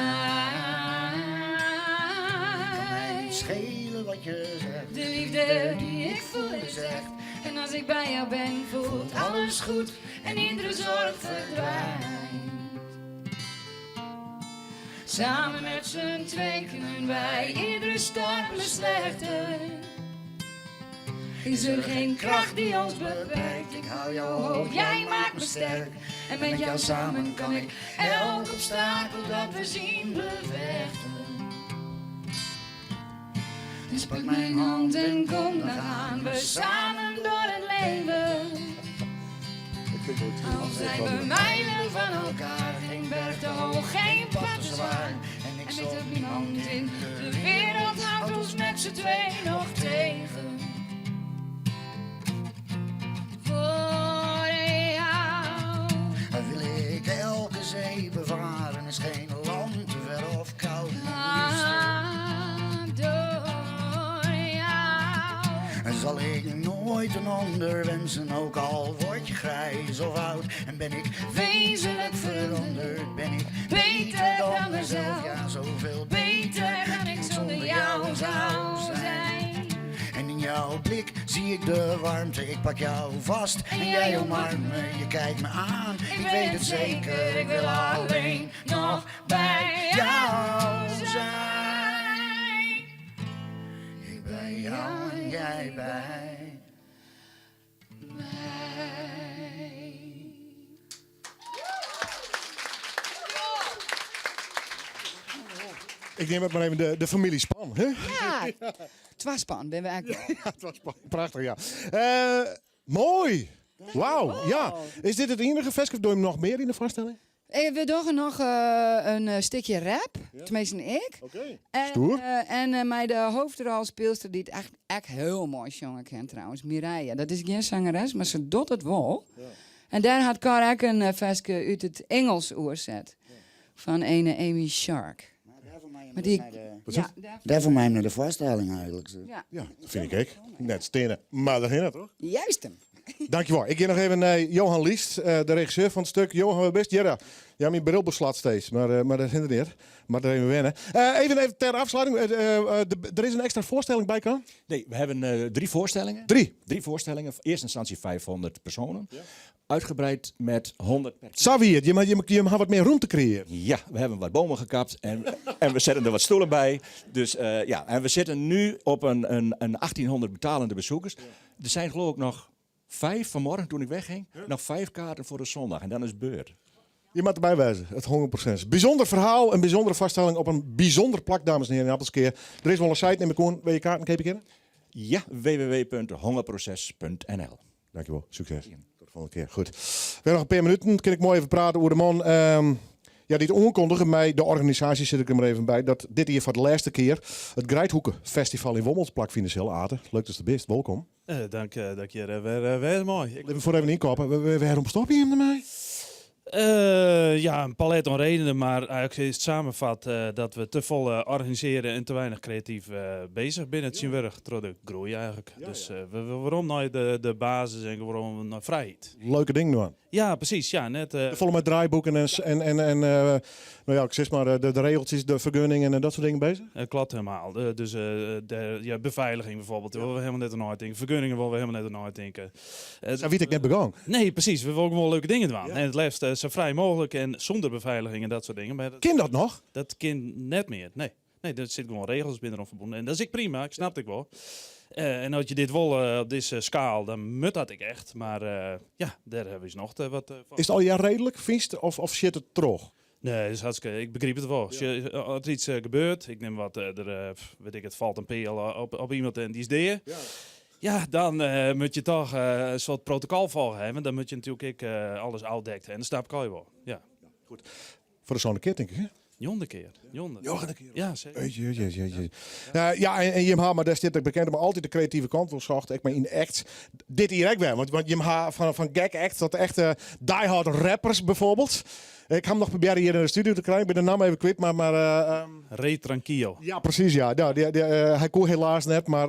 Kan mij niet schelen wat je zegt. De liefde die ik voel is echt. En als ik bij jou ben, voelt alles goed en iedere zorg verdwijnt. Samen met z'n twee kunnen wij iedere storm beslechten. Is er geen kracht die ons beperkt? Ik hou jou hoog, jij maakt me sterk. En met jou samen kan ik elk obstakel dat we zien bevechten. Dus pak mijn hand en kom, dan gaan we samen door het leven. Al zijn we mijlen van elkaar, geen berg te hoog, geen pad te zwaar. En ik zal niemand Nooit een ander wensen, ook al word je grijs of oud. En ben ik wezenlijk veranderd, ben ik beter dan mezelf. Ja, zoveel beter dan ik zonder jou zou zijn. En in jouw blik zie ik de warmte, ik pak jou vast en jij omarmt me, je kijkt me aan. Ik weet het zeker, ik wil alleen nog bij jou zijn. Ik bij jou en jij bij Ik neem het maar even de familie Span. Hè? Ja, twaspan ben we eigenlijk wel. Ja, twaspan. Prachtig, ja. Mooi! Wauw, ja. Is dit het enige versje of doe je hem nog meer in de voorstelling? We doen nog een stukje rap, tenminste ik. Oké. En, Stoer. En mij de hoofdrolspeelster die het echt, echt heel mooi zongen kent trouwens, Mireille. Dat is geen zangeres, maar ze doet het wel. En daar had Cor ook een versje uit het Engels oerzet. Van ene Amy Shark. Maar die, ja, Daar voor mij naar de voorstelling eigenlijk. Ja. Ja, dat vind ik ook. Net stenen, maar daarin toch? Juist hem. Dankjewel. Ik ga nog even naar Johan Liest, de regisseur van het stuk. Johan, wat best? Ja, ja, mijn bril beslaat steeds, maar dat is niet. Maar daar even wennen. Even ter afsluiting. Er is een extra voorstelling bij, kan? Nee, we hebben 3 voorstellingen. 3? 3 voorstellingen. In eerste instantie 500 personen. Uitgebreid met 100 per Xavier, je mag wat meer ruimte creëren. Ja, we hebben wat bomen gekapt en we zetten er wat stoelen bij. Dus ja, en we zitten nu op een 1800 betalende bezoekers. Er zijn geloof ik nog 5 vanmorgen toen ik wegging, nog 5 kaarten voor de zondag en dan is het beurt. Je moet erbij wijzen, het hongerproces. Bijzonder verhaal, een bijzondere vaststelling op een bijzonder plak, dames en heren in Appelskeer. Er is wel een site, neem ik aan. Wil je kaarten kopen, kennen? Ja, w w w punt hongerproces punt n l. Dankjewel, succes. Tot de volgende keer. Goed. We hebben nog een paar minuten, kan ik mooi even praten over de man. Ja, die het onkondigen mij, de organisatie zit ik er maar even bij, dat dit hier voor de laatste keer het Greidhoeke Festival in Wommels plak vinden zal. Aten. Leuk dat je er bent, welkom. Dank je. Weer mooi. Ik Even voor even inkopen. Waarom stop je hem ermee? Ja, een palet om redenen, maar eigenlijk is het samenvat dat we te vol organiseren en te weinig creatief bezig binnen het Sint-Wurg, door de groei eigenlijk. Dus we waarom naar de basis en waarom naar vrijheid. Leuke ding nu aan. Ja, precies. Ja, net, Volle met draaiboeken en nou ja, ik zeg maar, de regeltjes, de vergunningen en dat soort dingen bezig? Klopt helemaal. Dus de, ja, beveiliging bijvoorbeeld, daar willen we helemaal net aan uitdenken. Vergunningen willen we helemaal net aan uitdenken. Dat weet ik net begonnen. Nee, precies. We willen ook wel leuke dingen doen. En het liefst zo vrij mogelijk en zonder beveiliging en dat soort dingen. Maar dat Kan dat nog? Dat kan net meer, nee. Nee, daar zitten gewoon regels binnen om verbonden. En dat is ik prima, ik snap het wel. En als je dit wil op deze schaal, dan moet dat ik echt. Maar ja, daar hebben we nog wat van. Is het al jaar redelijk, vies, of zit het terug? Nee, dat is hartstikke, ik begrijp het wel. Als er iets gebeurt, ik neem wat, er pff, weet ik, het valt een peel op iemand en die is deer. Ja, dan moet je toch een soort protocol volgen hebben. Dan moet je natuurlijk ook alles uitdekken. En dat snap ik al wel. Ja. Goed. Voor de zo'n keer, denk ik, hè? Jonde keer. Jonde. Jonde keer. Ja, zeker. Jeetje, jeetje, jeetje, jeetje. Ja, en Jim Hamer, daar zit ik bekend, maar altijd de creatieve kant wil zocht. Ik ben in act. Dit hier ook wel, want Jim Hamer van gag act tot echte diehard rappers bijvoorbeeld. Ik ga hem nog proberen hier in de studio te krijgen. Ik ben de naam even kwijt, maar Ray Tranquillo. Ja, precies, ja. Nou, hij kon helaas net, maar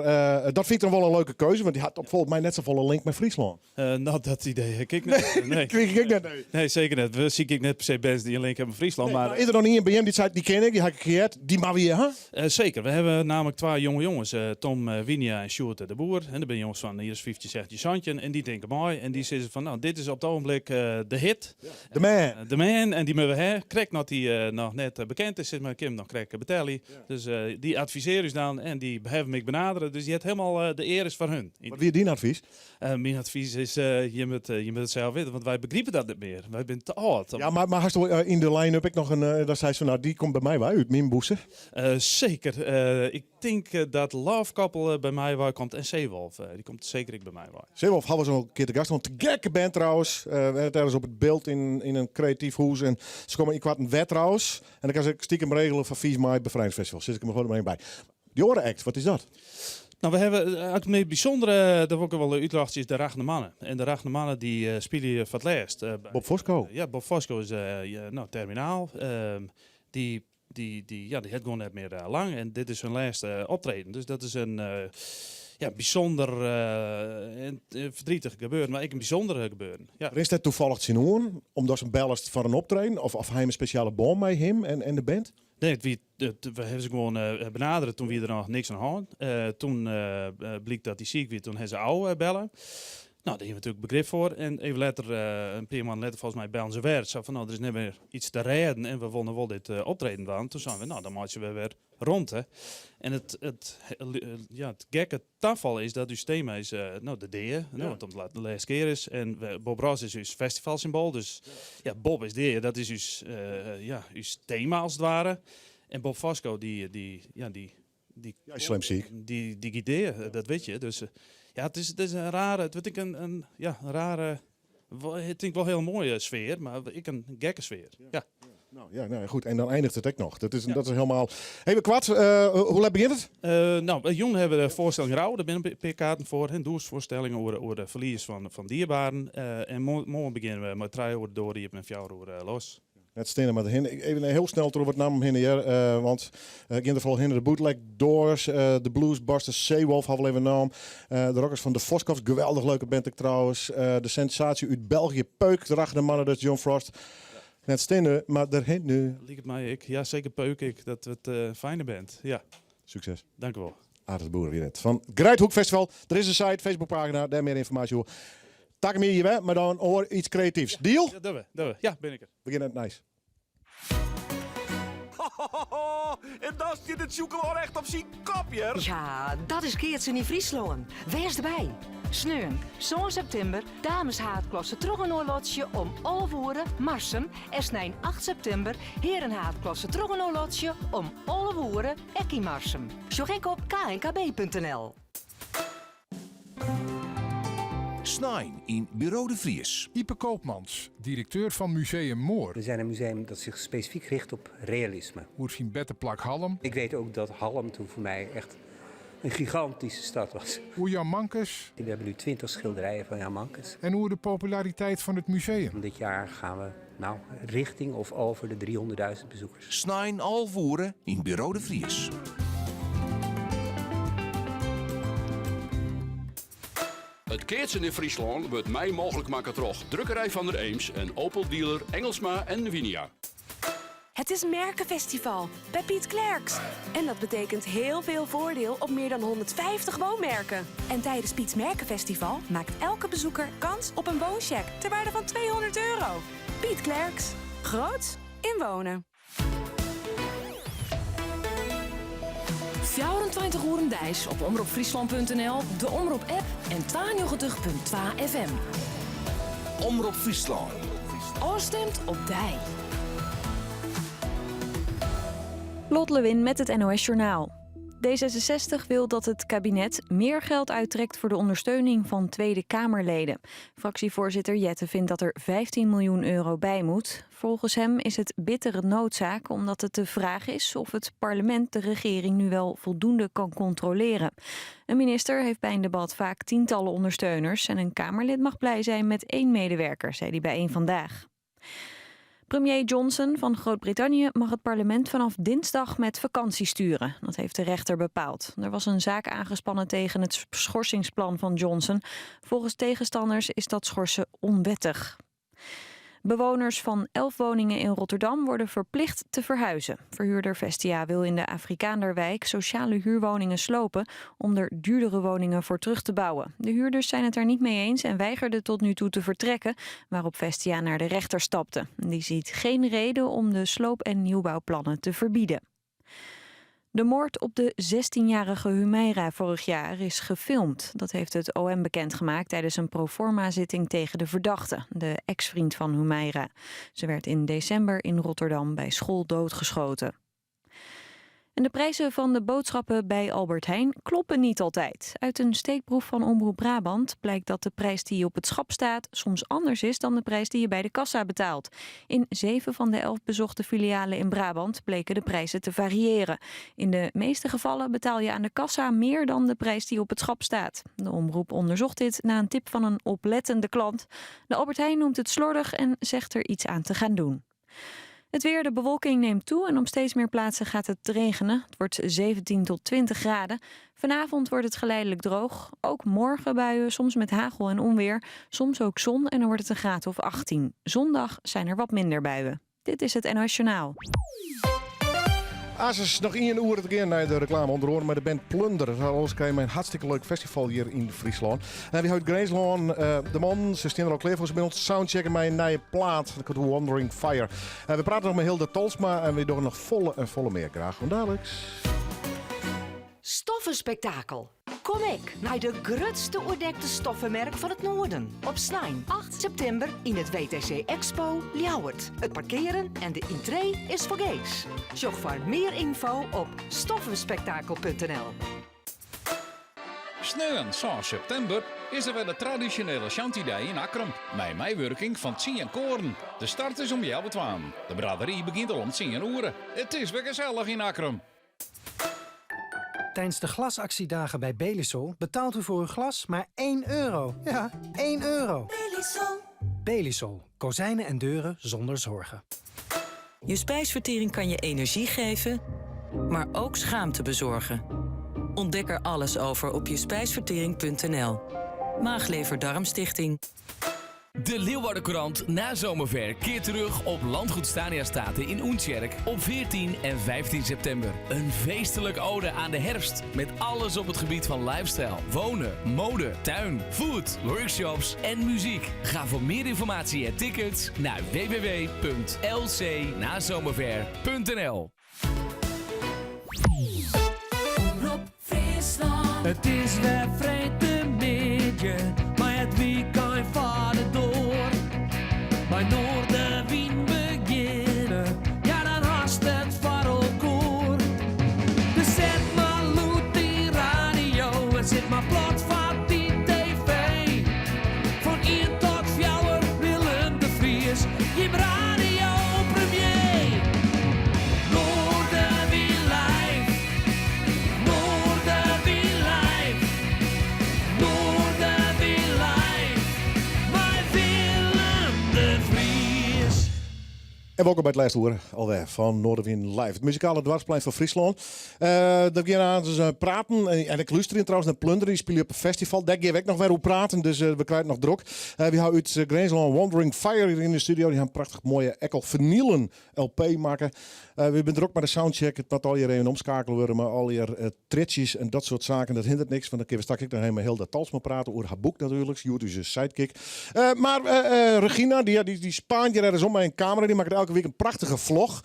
dat vind ik dan wel een leuke keuze, want die had op volgens mij net zo'n link met Friesland. Nou, dat idee heb ik net. Nee, Nee. kreeg ik net. Nee. Nee, zeker net. We zie ik net per se bands die een link hebben met Friesland. Nee, maar maar is er nog niet een BM die zei, die ken ik, die had ik geëerd, die maar weer, hè? Zeker. We hebben namelijk 2 jonge jongens, Tom Winia en Sjoerd de Boer. En dat zijn jongens van hier is 15, zegt Santje. En die denken mooi. En die zeggen van, nou, dit is op het ogenblik de hit. Ja. De man. De man. En die moeten we hè. Krek nog die nog net bekend is, zit maar Kim nog krek betelli. Dus die adviseren is dan en die hebben me benaderen. Dus die heeft helemaal de eer is van hun. Wat wie die advies? Mijn advies is, je moet het zelf weten, want wij begrijpen dat niet meer. Wij zijn te oud. Ja, maar had je in de line-up ik nog een, daar zei ze van, nou, die komt bij mij wel uit, mijn boesen. Zeker. Ik denk dat Love Couple bij mij waar komt en Zeewolf. Die komt zeker ik bij mij waar. Zeewolf hadden we zo'n keer te gast. Want te gekke band trouwens. We hebben het ergens op het beeld in een creatief hoes. En ze komen in kwart een wet trouwens. En dan kan ik stiekem regelen van 4 mei Bevrijdingsfestival. Zit ik er gewoon maar bij. Die Oren Act, wat is dat? Nou, we hebben het meest bijzondere, dat wil ik wel uitlachen, is de Rachne Mannen. En de Rachne Mannen die spelen hier voor het laatst. Bij Bob Fosco? Ja, Bob Fosco is ja, nou, terminaal. Die heeft gewoon net meer lang. En dit is hun laatste optreden. Dus dat is een Ja, bysûnder en verdrietig gebeuren, mar ek in bysûnder gebeuren. Ja. Is dat tafallich tsjinoan, omdat se bellest foar in optreden? Of ha jim in spesjale bân mei him en de band? Nee, we hawwe se gewoan benadere. Doe wie der noch niks oan de hân. Doe bliek dat hy siik wie, doe hawwe se ôfbelle. No, dêr hiene we natuerlik begrip foar. En even letter, in pear moannen letter folgens my, bellen se wer. Sa fan, no, der is net mear iets te rêden en we wolle wol dit optreden dwaan. Doe seinen we, no, dan meitsje we wer romte. En ja, it gekke tafal is dat ús tema is no, de dea, no, want omdat it de lêste kear is. En Bob Ross is ús festivalsymboal, dus ja, Bob is dea, dat is ús, ja, ús tema as it ware. En Bob Fosko, dy, ja, dy, Ja, is slim siik. Dy giet dea, dat wit je. Dus ja, it is in rare, it wurdt ek in, ja, in rare, ik tink wol hiel moaie sfear, mar ek in gekke sfear. Ja. Nou, ja, nou, goed. En dan eindigt it ek noch. Dat is hielendal. Even koart, hoe let begjint it? No, jûn hawwe we de foarstelling Rou. Dêr binne in pear kaarten foar. In dûnsfoarstelling oer de ferlies fan dierbaren. En moarn begjinne we mei 3 oere de doar iepen en 4 oere los. Net stean mar hinne. Even hiel snel troch wat nammen hinne hjir. Want gean der foaral hinne. De Bootleg Doors, de Bluesbusters, Seawolf hawwe we even naam. De Rockers fan de Voskofs, geweldich leuke band ek trouwens. De Sensatie út België, Peuk, de Rachende Mannen, dus John Frost. Net stean mar derhinne. Liket my ek. Ja, seker Peuk ek. Dat it in fijne band. Ja. Sukses. Dank u wol. Aart de Boer wie net. Fan Greidhoek Festival. Der is in site, Facebookpagina, dêr mear ynformaasje oer. Takom jier wer, mar dan oer iets kreatyfs. Deal? Ja, dogge we. Dogge we. Ja, bin ik der. We gean nei it nijs. En dan stiet it Sjûkelân echt op syn kop, hear. Ja, dat is keatsen yn Fryslân. Wês derby. Sneon, 7 septimber, dames haadklasse trochinoarlotsje om 11 oere Marsum. En snein 8 septimber, hearen haadklasse trochinoarlotsje om 11 oere ek yn Marsum. Sjoch ek op knkb.nl. Snein yn Buro de Vries. Ype Koopmans, direkteur fan Museum More. We zijn een museum dat zich specifiek richt op realisme. Oer syn berteplak Hallum. Ik weet ook dat Hallum toen voor mij echt een gigantische stad was. Oer Jan Mankes. We hebben nu 20 schilderijen van Jan Mankes. En oer de populariteit fan it museum. Dit jaar gaan we nou, richting of over de 300.000 bezoekers. Snein 11 oere yn Buro de Vries. It keatsen yn Fryslân wurdt mei mooglik makke troch Drukkerij van der Eems en Opel dealer Engelsma en Winia. Het is Merkenfestival bij Piet Klerks. En dat betekent heel veel voordeel op meer dan 150 woonmerken. En tijdens Piets Merkenfestival maakt elke bezoeker kans op een wooncheck ter waarde van €200. Piet Klerks. Groot in wonen. 24 oeren deis op omropfryslan.nl, de Omrop app en 92.2 FM. Omrop Fryslân. Ofstimd op dy. Lot Lewin met het NOS Journaal. D66 wil dat het kabinet meer geld uittrekt voor de ondersteuning van Tweede Kamerleden. Fractievoorzitter Jetten vindt dat er 15 miljoen euro bij moet. Volgens hem is het bittere noodzaak omdat het de vraag is of het parlement de regering nu wel voldoende kan controleren. Een minister heeft bij een debat vaak tientallen ondersteuners en een Kamerlid mag blij zijn met één medewerker, zei hij bij EenVandaag. Premier Johnson van Groot-Brittannië mag het parlement vanaf dinsdag met vakantie sturen. Dat heeft de rechter bepaald. Er was een zaak aangespannen tegen het schorsingsplan van Johnson. Volgens tegenstanders is dat schorsen onwettig. Bewoners van 11 woningen in Rotterdam worden verplicht te verhuizen. Verhuurder Vestia wil in de Afrikaanderwijk sociale huurwoningen slopen om er duurdere woningen voor terug te bouwen. De huurders zijn het er niet mee eens en weigerden tot nu toe te vertrekken, waarop Vestia naar de rechter stapte. Die ziet geen reden om de sloop- en nieuwbouwplannen te verbieden. De moord op de 16-jarige Humeira vorig jaar is gefilmd. Dat heeft het OM bekendgemaakt tijdens een proforma-zitting tegen de verdachte, de ex-vriend van Humeira. Ze werd in december in Rotterdam bij school doodgeschoten. En de prijzen van de boodschappen bij Albert Heijn kloppen niet altijd. Uit een steekproef van Omroep Brabant blijkt dat de prijs die op het schap staat soms anders is dan de prijs die je bij de kassa betaalt. In 7 van de 11 bezochte filialen in Brabant bleken de prijzen te variëren. In de meeste gevallen betaal je aan de kassa meer dan de prijs die op het schap staat. De omroep onderzocht dit na een tip van een oplettende klant. De Albert Heijn noemt het slordig en zegt er iets aan te gaan doen. Het weer, de bewolking neemt toe en op steeds meer plaatsen gaat het regenen. Het wordt 17 tot 20 graden. Vanavond wordt het geleidelijk droog. Ook morgen buien, soms met hagel en onweer. Soms ook zon en dan wordt het een graad of 18. Zondag zijn er wat minder buien. Dit is het NOS Journaal. Asus, noch ien oere te gean nei de reklame ûnder oare mei de band Plunder. Alles krije mei in hartstikke leuk festival hjir yn Fryslân. En wy ha út Grinslân eh, de mannen, se steane der al klear foar. Se binne oan it soundchecken mei in nije plaat, dat komt Wandering Fire. En we prate noch mei Hilda Tolsma en wy dogge noch folle en folle mear. Graach oant daliks. Stoffenspektakel. Kom ek nei de grutste oerdekte stoffemerk fan it Noarden op snein 8 septimber yn it WTC Expo Ljouwert. It parkearen en de yntree is fergees. Sjoch foar mear ynfo op stoffenspektakel.nl. Sneon 6 septimber is der wer de tradisjonele Shantydei yn Akkrum, mei meiwurking fan tsien koaren. De start is om healwei twaen. De braderie begjint al om tsien oere. It is wer gesellich yn Akkrum! Tijdens de glasactiedagen bij Belisol betaalt u voor uw glas maar 1 euro. Ja, 1 euro. Belisol. Belisol. Kozijnen en deuren zonder zorgen. Je spijsvertering kan je energie geven, maar ook schaamte bezorgen. Ontdek er alles over op jespijsvertering.nl. Maaglever-Darmstichting. De Leeuwardenkrant na zomerver keert terug op Landgoed Stania in Oentsjerk op 14 en 15 september. Een feestelijk ode aan de herfst met alles op het gebied van lifestyle, wonen, mode, tuin, food, workshops en muziek. Ga voor meer informatie en tickets naar www.lcnazomerver.nl. It is wer freedtemiddei, mei it wykein foar de doar. By Noardewyn begjinne, ja dan hast it foar elkoar. Dus set mar lûd dyn radio en sit mar plat foar dyn TV. Fan ien tot fjouwer Willem de Vries, jim radiopremier. Noardewyn live, Noardewyn live, Noardewyn live, mei Willem de Vries. En wolkom by it lêste oere alwer fan Noardewyn Live, it muzikale doarpsplein fan Fryslân. Uh, dat gean aan dus, praten en ik lústerje trouwens nei Plunder, dy spylje op in festival. Dêr gean we ek noch wer oer praten, dus we krije it noch drok. Wy ha út Grinslân Wandering Fire hjir yn de studio. Dy ha in prachtich moaie ek al finylen LP makke. Wy binne drok mei de soundcheck. It moat allegear even omskakele wurde mei allegear tritsjes en dat soart saken. Dat hinderet niks, want dan kinne we straks ek noch even mei Hilda Talsma prate oer har boek natuerlik. Hjoed ús sidekick. Mar Regina, dy, dy, dy spaant hjir ergens om mei in kamera. Dy makket elke wike in prachtige vlog.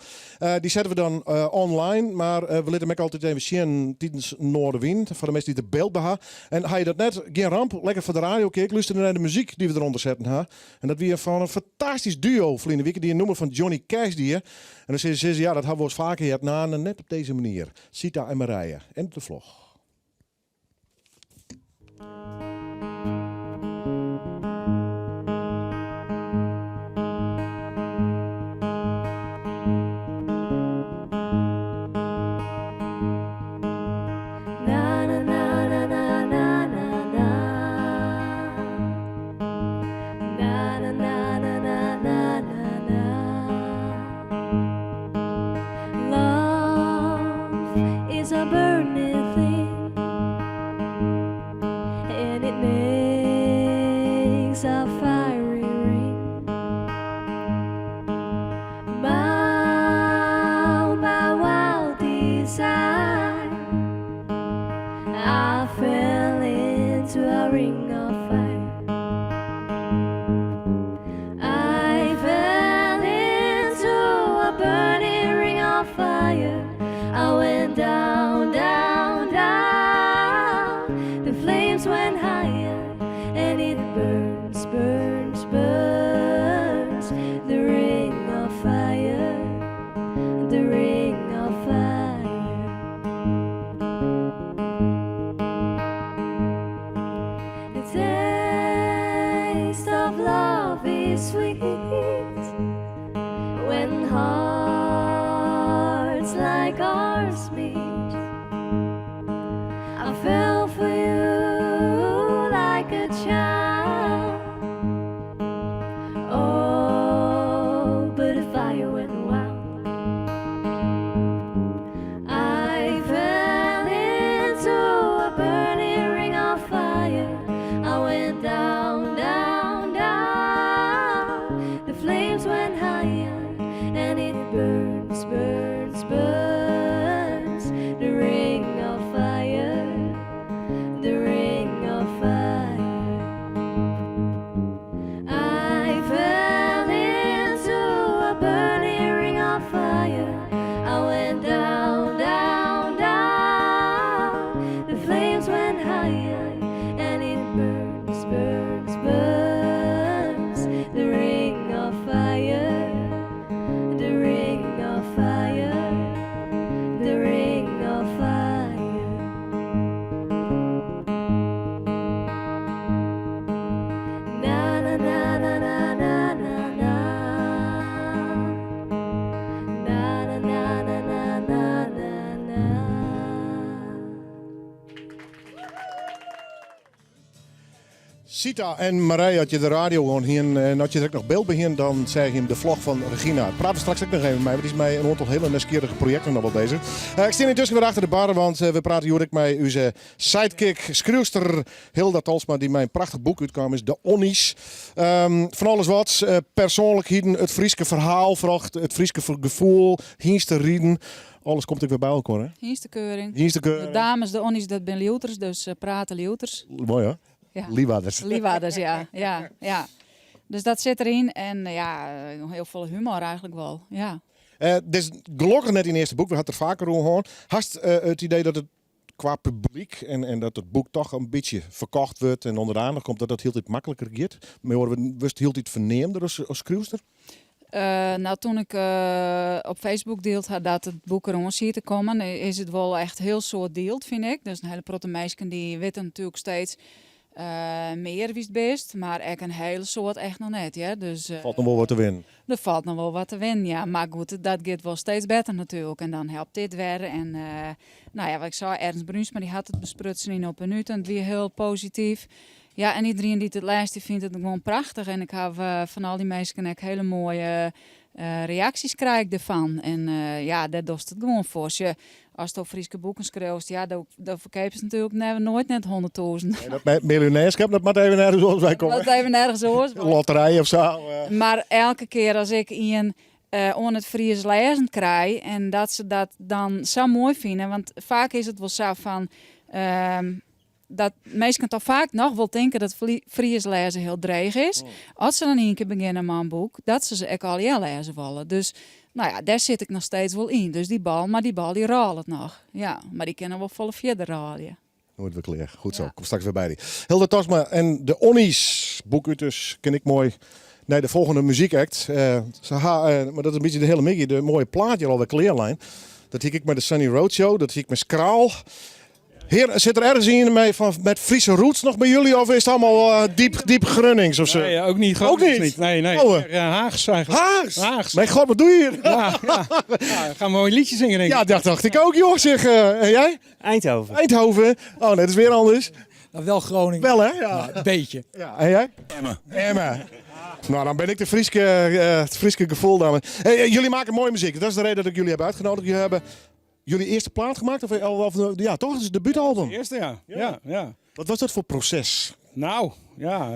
Dy sette we dan online, mar we litte him ek altyd even sjen tidens Noardewyn, foar de minsken dy't der byld by ha. En ha je dat net, gjin ramp, lekker foar de radio kik, lústerje nei de muzyk dy't we derûnder setten ha. En dat wie fan in fantastysk duo ferline wike, dy't in nûmer fan Johnny Cash die. En dan sizze se, ja, dat ha we wolris faker heard, no, net op dizze manier. Sita en Marije en de vlog. Na na na na na na na na. Na na na na na na na na. Love is a burning thing, and it makes a fiery ring. Bound by wild desire, I fell into a ring of fire. I fell into a burning ring of fire. I went down, down, down. The flames went higher, and it burns, burns, burns. The ring of fire, the ring of fire. The taste of love is sweet when hearts like ours meet. I fell for you like a child. Oh, but the fire went wild. burns, burns, burns. The ring of fire, the ring of fire. I fell into a burning ring of fire. I went down, down, down. The flames went higher, and it burns, burns, burns. The ring of fire, the ring of fire, the ring of fire. Na na na na na na na na. Na na na na na na na na. Sita en Marije, as je de radio oan hienen en as je der ek noch byld by hienen, dan seagen jim de vlog fan Regina. Prate we straks ek noch even mei, want dy is mei in oantal hiele nijsgjirrige projekten noch wol beuzich. Eh, ik stean yntusken wer achter de bar, want eh, we prate hjoed ek mei ús sidekick, skriuwster Hilda Tolsma, dy't mei in prachtich boek útkaam is, De Onnies. Fan alles wat, eh, persoanlikheden, it Fryske ferhaal, foaral it Fryske gefoel, hynsteriden. Alles komt ek wer by elkoar, hè? Hynstekeuring. Hynstekeuring. De dames, de Onnies, dat binne Liudters, dus prate Liudters. Moai, hè? Ja. Liwwadders. Liwwadders, ja. ja, ja. Dus dat sit deryn. En ja, hiel folle humor eigentlik wol. Ja. Uh, dit is gelokkich net dyn earste boek, we ha it der faker oer hân. Hast uh, it idee dat it kwa publyk en, en dat it boek toch in bytsje ferkocht wurdt en ûnder de oandacht komt, dat dat hieltyd makliker giet? Mar wurdst hieltyd ferneamder as, as skriuwster? Uh, no, toen ik uh, op Facebook dield ha dat it boek deroan siet te kommen, is it wol echt hiel soad dield, fyn ik. Dus in hiele protte minsken dy witte natuerlik steeds uh, mear wie'tst bist, mar ek in hiele soad echt noch net, ja. Dus, Falt noch wol wat te winnen. Der falt noch wol wat te winnen, ja. Mar goed, dat giet wol steeds better natuerlik. En dan helpt dit wer. En no ja, wat ik sei, Ernst Bruinsma dy hat it besprutsen yn Op en Ut en it wie hiel posityf. Ja, en iderien dy't it lêst, dy fynt it gewoan prachtich. En ik haw fan al dy minsken ek hiele moaie reaksjes krij ik derfan. En ja, dêr dochst it gewoan foar. Sjoch, asto Fryske boeken skriuwst, ja, do, do ferkeapest natuerlik never, noait net 100.000. Nee, dat miljonêrskip, dat moat even ergens oars by komme. Dat even ergens oars. Lotterij of sa. Mar elke kear as ik ien oan it Frysk lêzen krij en dat se dat dan sa moai fine, want faak is it wol sa fan dat minsken toch faak noch wol tinke dat Frysk lêze hiel dreech is. As se dan ien kear begjinne mei in boek, dat se se ek allegear lêze wolle. Dus no ja, dêr sit ik noch steeds wol yn. Dus dy bal, mar dy bal dy rôlet noch. Ja, mar dy kin noch wol folle fierder rôlje. Noait wer klear. Goed sa, kom straks wer by dy. Hilda Tolsma en de Onnies, boek út dus kin ik moai nei de folgjende muzykakt. Uh, se ha, uh, mar dat is in bytsje de hiele middei, de moaie plaat hjir alwer klear lein. Dat hie ik mei de Sunny Road Show, dat hie ik mei Skraal. Hear, sit der ergens ien mei fan, met Friese roots noch by jullie of is it allegear uh, diep, diep Grunnings of sa? Nee, ook niet. Ook niet? niet. Nee, nee. Oh, Haags eigenlijk. Haags? Haags. Mijn god, wat doe je hier? Ja, ja. ja gaan we mooi liedje zingen denk ik. Ja, dat dacht ik ook joh. Zeg, en jij? Eindhoven. Eindhoven. Oh nee, dat is weer anders. Nou, wel Groningen. Wel hè? Ja. Nou, een beetje. Ja, en jij? Emmen. Emmen. Nou, dan ben ik de Fryske, het Fryske gefoel dan. Hey, jullie maken mooie muziek. Dat is de reden dat ik jullie heb uitgenodigd. Jullie hebben jullie eerste plaat gemaakt? Of, of, ja, toch? Het is het debuutalbum. De eerste, ja. Ja, ja. ja. Wat was dat voor proces? Nou, ja.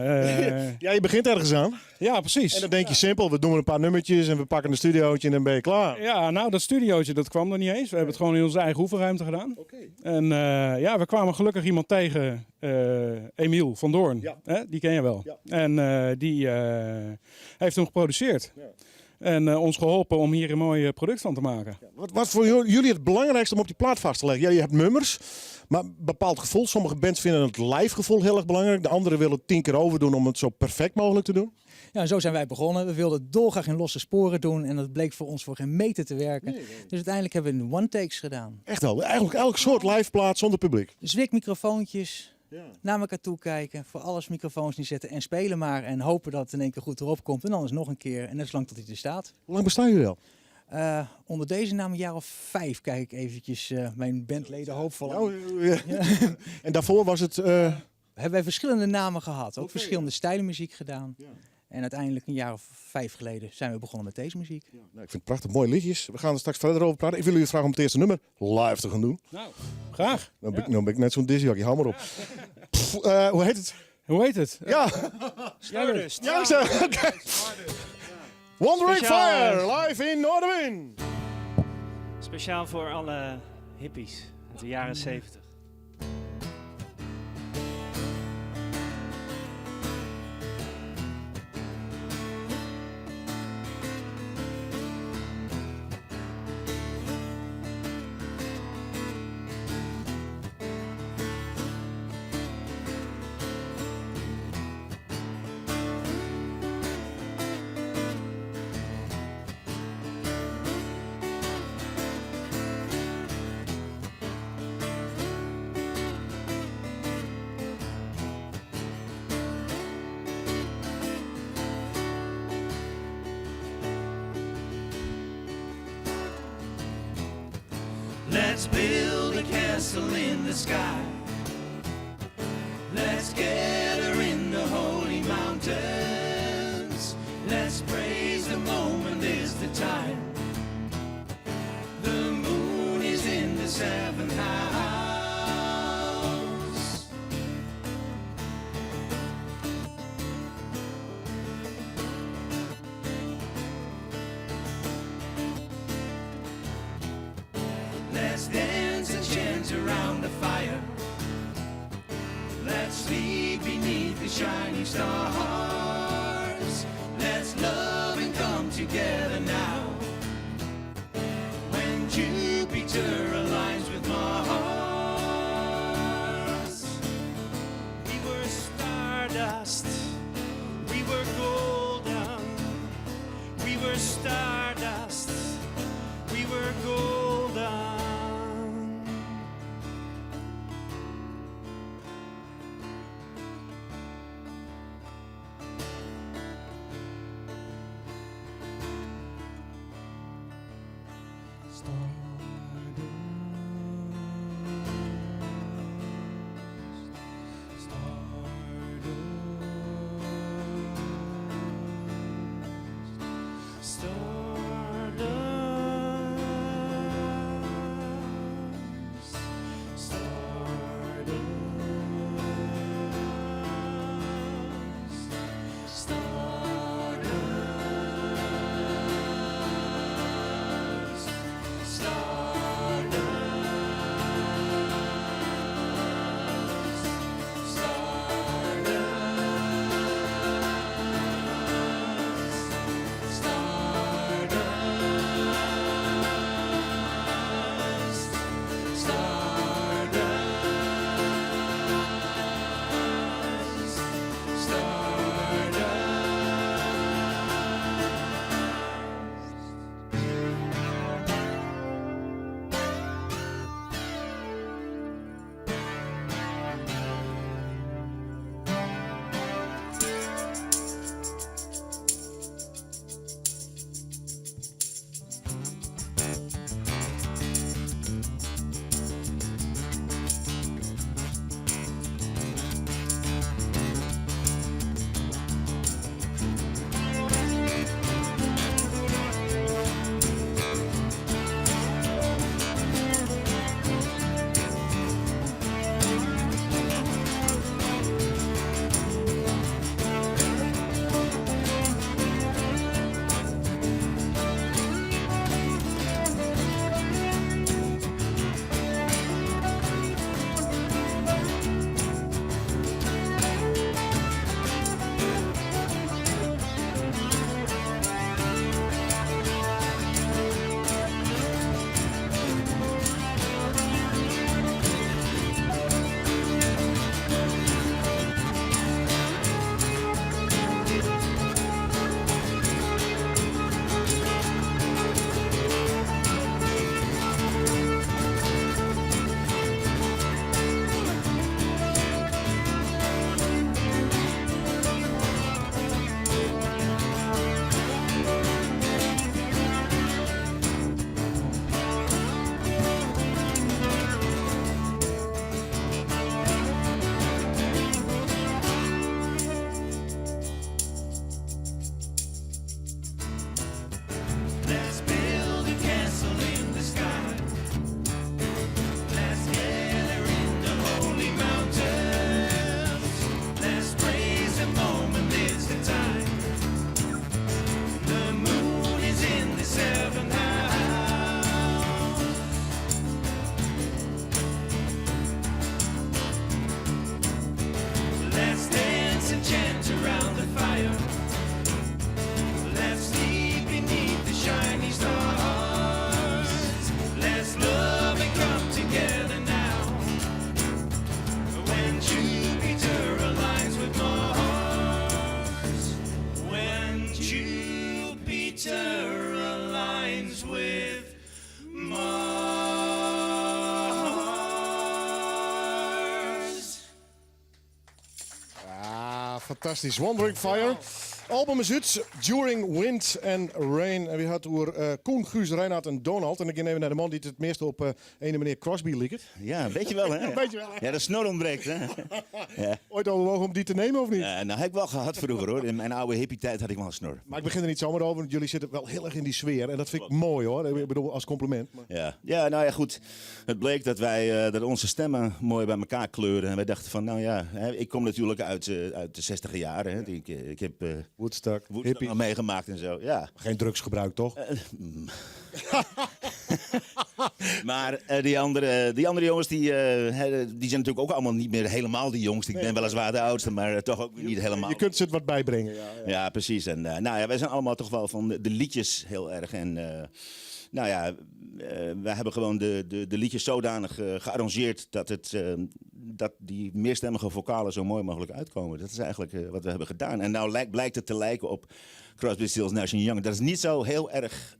Ja, je begint ergens aan. Ja, precies. En dan denk je simpel, we doen een paar nummertjes en we pakken een studiootje en dan ben je klaar. Ja, nou, dat studiootje dat kwam er niet eens. We hebben het gewoon in onze eigen oefenruimte gedaan. Oké. En ja, we kwamen gelukkig iemand tegen, Emiel van Doorn. Ja. Hè? Die ken je wel. Ja. En die heeft hem geproduceerd. Ja. En ons geholpen om hier een mooi product van te maken. Ja, wat was voor jullie het belangrijkste om op die plaat vast te leggen? Ja, je hebt nummers, maar een bepaald gevoel. Sommige bands vinden het live gevoel heel erg belangrijk. De anderen willen het 10 keer overdoen om het zo perfect mogelijk te doen. Ja, en zo zijn wij begonnen. We wilden dolgraag in losse sporen doen en dat bleek voor ons voor geen meter te werken. Nee, nee. Dus uiteindelijk hebben we one takes gedaan. Echt wel? Eigenlijk elk soort live plaat zonder publiek? Zwik microfoontjes, Ja. naar elkaar toe kijken, voor alles microfoons neerzetten en spelen maar. En hopen dat het in één keer goed erop komt. En anders nog een keer. En net zolang tot hij er staat. Hoe lang bestaan jullie al? Onder deze naam een jaar of 5 kijk ik eventjes mijn bandleden hoopvol aan. Oh, ja. En daarvoor was het... Hebben wij verschillende namen gehad. Ook Oké. verschillende stijlen muziek gedaan. Ja. En uiteindelijk een jaar of 5 geleden zijn we begonnen met deze muziek. Ja, nou, ik vind het prachtig, mooie liedjes. We gaan er straks verder over praten. Ik wil jullie vragen om het eerste nummer live te gaan doen. Nou, graag. Dan ben, ik, nou ben ik net zo'n discjockey, hou maar op. Pff, hoe heet het? Hoe heet het? Ja. Stardust. Ja, zo, oké. Wandering Speciaal, Fire, live in Noardewyn. Speciaal voor alle hippies uit de jaren 70. Let's build a castle in the sky. Let's gather in the holy mountains. Let's praise the moment is the time. The moon is in the seventh house. Let's dance and chant around the fire. Let's sleep beneath the shining stars. Let's love and come together now. When Jupiter aligns with Mars. We were stardust. We were golden. We were stardust. We were golden. Stardust. Stardust. Fantastysk. Wandering Fire. Album is út, During Wind and Rain. En wy ha it oer eh, Koen, Guus, Reinhard en Donald. En ik gean even nei de man dy't it measte op eh, ene menear Crosby liket. Ja, weet je wel, hè? Weet je wel, hè? Ja, de snor ontbreekt, hè? ja. Ooit overwogen om die te nemen of niet? Nou, heb ik wel gehad vroeger, hoor. In mijn oude hippie-tijd had ik wel een snor. Maar ik begin er niet zomaar over, want jullie zitten wel heel erg in die sfeer. En dat vind ik mooi, hoor. Ik bedoel, als compliment. Maar- Ja. ja, nou ja, goed. Het bleek dat, wij, dat onze stemmen mooi bij elkaar kleuren. En wij dachten van, nou ja, hè, ik kom natuurlijk uit de 60 jaren. Hè. Ik heb Woodstock, Woodstock nog meegemaakt en zo, ja. Geen drugs gebruikt, toch? Maar die andere jongens, hè, die zijn natuurlijk ook allemaal niet meer helemaal de jongste. Ik ben weliswaar de oudste, maar toch ook weer niet helemaal. Je kunt ze het wat bijbrengen, ja. Ja, precies. En nou ja, wij zijn allemaal toch wel van de liedjes heel erg. En nou ja, wij hebben gewoon de liedjes zodanig gearrangeerd dat die meerstemmige vocalen zo mooi mogelijk uitkomen. Dat is eigenlijk wat we hebben gedaan. En nou blijkt het te lijken op Crosby, Stills, Nash Young. Dat is niet zo heel erg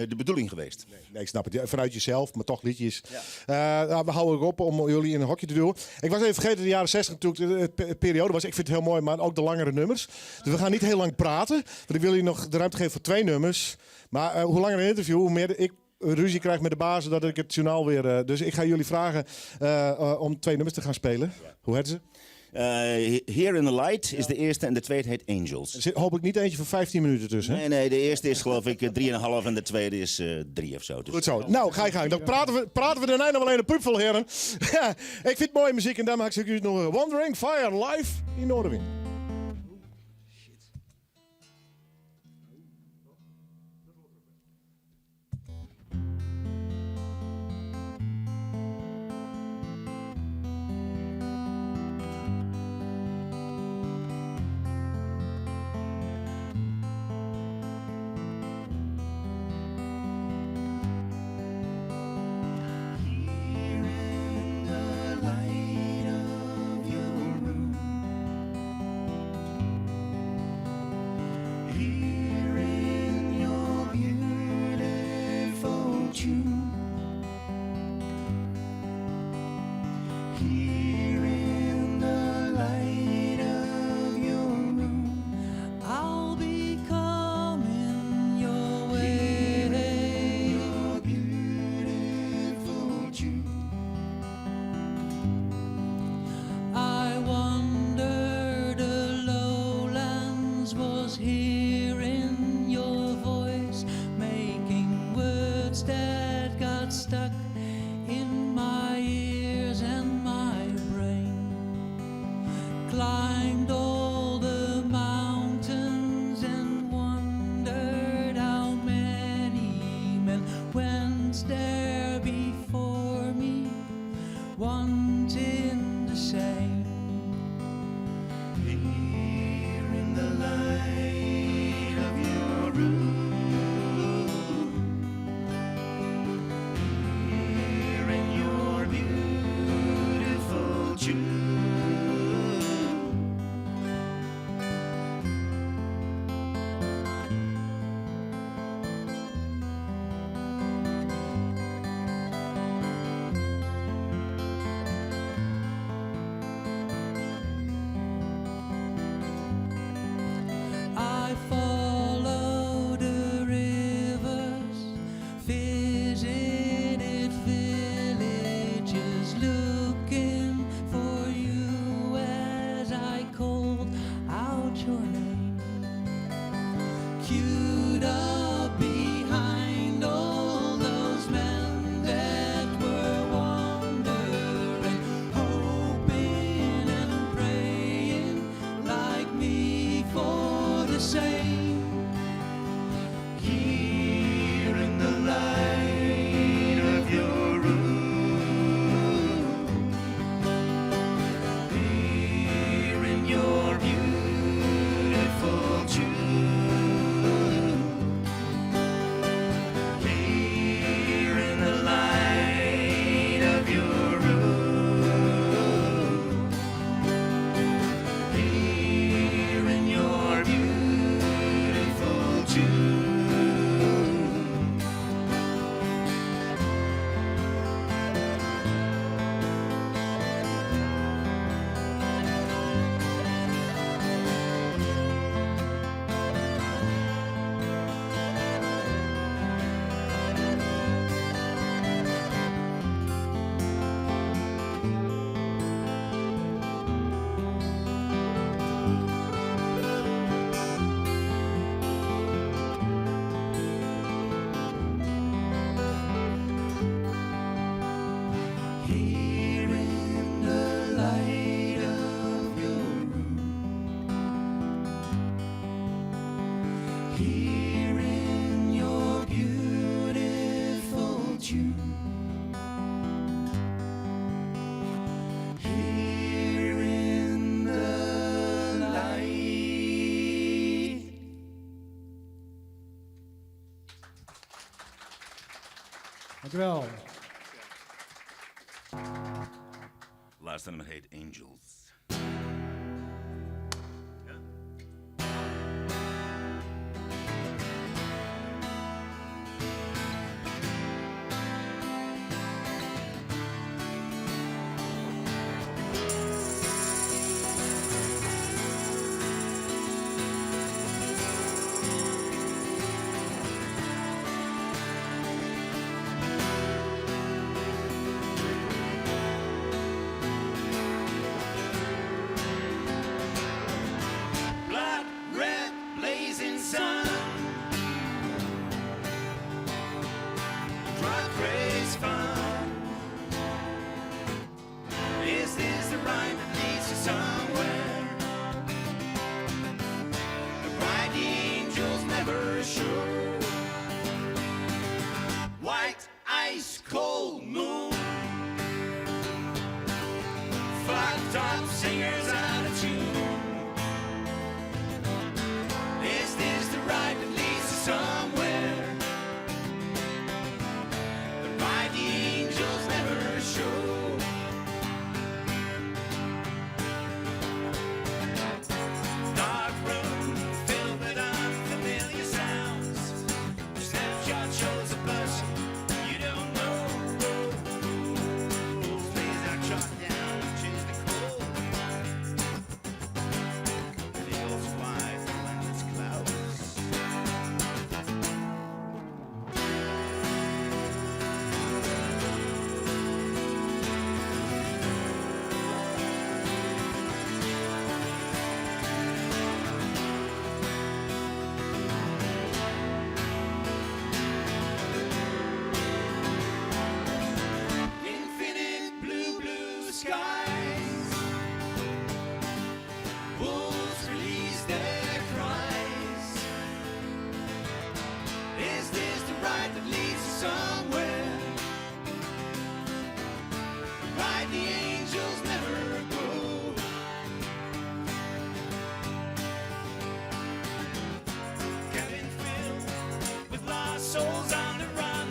de bedoeling geweest. Nee, nee, ik snap het. Ja, vanuit jezelf, maar toch liedjes. Nou, we houden erop om jullie in een hokje te duwen. Ik was even vergeten, de jaren 60 natuurlijk, de periode was. Ik vind het heel mooi, maar ook de langere nummers. Dus we gaan niet heel lang praten. Want ik wil jullie nog de ruimte geven voor 2 nummers. Maar hoe langer een interview, hoe meer ik ruzie krijg met de bazen dat ik het journaal weer... dus ik ga jullie vragen om 2 nummers te gaan spelen. Hoe heet ze? Here in the Light is de eerste en de tweede heet Angels. Er zit hopelijk niet eentje van 15 minuten tussen, hè? Nee, nee, de eerste is geloof ik 3,5 en de tweede is 3 of zo. Dus Goed zo. Nou, ga je gang. Dan praten we daarna nog wel een pup vol, heren. Ik vind mooie muziek en daarom maak ik jullie nog Wandering Fire live in Noardewyn. Dankjewel. Last nummer heet Angels. Blood red blazing sun. Drug craze fun. Is this the ride that leads you somewhere? The bright angels never show. White ice cold moon. Fucked up singers out of tune. Is this the ride that leads to somewhere? The ride the angels never show. Dark room filled with unfamiliar sounds. The snapshot shows a person you don't know. Slays are shot down, chase the cold. And eagles fly through endless clouds. Infinite blue, blue skies. Wolves release their cries. Is this the ride that leads to somewhere? The ride the angels never go. Cabin filled with lost souls on the run.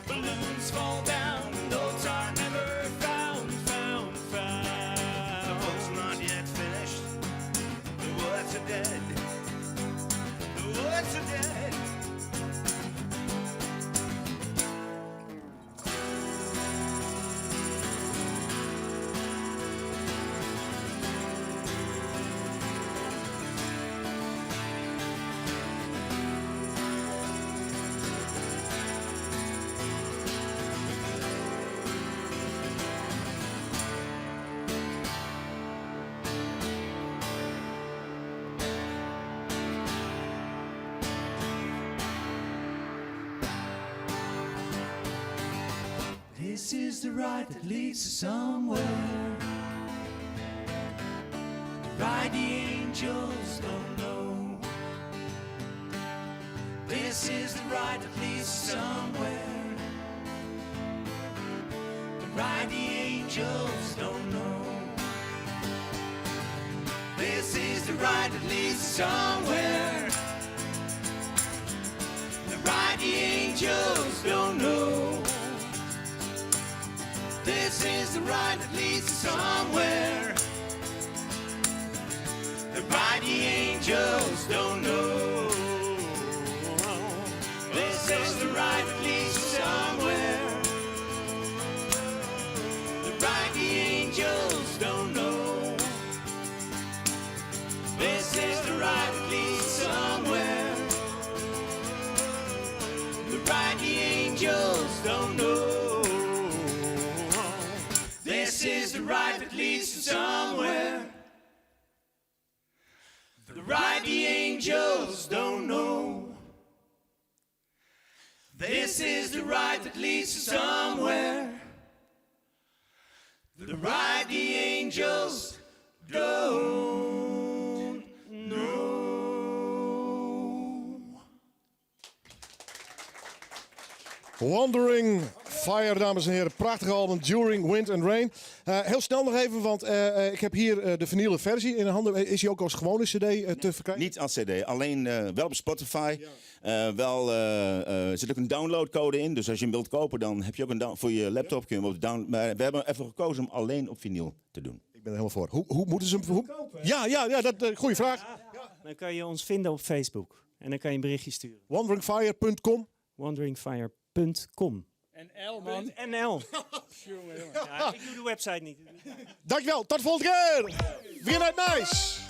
Balloons fall down, notes are never found, found, found. The book's not yet finished. The words are dead. The words are dead. This is the ride that leads to somewhere. The ride the angels don't know. This is the ride that leads to somewhere. The ride the angels don't know. This is the ride that leads to somewhere. The ride the angels don't know. This is the ride that leads to somewhere. The ride the angels don't know. This is the ride that leads to somewhere. The ride the angels don't know. This is the ride that leads to somewhere. The ride the angels don't know. This is the ride that leads to somewhere. The ride the angels don't know. This is the ride that leads to somewhere. The ride the angels don't know. Wandering Fire, dames en heren. Prachtig album, During Wind and Rain. Heel snel nog even, want ik heb hier de vinylen versie in de handen. Is hij ook als gewone cd te verkrijgen? Niet als cd, alleen wel op Spotify. Wel, er zit ook een downloadcode in, dus als je hem wilt kopen, dan heb je ook een down voor je laptop. Kun je hem op de down maar we hebben even gekozen om alleen op vinyl te doen. Ik ben er helemaal voor. Hoe moeten ze hem hoe Ja, ja, ja, dat, goeie vraag. Ja. Dan kan je ons vinden op Facebook en dan kan je een berichtje sturen. Wanderingfire.com? Wanderingfire.com. NL, man. NL. Jongen, jongen. Ja, ik doe de website niet. Dankjewel, tot de volgende keer. Weer uit Nice.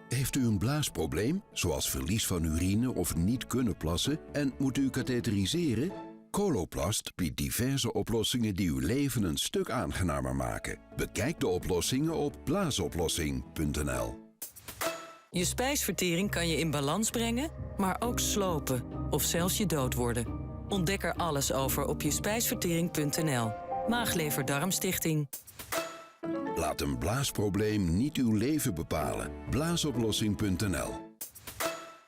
Heeft u een blaasprobleem, zoals verlies van urine of niet kunnen plassen en moet u katheteriseren? Coloplast biedt diverse oplossingen die uw leven een stuk aangenamer maken. Bekijk de oplossingen op blaasoplossing.nl. Je spijsvertering kan je in balans brengen, maar ook slopen of zelfs je dood worden. Ontdek er alles over op jespijsvertering.nl. Maaglever-Darmstichting. Laat een blaasprobleem niet uw leven bepalen. Blaasoplossing.nl.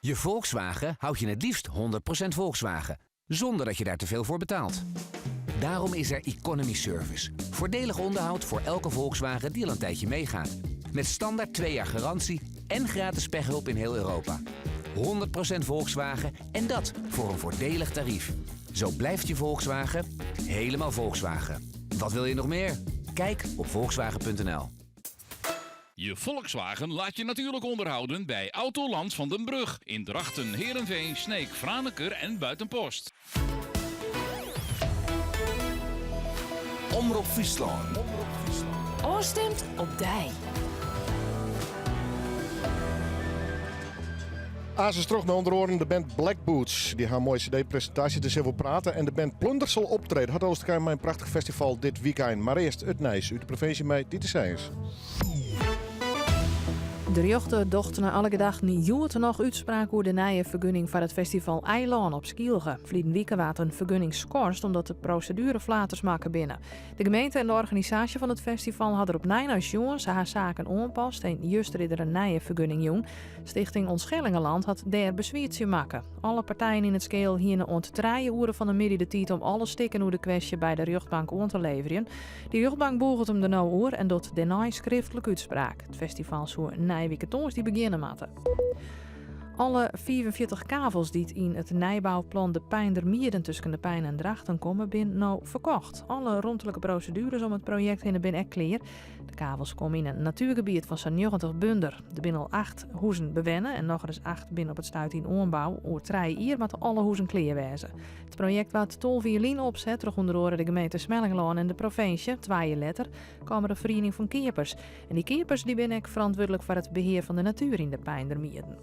Je Volkswagen houd je het liefst 100% Volkswagen, zonder dat je daar te veel voor betaalt. Daarom is er Economy Service. Voordelig onderhoud voor elke Volkswagen die al een tijdje meegaat. Met standaard 2 jaar garantie en gratis pechhulp in heel Europa. 100% Volkswagen en dat voor een voordelig tarief. Zo blijft je Volkswagen helemaal Volkswagen. Wat wil je nog meer? Kijk op volkswagen.nl. Je Volkswagen laat je natuurlijk onderhouden bij Autoland van den Brug. In Drachten, Heerenveen, Sneek, Franeker en Buitenpost. Omrop Fryslân. Ofstimd op dy. Asis terug naar onder oren de band Black Boots. Die gaan een mooie cd-presentatie, dus heel veel praten. En de band Plunder zal optreden. Had Oosterkijn mijn prachtig festival dit weekend. Maar eerst het Nijs uit de provincie mei Dieter Seijers. De rjochter docht nei alle gedachten hjoed noch útspraak oer de nije fergunning foar it festival Eilân op Skylge. Ferline wike waard in fergunning skorst omdat de proseduere flaters makke binne. De gemeente en de organisaasje fan it festival ha der opnij nei sjoen, se ha saken oanpast en juster is der in nije fergunning jûn. Stichting Ons Schellingerland hat dêr beswier tsjin makke. Alle partijen yn it skeel hiene oant trije oere fan 'e middei de tiid om alle stikken oer de kwestje by de rjochtbank oan te leverjen. Dy rjochtbank bûget him der no oer en docht dêrnei skriftlik útspraak. It festival soe nije wike tongersdei begjinne moatte. Alle 45 kavels dy't yn it nijbouplan De Peinder Mieden tusken De Pein en Drachten komme, binne no ferkocht. Alle romtlike prosedueres om it projekt hinne binne ek klear. De kavels komme yn in natuergebiet fan sa'n 90 bunder. Der binne al 8 huzen bewenne en nochris 8 binne op it stuit yn oanbou. Oer trije jier moatte alle huzen klear wêze. It projekt waard 12 jier lyn opset troch ûnder oare de gemeente Smellingerlân en de provinsje. Twa jier letter kaam der in feriening fan keapers. En dy keapers dy binne ek ferantwurdlik foar it behear fan de natuer yn de Peinder Mieden.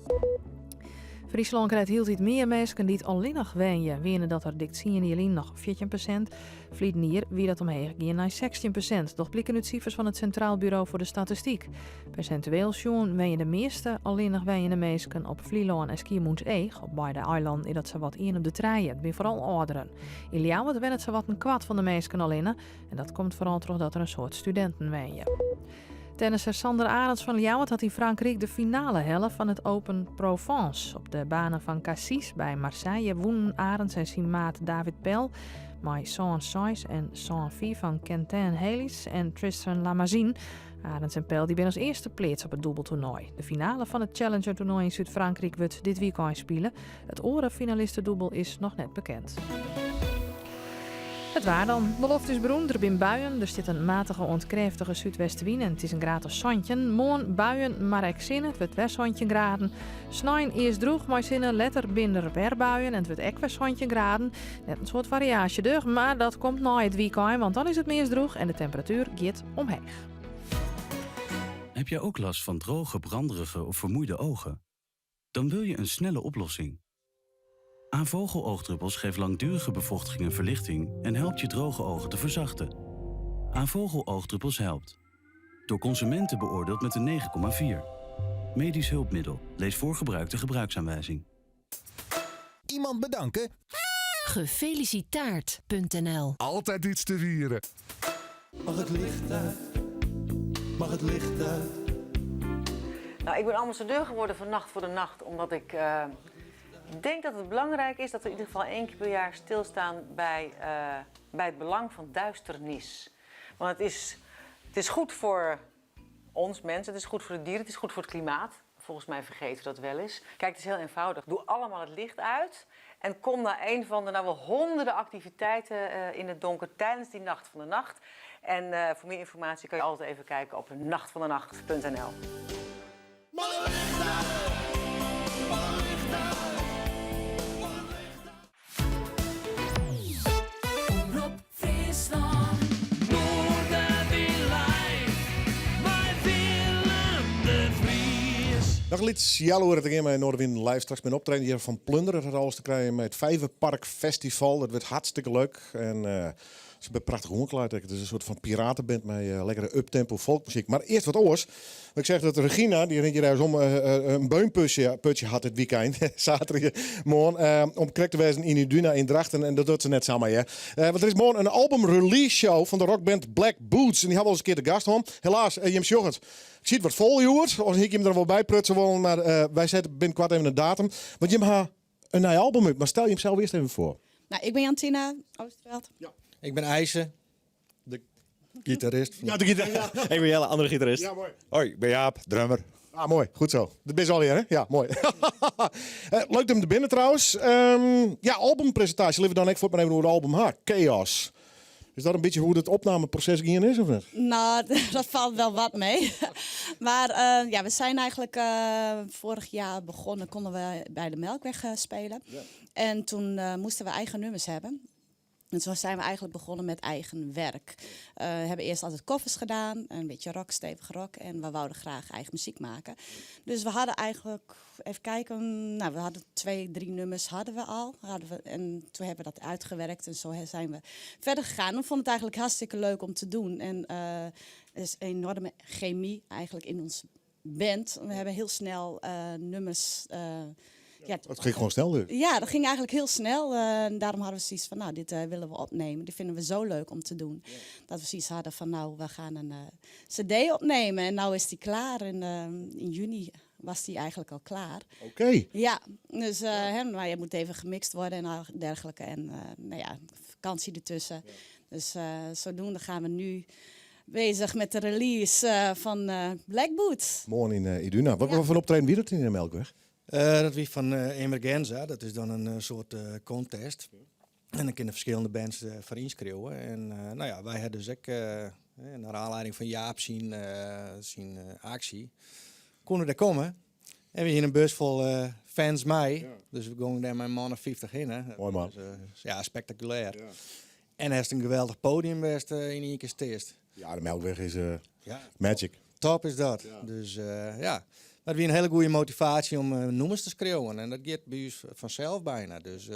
Fryslân krijt hieltyd mear minsken dy't allinnich wenje. Wiene dat der dik tsien jier lyn noch 14%. Ferline jier wie dat omheech gien nei 16%, docht bliken út sifers fan it Sintraal Buro foar de Statistyk. Persintueel sjoen wenje de measte allinnich wenjende minsken op Flylân en Skiermûntseach. Op beide eilannen is dat sawat ien op de trije. It binne foaral âlderen. Yn Ljouwert wennet sawat in kwart fan de minsken allinne en dat komt foaral trochdat der in soad studinten wenje. Tennisser Sander Arends fan Ljouwert hat yn Frankryk de finale helle fan it Open Provence. Op de banen fan Cassis by Marseille wûnen Arends en syn maat David Pel mei 7-6 en 7-4 fan Quentin Halys en Tristan Lamasine. Arends en Pel dy binne as earste pleatst op it dûbeltoernoai. De finale fan it Challenger-toernoai yn Súd-Frankryk wurdt dit wykein spile. It oare finalistedûbel is noch net bekend. It waar dan. De loft is berûn, der binne buien, der stiet in matige oant krêftige súdwestewyn en it is in graad as 17. Moarn buien, mar ek sinne, it wurdt wer 17 graden. Snein earst drûch mei sinne, letter binne der wer buien en it wurdt ek wer 17 graden. Net in soad fariaasje dus, mar dat komt nei it wykein, want dan is it meast drûch en de temperatuer giet omheech. Heb jij ook last van droge, branderige of vermoeide ogen? Dan wil je een snelle oplossing. A-vogel oogdruppels geeft langdurige bevochtiging en verlichting en helpt je droge ogen te verzachten. A-vogel oogdruppels helpt. Door consumenten beoordeeld met een 9,4. Medisch hulpmiddel. Lees voor gebruik de gebruiksaanwijzing. Iemand bedanken? Gefelicitaard.nl Altijd iets te vieren. Mag het licht uit? Mag het licht uit? Nou, ik ben ambassadeur geworden van Nacht voor de Nacht, omdat ik denk dat het belangrijk is dat we in ieder geval één keer per jaar stilstaan bij, eh, bij het belang van duisternis. Want het is, het is goed voor ons mensen, het is goed voor de dieren, het is goed voor het klimaat. Volgens mij vergeten we dat wel eens. Kijk, het is heel eenvoudig. Doe allemaal het licht uit en kom naar een van de nou wel honderden activiteiten eh, in het donker tijdens die Nacht van de Nacht. En eh, voor meer informatie kan je altijd even kijken op nachtvandenacht.nl. Omrop Fryslân. Noardewyn Live. Mei Willem de Vries. Noch in lyts healoere te gean mei Noardewyn Live. Straks mei in optreden hjir fan Plunder. Dat hat alles te krijen mei it Vijverpark Festival. Dat wurdt hartstikke leuk. En eh, se binne prachtich oanklaaid. It is in soart fan piratenband mei eh, lekkere uptempo folkmuzyk. Mar earst wat oars. Ik seach dat Regina, dy rint hjir ergens om, eh, in beunputsje putsje hat dit wykein. Saterdeitemoarn. om krekt te wêzen yn Iduna yn Drachten. En dat docht se net samar, hear. Want der is moarn in album release show fan de rockband Black Boots. En dy ha we al ris in kear te gast hân. Helaas, jim sjogge it. It sit wat fol hjoed. Oars hie ik jim der wol by prutsen wollen. Mar wy sette binnenkoart even in datum. Want jim ha in nij album út. Mar stel jimsels earst even foar. Nou, ik ben Jantina Oosterveld. Ja. Ik ben IJse, de gitarist. Ja, de gitarist. Ik ben Jelle, andere gitarist. Ja, mooi. Hoi, ik ben Jaap, drummer. Ah, mooi. Goed zo. Dat is al hier, hè? Ja, mooi. Leuk dat jim der binne trouwens. Ja, albumpresintaasje. Litte we dan ek fuort mar even oer it album ha. Chaos. Is dat in bytsje hoe't it opnameproses gien is, of net? Nou, dat valt wel wat mee. Maar ja, we zijn eigenlijk vorig jaar begonnen, konden we bij de Melkweg spelen. En toen moesten we eigen nummers hebben. En zo zijn we eigenlijk begonnen met eigen werk. We hebben eerst altijd covers gedaan, een beetje rock, stevige rock. En we wouden graag eigen muziek maken. Dus we hadden eigenlijk, even kijken, nou, we hadden 2, 3 nummers hadden we al. Hadden we, en toen hebben we dat uitgewerkt en zo zijn we verder gegaan. We vonden het eigenlijk hartstikke leuk om te doen. En er is enorme chemie eigenlijk in onze band. We hebben heel snel nummers... ja, Het ging gewoon snel dus. Ja, dat ging eigenlijk heel snel. En daarom hadden we zoiets van, nou, dit willen we opnemen. Dit vinden we zo leuk om te doen. Dat we zoiets hadden van, nou, we gaan een cd opnemen. En nou is die klaar. En in juni was die eigenlijk al klaar. Ja, dus hè, maar je moet even gemixt worden en al dergelijke. En nou ja, vakantie ertussen. Dus zodoende gaan we nu bezig met de release van Black Boots. Moarn yn Iduna. Wat foar optreden wie dat yn de Melkweg? Dat wie fan Emergenza. Dat is dan in soart contest. En dan kinne ferskillende bands foar ynskriuwe. En nou ja, wy ha dus ek, nei oanlieding fan Jaap syn aksje, koene dêr komme. En we hiene in bus fol fans mei. Dus we gongen dêr mei in man of 50 hinne. Moai man. Dus ja, spektakulêr. En hast in geweldich podium west yn ien kear steast. Ja, de Melkweg is magic. Top is dat. Dus ja. Mar it wie in hiele goede motivaasje om nûmers te skriuwen. En dat giet by ús fansels byna. Dus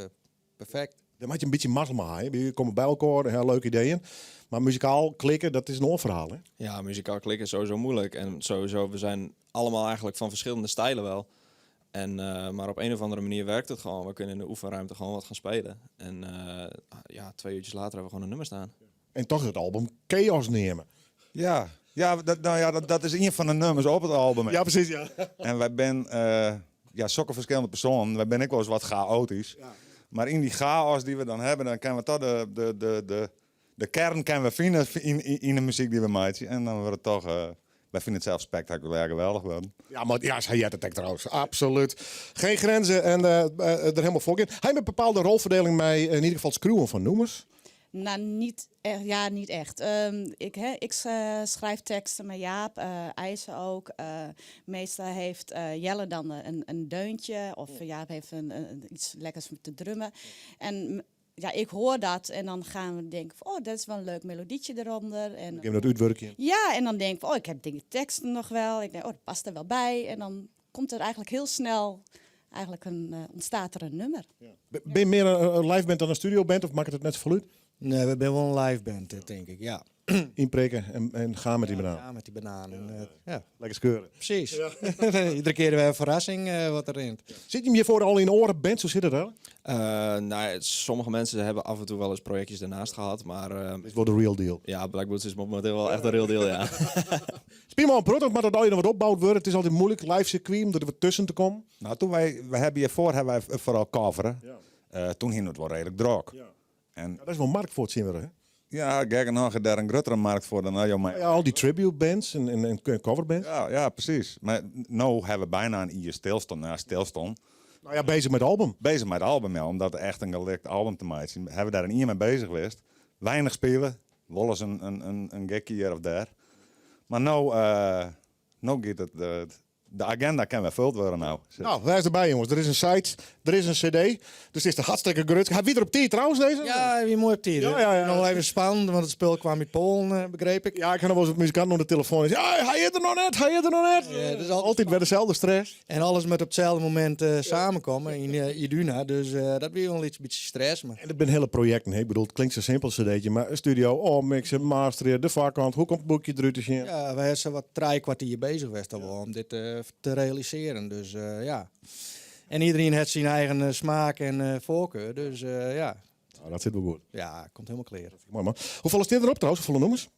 perfekt. Dêr moatte je in bytsje mazzel mei ha. Je komme by elkoar, ha leuke ideeën. Mar muzikaal klikke, dat is in oar ferhaal, hè? Ja, muzikaal klikken is sowieso moeilijk. En sowieso, we zijn allemaal eigenlijk van verschillende stijlen wel. En, maar op een of andere manier werkt het gewoon. We kunnen in de oefenruimte gewoon wat gaan spelen. En ja, 2 uurtjes later hebben we gewoon een nummer staan. En toch het album Chaos neame. Ja, ja, dat, nou ja, dat, dat is een van de nummers op het album. Ja, precies, ja. En wy binne, ja, sokke ferskillende persoanen. Wy binne ek wolris wat chaotysk. Mar yn dy chaos dy't we dan hawwe, dan kinne we toch de kearn kinne we fine yn de muzyk dy't we meitsje. En dan wurdt it toch, wy fine it sels spektakulêr geweldich wurden. Ja, mar ja, sa heart it ek trouwens. Absoluut. Geen grenzen en der hielendal foar gean. Ha jim in bepaalde rolferdieling mei yn ieder gefal it skriuwen fan nûmers? Nou, niet echt. Ja, niet echt. Ik, hè, ik schrijf teksten met Jaap, IJzer ook. Meestal heeft Jelle dan een deuntje of Jaap heeft iets lekkers te drummen. En ja, ik hoor dat en dan gaan we denken van, oh, dat is wel een leuk melodietje eronder. En Dan kun je dat útwurkje. Ja, en dan denk ik van, oh, ik heb dingen teksten nog wel. Ik denk, oh, dat past er wel bij. En dan komt er eigenlijk heel snel, eigenlijk een, ontstaat er een nummer. Ja. Ben je meer een live band dan een studio band of maakt het net zo uit? Nee, we binne wol in live band, tink ik, ja. Ynprikke en gaan met die banaan. Ja, met die banaan. En, ja. Lekker skeuren. Precies. Iedere kear wer in ferrassing wat der rint. Sit je hjirfoar al yn oare bands? Hoe sit it eigenlijk? Nou, sommige mensen hebben af en toe wel eens projectjes daarnaast gehad, maar... Is wel de real deal. Ja, Black Boots is momenteel wel echt de real deal, ja. Spylje al in protte, mar dat al noch wat opboud wurde. It is altyd muoilik, live circuit, om der wat tusken te kommen. Nou, toen wij, we hebben hiervoor hebben wij vooral coveren. Toen ging het wel redelijk druk. En, Ja, dat is wel markt foar tsjintwurdich, hè? Ja, gek nog daar een grotere markt voor dan jou mij. Ja, al die tribute bands en coverbands. Ja, precies. Maar nu hebben we bijna een jaar stilstand. Nou, stilstand. Nou ja, bezig met het album. Bezig met het album, ja. Om dat echt een gelikt album te maken. Hebben we daar een jaar mee bezig geweest. Weinig spelen. Wel eens een gekkie hier of daar. Maar nou gaat het, de agenda kan wel vuld worden nou. Nou, wij zijn erbij jongens. Er is een site, er is een cd. Dus het is de hartstikke grut. Hij wie er op 10 trouwens deze? Ja, wie mooi op 10. Ja. Nog even spannend, want het spul kwam uit Polen, begreep ik. Ja, ik ga nog wel eens op muzikant op de telefoon. En ja, hij is er nog net, hij is er nog net. Ja, dat is altijd, altijd weer dezelfde stress. En alles moet op hetzelfde moment samenkomen in Iduna. Dus dat weer wel iets beetje stress. Maar... En het zijn hele projecten. Hè. Ik bedoel, het klinkt zo simpel, cd'tje, maar een studio, oh, mixen, masteren, de vakant, hoe komt het boekje eruit te zien? Ja, wij zijn wat drie kwartier bezig geweest al wel om dit te realiseren. Dus ja. En iedereen heeft zijn eigen smaak en voorkeur. Dus ja. Nou, dat zit wel goed. Ja, komt helemaal klaar. Mooi man. Hoeveel is dit erop trouwens? Hoeveel nummers?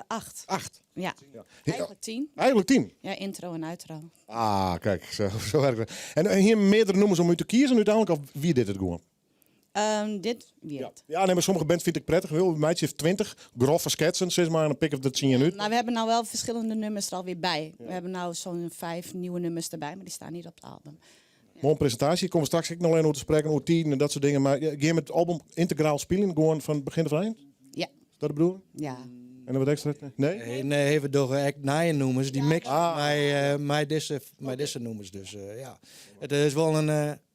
8. 8? Ja. Eigenlijk 10. Eigenlijk 10? Ja, intro en outro. Ah, kijk, zo werkt het. En hier meerdere nummers om u te kiezen uiteindelijk, of wie dit het gewoon? Dit wie het. Ja, nee, maar sommige bands vind ik prettig. Wil, meisje heeft 20, grove schetsen, zeg maar, en dan pick of dat zie je nu. Nou, we hebben nou wel verschillende nummers er alweer bij. We hebben nou zo'n 5 nieuwe nummers erbij, maar die staan niet op het album. Mooie presentatie. Ik kom straks ik nog alleen over te spreken over 10 en dat soort dingen. Maar ja, ga je met het album integraal spelen, gewoon van het begin tot eind? Ja. Is dat de bedoeling? Ja. En dan wat extra? Nee? Nee, nee, we doen echt nije nummers. Die mixen met deze nummers. Dus ja, het is wel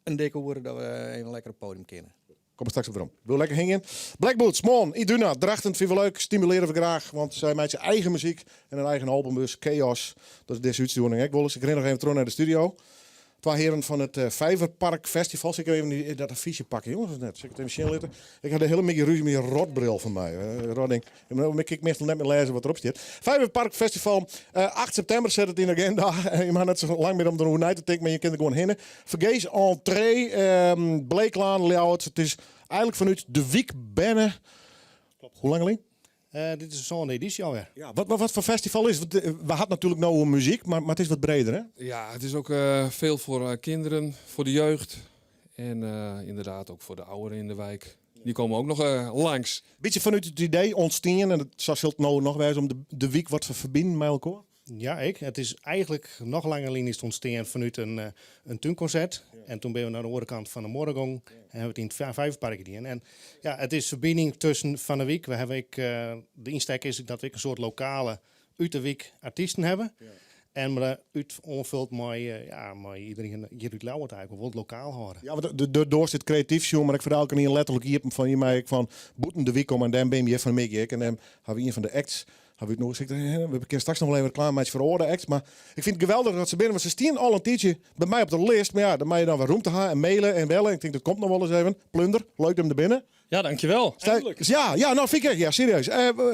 een dikke woorden dat we even lekker op het podium kennen. Kom er straks op erom. Wil lekker hingen. Black Boots, Mon, Iduna, Drachten, vind ik wel leuk. Stimuleren we graag, want zij maakt zijn eigen muziek en een eigen album, dus Chaos. Dat is deze uitsturing. Ik wil eens. Ik ren nog even terug naar de studio. Twee heren van het Vijverpark Festival. Zal ik even dat affiche pakken, jongens? Of net? Zal ik het even zien laten? Ik had een hele beetje ruzie met die rotbril van mij. Rotding. Ik moet ik meestal net meer lezen wat erop staat. Vijverpark Festival, 8 september zet het in de agenda. Je mag net zo lang meer om de hoe te denken, maar je kunt er gewoon heen. Vergees entree, Bleeklaan, Ljouwert. Het is eigenlijk vanuit de week binnen. Klopt. Hoe lang alleen? Dit is zo'n editie alweer. Ja, wat voor festival is het? Want we hadden natuurlijk nou muziek, maar het is wat breder, hè? Ja, het is ook veel voor kinderen, voor de jeugd. En inderdaad ook voor de ouderen in de wijk. Die komen ook nog langs. Beetje vanuit het idee ontstaan, en dat zal het nou nog wijzen om de week wat te verbinden met elkaar. Ja, ik. Het is eigenlijk nog langer is het ontstaan vanuit een tuinconcert. En toen ben we naar de andere van de Morgong en hebben we het in het Vijverpark gedaan. En ja, het is verbinding tussen van de week. We hebben ik, de insteek is dat we een soort lokale uit de week artiesten hebben. En maar uit onvuld met ja, met iedereen hier uit Ljouwert eigenlijk, we willen het lokaal houden. Ja, want de door zit creatief, joh, maar ik verhaal ik niet letterlijk hier van je mij van boeten de week om en dan ben je van mij ik en dan hebben we een van de acts. Hebben we het nog eens gezegd, we kunnen straks nog wel even klaar met voor orde acts. Maar ik vind het geweldig dat ze binnen, want ze staan al een tijdje bij mij op de list. Maar ja, dan moet je dan weer roem te gaan en mailen en bellen. Ik denk, dat komt nog wel eens even. Plunder, leuk hem er binnen. Ja, dankjewel. Stel, ja, ja, nou vind ik echt, ja, serieus.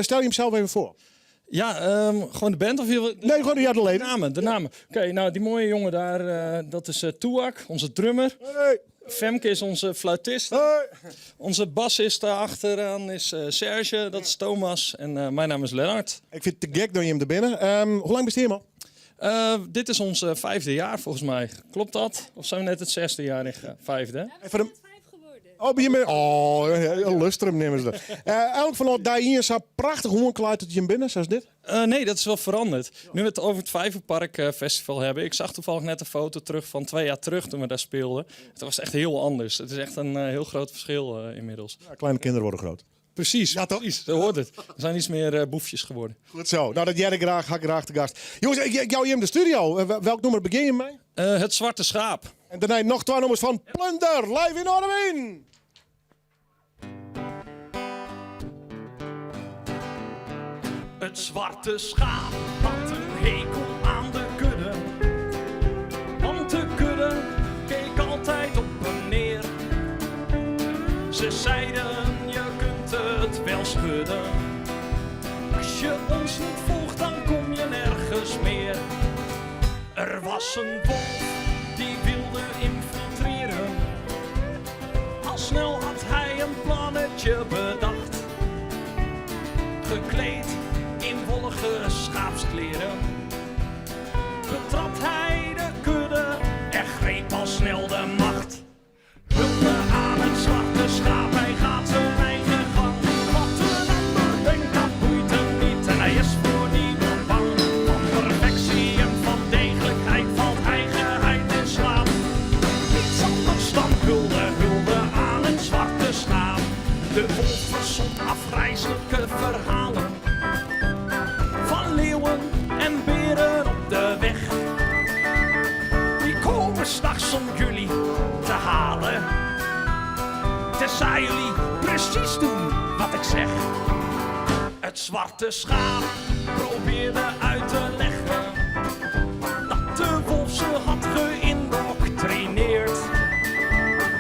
Stel je hem zelf even voor. Ja, gewoon de band of je wil- Nee, gewoon de, ja, de leden. De namen, de namen. Oké, nou die mooie jongen daar, dat is Toeak, onze drummer. Hey. Femke is onze fluitist. Hey. Onze bassist daar achteraan is Serge, dat is Thomas. En mijn naam is Lennart. Ik vind het te gek dat je hem er binnen. Hoe lang besteed je hem al? Dit is ons 5e jaar volgens mij. Klopt dat? Of zijn we net het 6e jaar in gegaan? 5e, hè? Even de... Oh, ben je mee? Oh, ja, ja, lustrum nemen ze dat. Elk van ons daar hier zo prachtig hoornklaar tot je hem binnen, zoals dit? Nee, dat is wel veranderd. Nu we het over het Vijverpark Festival hebben. Ik zag toevallig net een foto terug van 2 jaar terug toen we daar speelden. Het was echt heel anders. Het is echt een heel groot verschil inmiddels. Ja, kleine kinderen worden groot. Precies, Ja, toch? precies, zo hoort het. Er zijn iets meer boefjes geworden. Goed zo. Nou, dat jij graag, had ik graag te gast. Jongens, ik jou hier in de studio. Welk nummer begin je mee? Het Zwarte Schaap. En daarna nog 2 nummers van Plunder, live in Noardewyn. Het zwarte schaap had een hekel aan de kudde. Want de kudde keek altijd op en neer. Ze zeiden, je kunt het schudden. Als je ons niet volgt, dan kom je nergens meer. Er was een wolf die wilde infiltreren. Al snel had hij een plannetje bedacht. Gekleed in wollige schaapskleren. Betrad hij de kudde en greep al snel de macht. Hulde aan het zwarte schaap, hij gaat zijn eigen gang. Wat een ander denkt, dat boeit hem niet. En hij is voor niemand bang. Van perfectie en van degelijkheid valt hij geheid in slaap. Niets anders dan hulde, hulde aan het zwarte schaap. De wolf verzon afgrijselijke verhalen. Van leeuwen en beren op de weg. Die komen s'nachts om jullie te halen. Tenzij jullie precies doen wat ik zeg. Het zwarte schaap probeerde uit te leggen dat de wolf ze had geïndoctrineerd.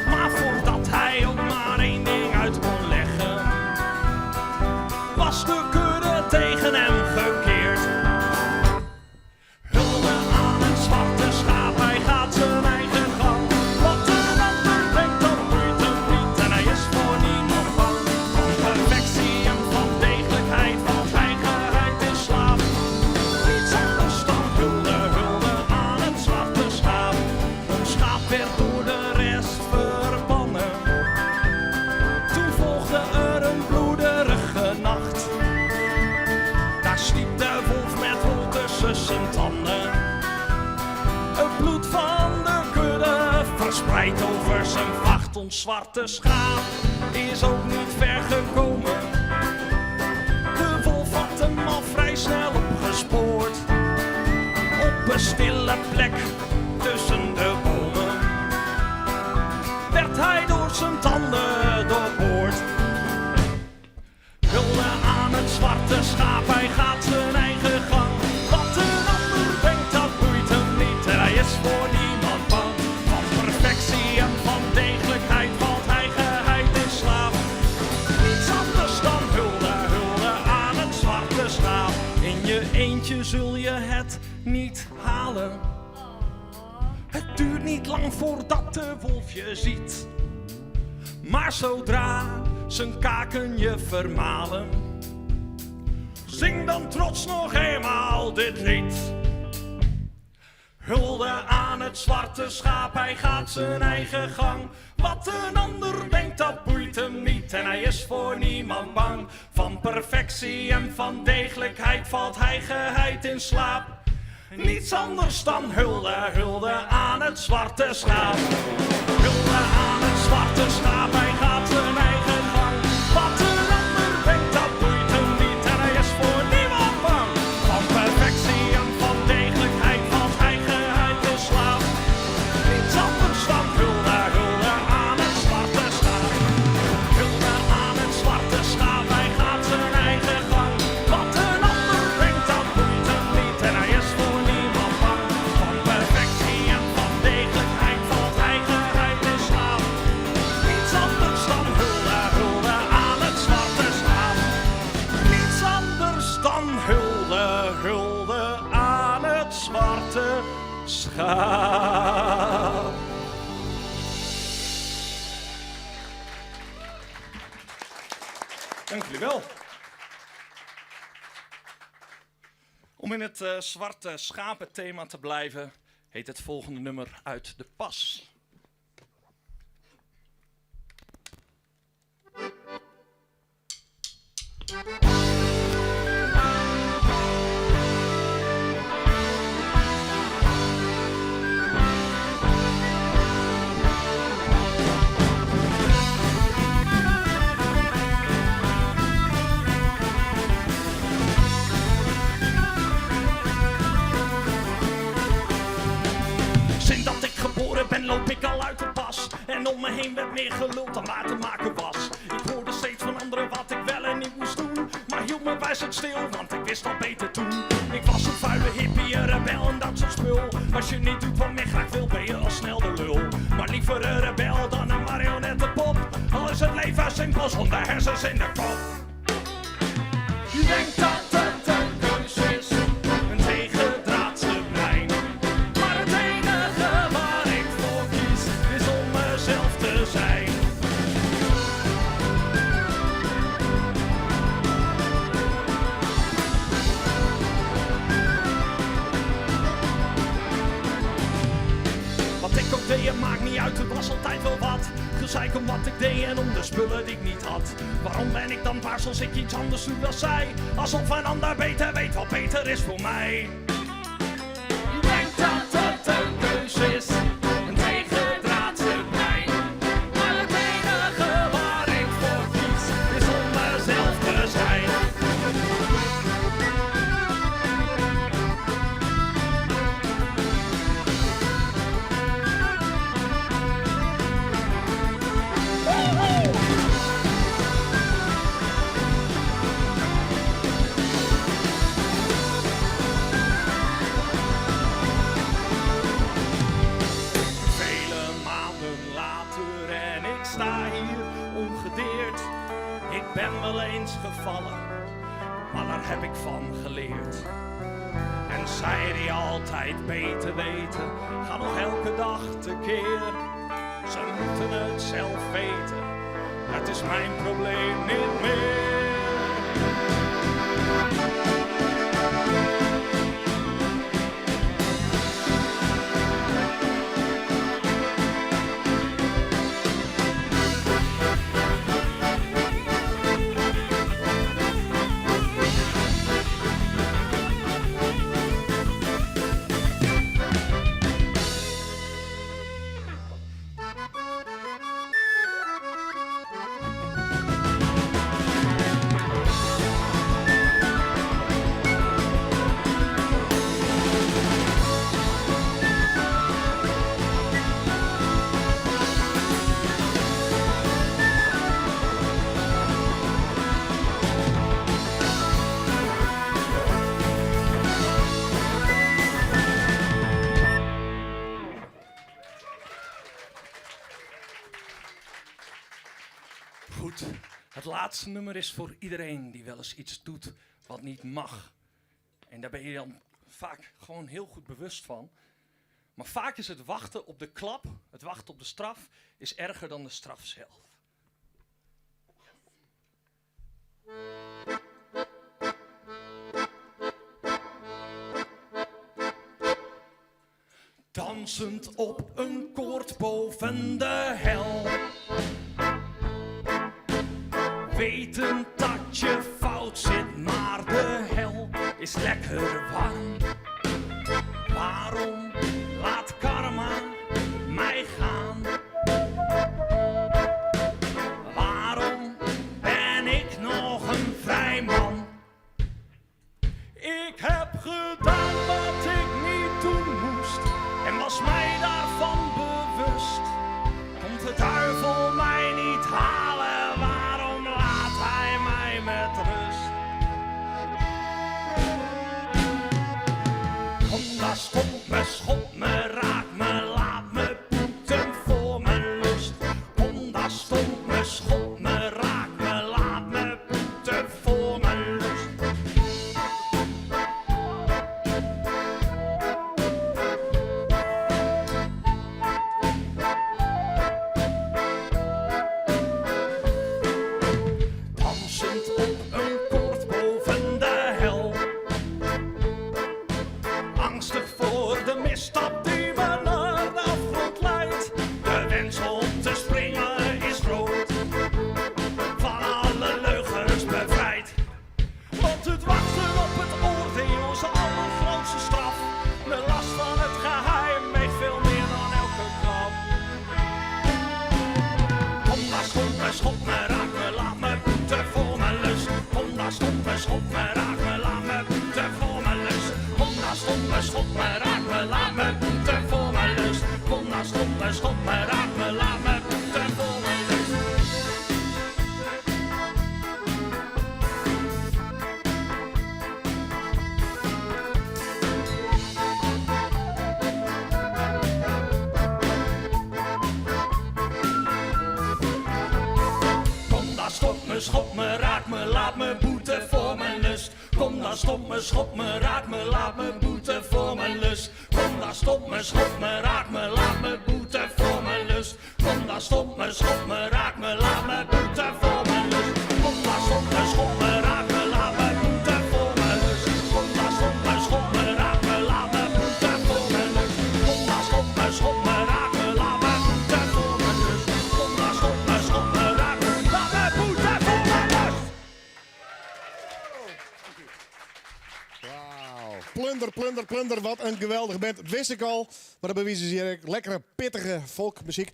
Maar voordat hij ook maar één ding uit kon leggen, was de kudde tegen hem gekeerd. Hulde aan het zwarte schaap, hij gaat zijn eigen gang. Wat een ander denkt, dat boeit hem niet. En hij is voor niemand bang. Van perfectie en van degelijkheid valt hij geheid in slaap. Niets anders dan hulde, hulde aan het zwarte schaap. Ons schaap werd door de rest verbannen. Toen volgde er een bloederige nacht. Daar sliep de wolf met wol tussen zijn tanden. Het bloed van de kudde verspreid over zijn vacht. Ons zwarte schaap is ook niet ver gekomen. De wolf had hem al vrij snel opgespoord. Op een stille plek tussen de bomen werd hij door zijn tanden doorboord. Hulde aan het zwarte schaap, hij gaat zijn eigen gang. Wat een ander denkt, dat boeit hem niet. En hij is voor niemand bang. Van perfectie en van degelijkheid valt hij geheid in slaap. Niets anders dan hulde, hulde aan het zwarte schaap. In je eentje zul je het niet halen. Het duurt niet lang voordat de wolf je ziet. Maar zodra zijn kaken je vermalen, zing dan trots nog eenmaal dit lied. Hulde aan het zwarte schaap, hij gaat zijn eigen gang. Wat een ander denkt, dat boeit hem niet. En hij is voor niemand bang. Van perfectie en van degelijkheid valt hij geheid in slaap. Niets anders dan hulde, hulde aan het zwarte schaap. Hulde aan het zwarte schaap, hij gaat zijn eigen gang. Wat een ander denkt, dat boeit hem niet. En hij is voor niemand bang. Van perfectie en van degelijkheid valt hij geheid in slaap. Niets anders dan hulde, hulde aan het zwarte schaap. Hulde aan het zwarte schaap, hij gaat zijn eigen gang. Wat een ander denkt, dat boeit hem niet. En hij is voor niemand bang. Van perfectie en van degelijkheid valt hij geheid in slaap. Niets anders dan hulde, hulde aan het zwarte schaap. Niets anders dan hulde, hulde aan het zwarte schaap. Dank jullie wel. Om in het zwarte schapenthema te blijven, heet het volgende nummer Uit de Pas. Sinds dat ik geboren ben, loop ik al uit de pas. En om me heen werd meer geluld dan waar te maken was. Ik hoorde steeds van anderen wat ik wel en niet moest doen. Maar hield me wijselijk stil, want ik wist al beter toen. Ik was een vuile hippie, een rebel en dat soort spul. Als je niet doet wat men graag wil, ben je al snel de lul. Maar liever een rebel dan een marionettenpop. Al is het leven simpel zonder hersens in de kop. Denk dat het een keus is, een tegendraadse brein. Maar het enige waar ik voor kies, is om mezelf te zijn. Wat ik ook deed, het maakt niet uit, het was altijd wel wat. Gezeik om wat ik deed en om de spullen die ik niet had. Waarom ben ik dan dwars als ik iets anders doe dan zij? Alsof een ander beter weet wat beter is voor mij. Denk dat het een keus is, een tegendraadse brein. Maar het enige waar ik voor kies, is om mezelf te zijn. Vele maanden later en ik sta hier ongedeerd. Ik ben wel eens gevallen, maar daar heb ik van geleerd. En zij die altijd beter weten, gaan nog elke dag tekeer. Ze moeten het zelf weten, het is mijn probleem niet meer. Goed, het laatste nummer is voor iedereen die wel eens iets doet wat niet mag. En daar ben je dan vaak gewoon heel goed bewust van. Maar vaak is het wachten op de klap, het wachten op de straf, is erger dan de straf zelf. Dansend op een koord boven de hel. Wetend dat je fout zit, maar de hel is lekker warm. Waarom laat karma mij gaan? Waarom ben ik nog een vrij man? Ik heb gedaan wat ik niet doen moest en was mij daarvan bewust. Komt de duivel mij niet halen, waarom laat hij mij met rust? Kom daar, stomp me, schop me, raak me, laat me boeten voor mijn lust. Kom daar, stomp me, schop me, raak me, laat me boeten voor mijn lust. Dansend op een koord boven de hel. Angstig voor de misstap die me naar de afgrond leidt. De wens om te springen is groot. Van alle leugens bevrijd. Want het wachten op het oordeel is de allergrootste straf. De last van het geheim weegt veel meer dan elke klap. Kom daar, stomp me, schop me, raak me, laat me boeten voor mijn lust. Kom daar, stomp me, schop me, raak me, laat me boeten voor mijn lust. Kom daar, stomp me, schop me, raak me, laat me boeten voor mijn lust. Kom daar, stomp me, schop me, raak me, laat me boeten voor mijn lust. Kom daar, stop me, schop me, raak me, laat me boeten voor mijn lust. Kom dan stop me, schop me, raak me, laat me boeten voor mijn lust. Kom dan stop me, schop me, raak me, laat me boeten voor mijn lust. Kom dan stop me, schop me, raak me, laat me boeten voor mijn lust. Kom dan stop me, schop me, raak me, laat me boeten voor mijn lust. Kom dan stop me, schop me, raak me, laat me boeten voor mijn lust. Kom dan stop me, schop me, raak me, laat me boeten voor mijn lust. Kom dan stop me, schop me, raak me, laat me boeten voor mijn lust. Wauw. Plunder, plunder, plunder. Wat een geweldige band. Dat wist ik al. Maar dat bewijzen ze hier ook. Lekkere, pittige folkmuziek.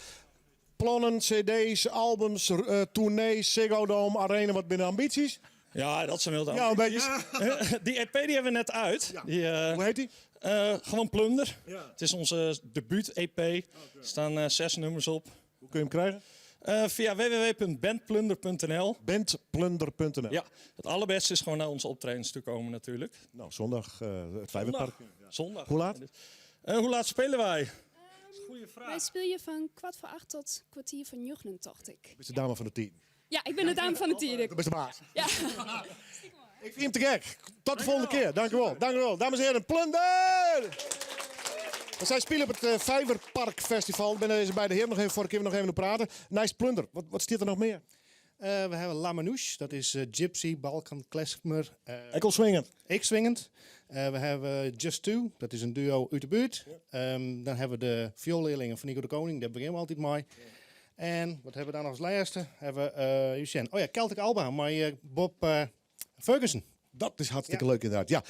Plannen, cd's, albums, tournees, Ziggo Dome, Arena. Wat binnen ambities? Ja, dat zijn wel de Ja, een beetje. Die EP die hebben we net uit. Die, Hoe heet die? Gewoon Plunder. Het is onze debuut-EP. Er staan 6 nummers op. Hoe kun je hem krijgen? Via www.bandplunder.nl. Bandplunder.nl. Ja, het allerbeste is gewoon naar onze optredens te komen natuurlijk. Nou, zondag het Vijverpark. Zondag. Zondag. Hoe laat? Hoe laat spelen wij? Wij spelen van 7:45 tot 8:45, dacht ik. Dat is de dame van de team. Ja, ik ben de dame van de team. Dat is de baas. Ja. Ik vind hem te gek. Tot de volgende keer. Dank u wel. Dank u wel. Dames en heren, Plunder! We zijn spelen op het Vijverpark Festival. Ik ben deze beide heren nog even voor de keer nog even praten. Nice Plunder. Wat staat er nog meer? We hebben La Manouche, dat is Gypsy, Balkan, Klezmer. Enkel swingend. Ik swingend. We hebben Just Two, dat is een duo uit de buurt. Dan hebben we de vioolleerlingen van Nico de Koning, daar beginnen we altijd mee. En wat hebben we daar nog als laatste? Hebben we Lucien. Oh ja, Celtic Alba, maar Bob Ferguson. Dat is hartstikke leuk inderdaad. Ja.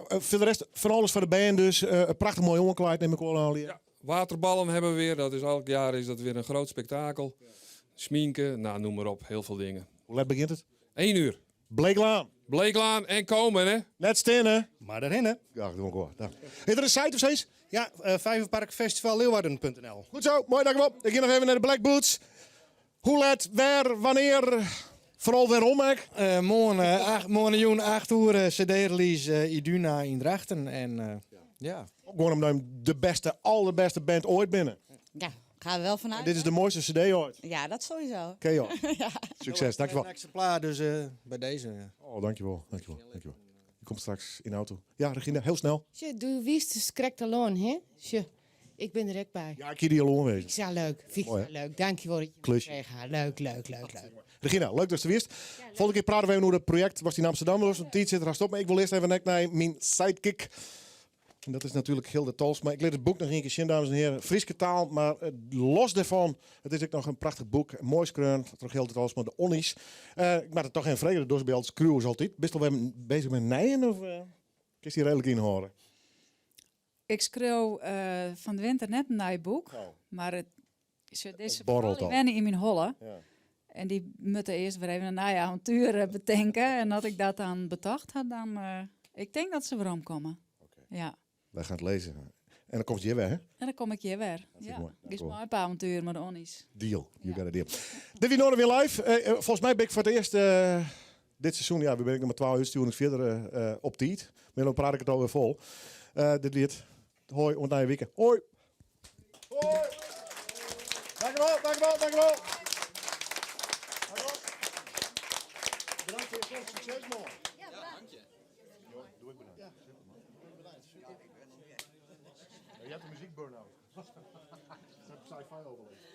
Voor de rest, van alles voor de band dus. Een prachtig mooi jongenkleid neem ik wel aan. Ja. Waterballen hebben we weer. Dat is elk jaar is dat weer een groot spektakel. Sminken, noem maar op. Heel veel dingen. Hoe laat begint het? 1 uur. Bleeklaan. Bleeklaan en komen, hè? Net staan, hè? Maar daarin, hè? Ja, doe ik wel. Dank. Is er een site of zoiets? Ja, Vijverparkfestival Leeuwarden punt N L. Goed zo, mooi, dank u wel. Ik ga nog even naar de Black Boots. Hoe laat, waar, wanneer? Vooral waarom, hè? Morgen jong 8 uur C D-release Iduna in Drachten. En ja. Ook gewoon omdat de beste, allerbeste band ooit binnen. Ja, gaan we wel vanuit. En dit is de mooiste cd ooit. Ja, dat sowieso. Ken je al. Ja. Succes, dankjewel. Een exemplaar dus bij deze. Ja. Oh, dankjewel, dankjewel, dankjewel. Je komt straks in de auto. Ja, Regina, heel snel. Tje, doe wist de skrek alone, hè? Tje, ik ben er ook bij. Ja, ik hier die al aanwezig. Ik zei leuk, vind ik Mooi, hè? leuk. Dankjewel dat je me Klusje. kreeg. Leuk, leuk, leuk, leuk. Regina, leuk dat je er wist. Volgende keer praten we even over het project. Was die in Amsterdam, was een tijd zit er op. Maar ik wil eerst even naar mijn sidekick. En dat is natuurlijk Hilde Tolsma. Maar ik leer het boek nog een keer zien, dames en heren. Frieske taal, maar los daarvan. Het is ook nog een prachtig boek. Mooi skreun, door Hilde Tolsma, de Onnies. Ik maak het toch geen vrede, dus bij al screw is altijd. Bist al weer bezig met nijen of is die redelijk inhouden? Ik schreeuw van de winter net een nieuw boek. Maar het, ze, deze Het borrelt verhaal al. wennen in mijn holle. En die moeten eerst weer even een nieuw avontuur bedenken. En als ik dat dan betocht had, dan... ik denk dat ze weer omkomen. Ja. Wij gaan het lezen. En dan komt je weer, hè? En dan kom ik hier weer. Dat is Ja. mooi. Ik is mooi op avontuur met de Onnies. Deal. You got a deal. Dit is Noardewyn Live. Volgens mij ben ik voor het eerst dit seizoen, ja, ben ik nog maar 12 uur sturen verder op tijd. Maar dan praat ik het alweer vol. Dit lied. Hoi, ont naar je weekend. Hoi. Hoi. Dankjewel, dankjewel, dankjewel. Bedankt voor je komst. Succes, man. Ja, dank je. Doe ik bedankt. Je hebt een muziek burn-out. Dat heb ik sci-fi overleefd.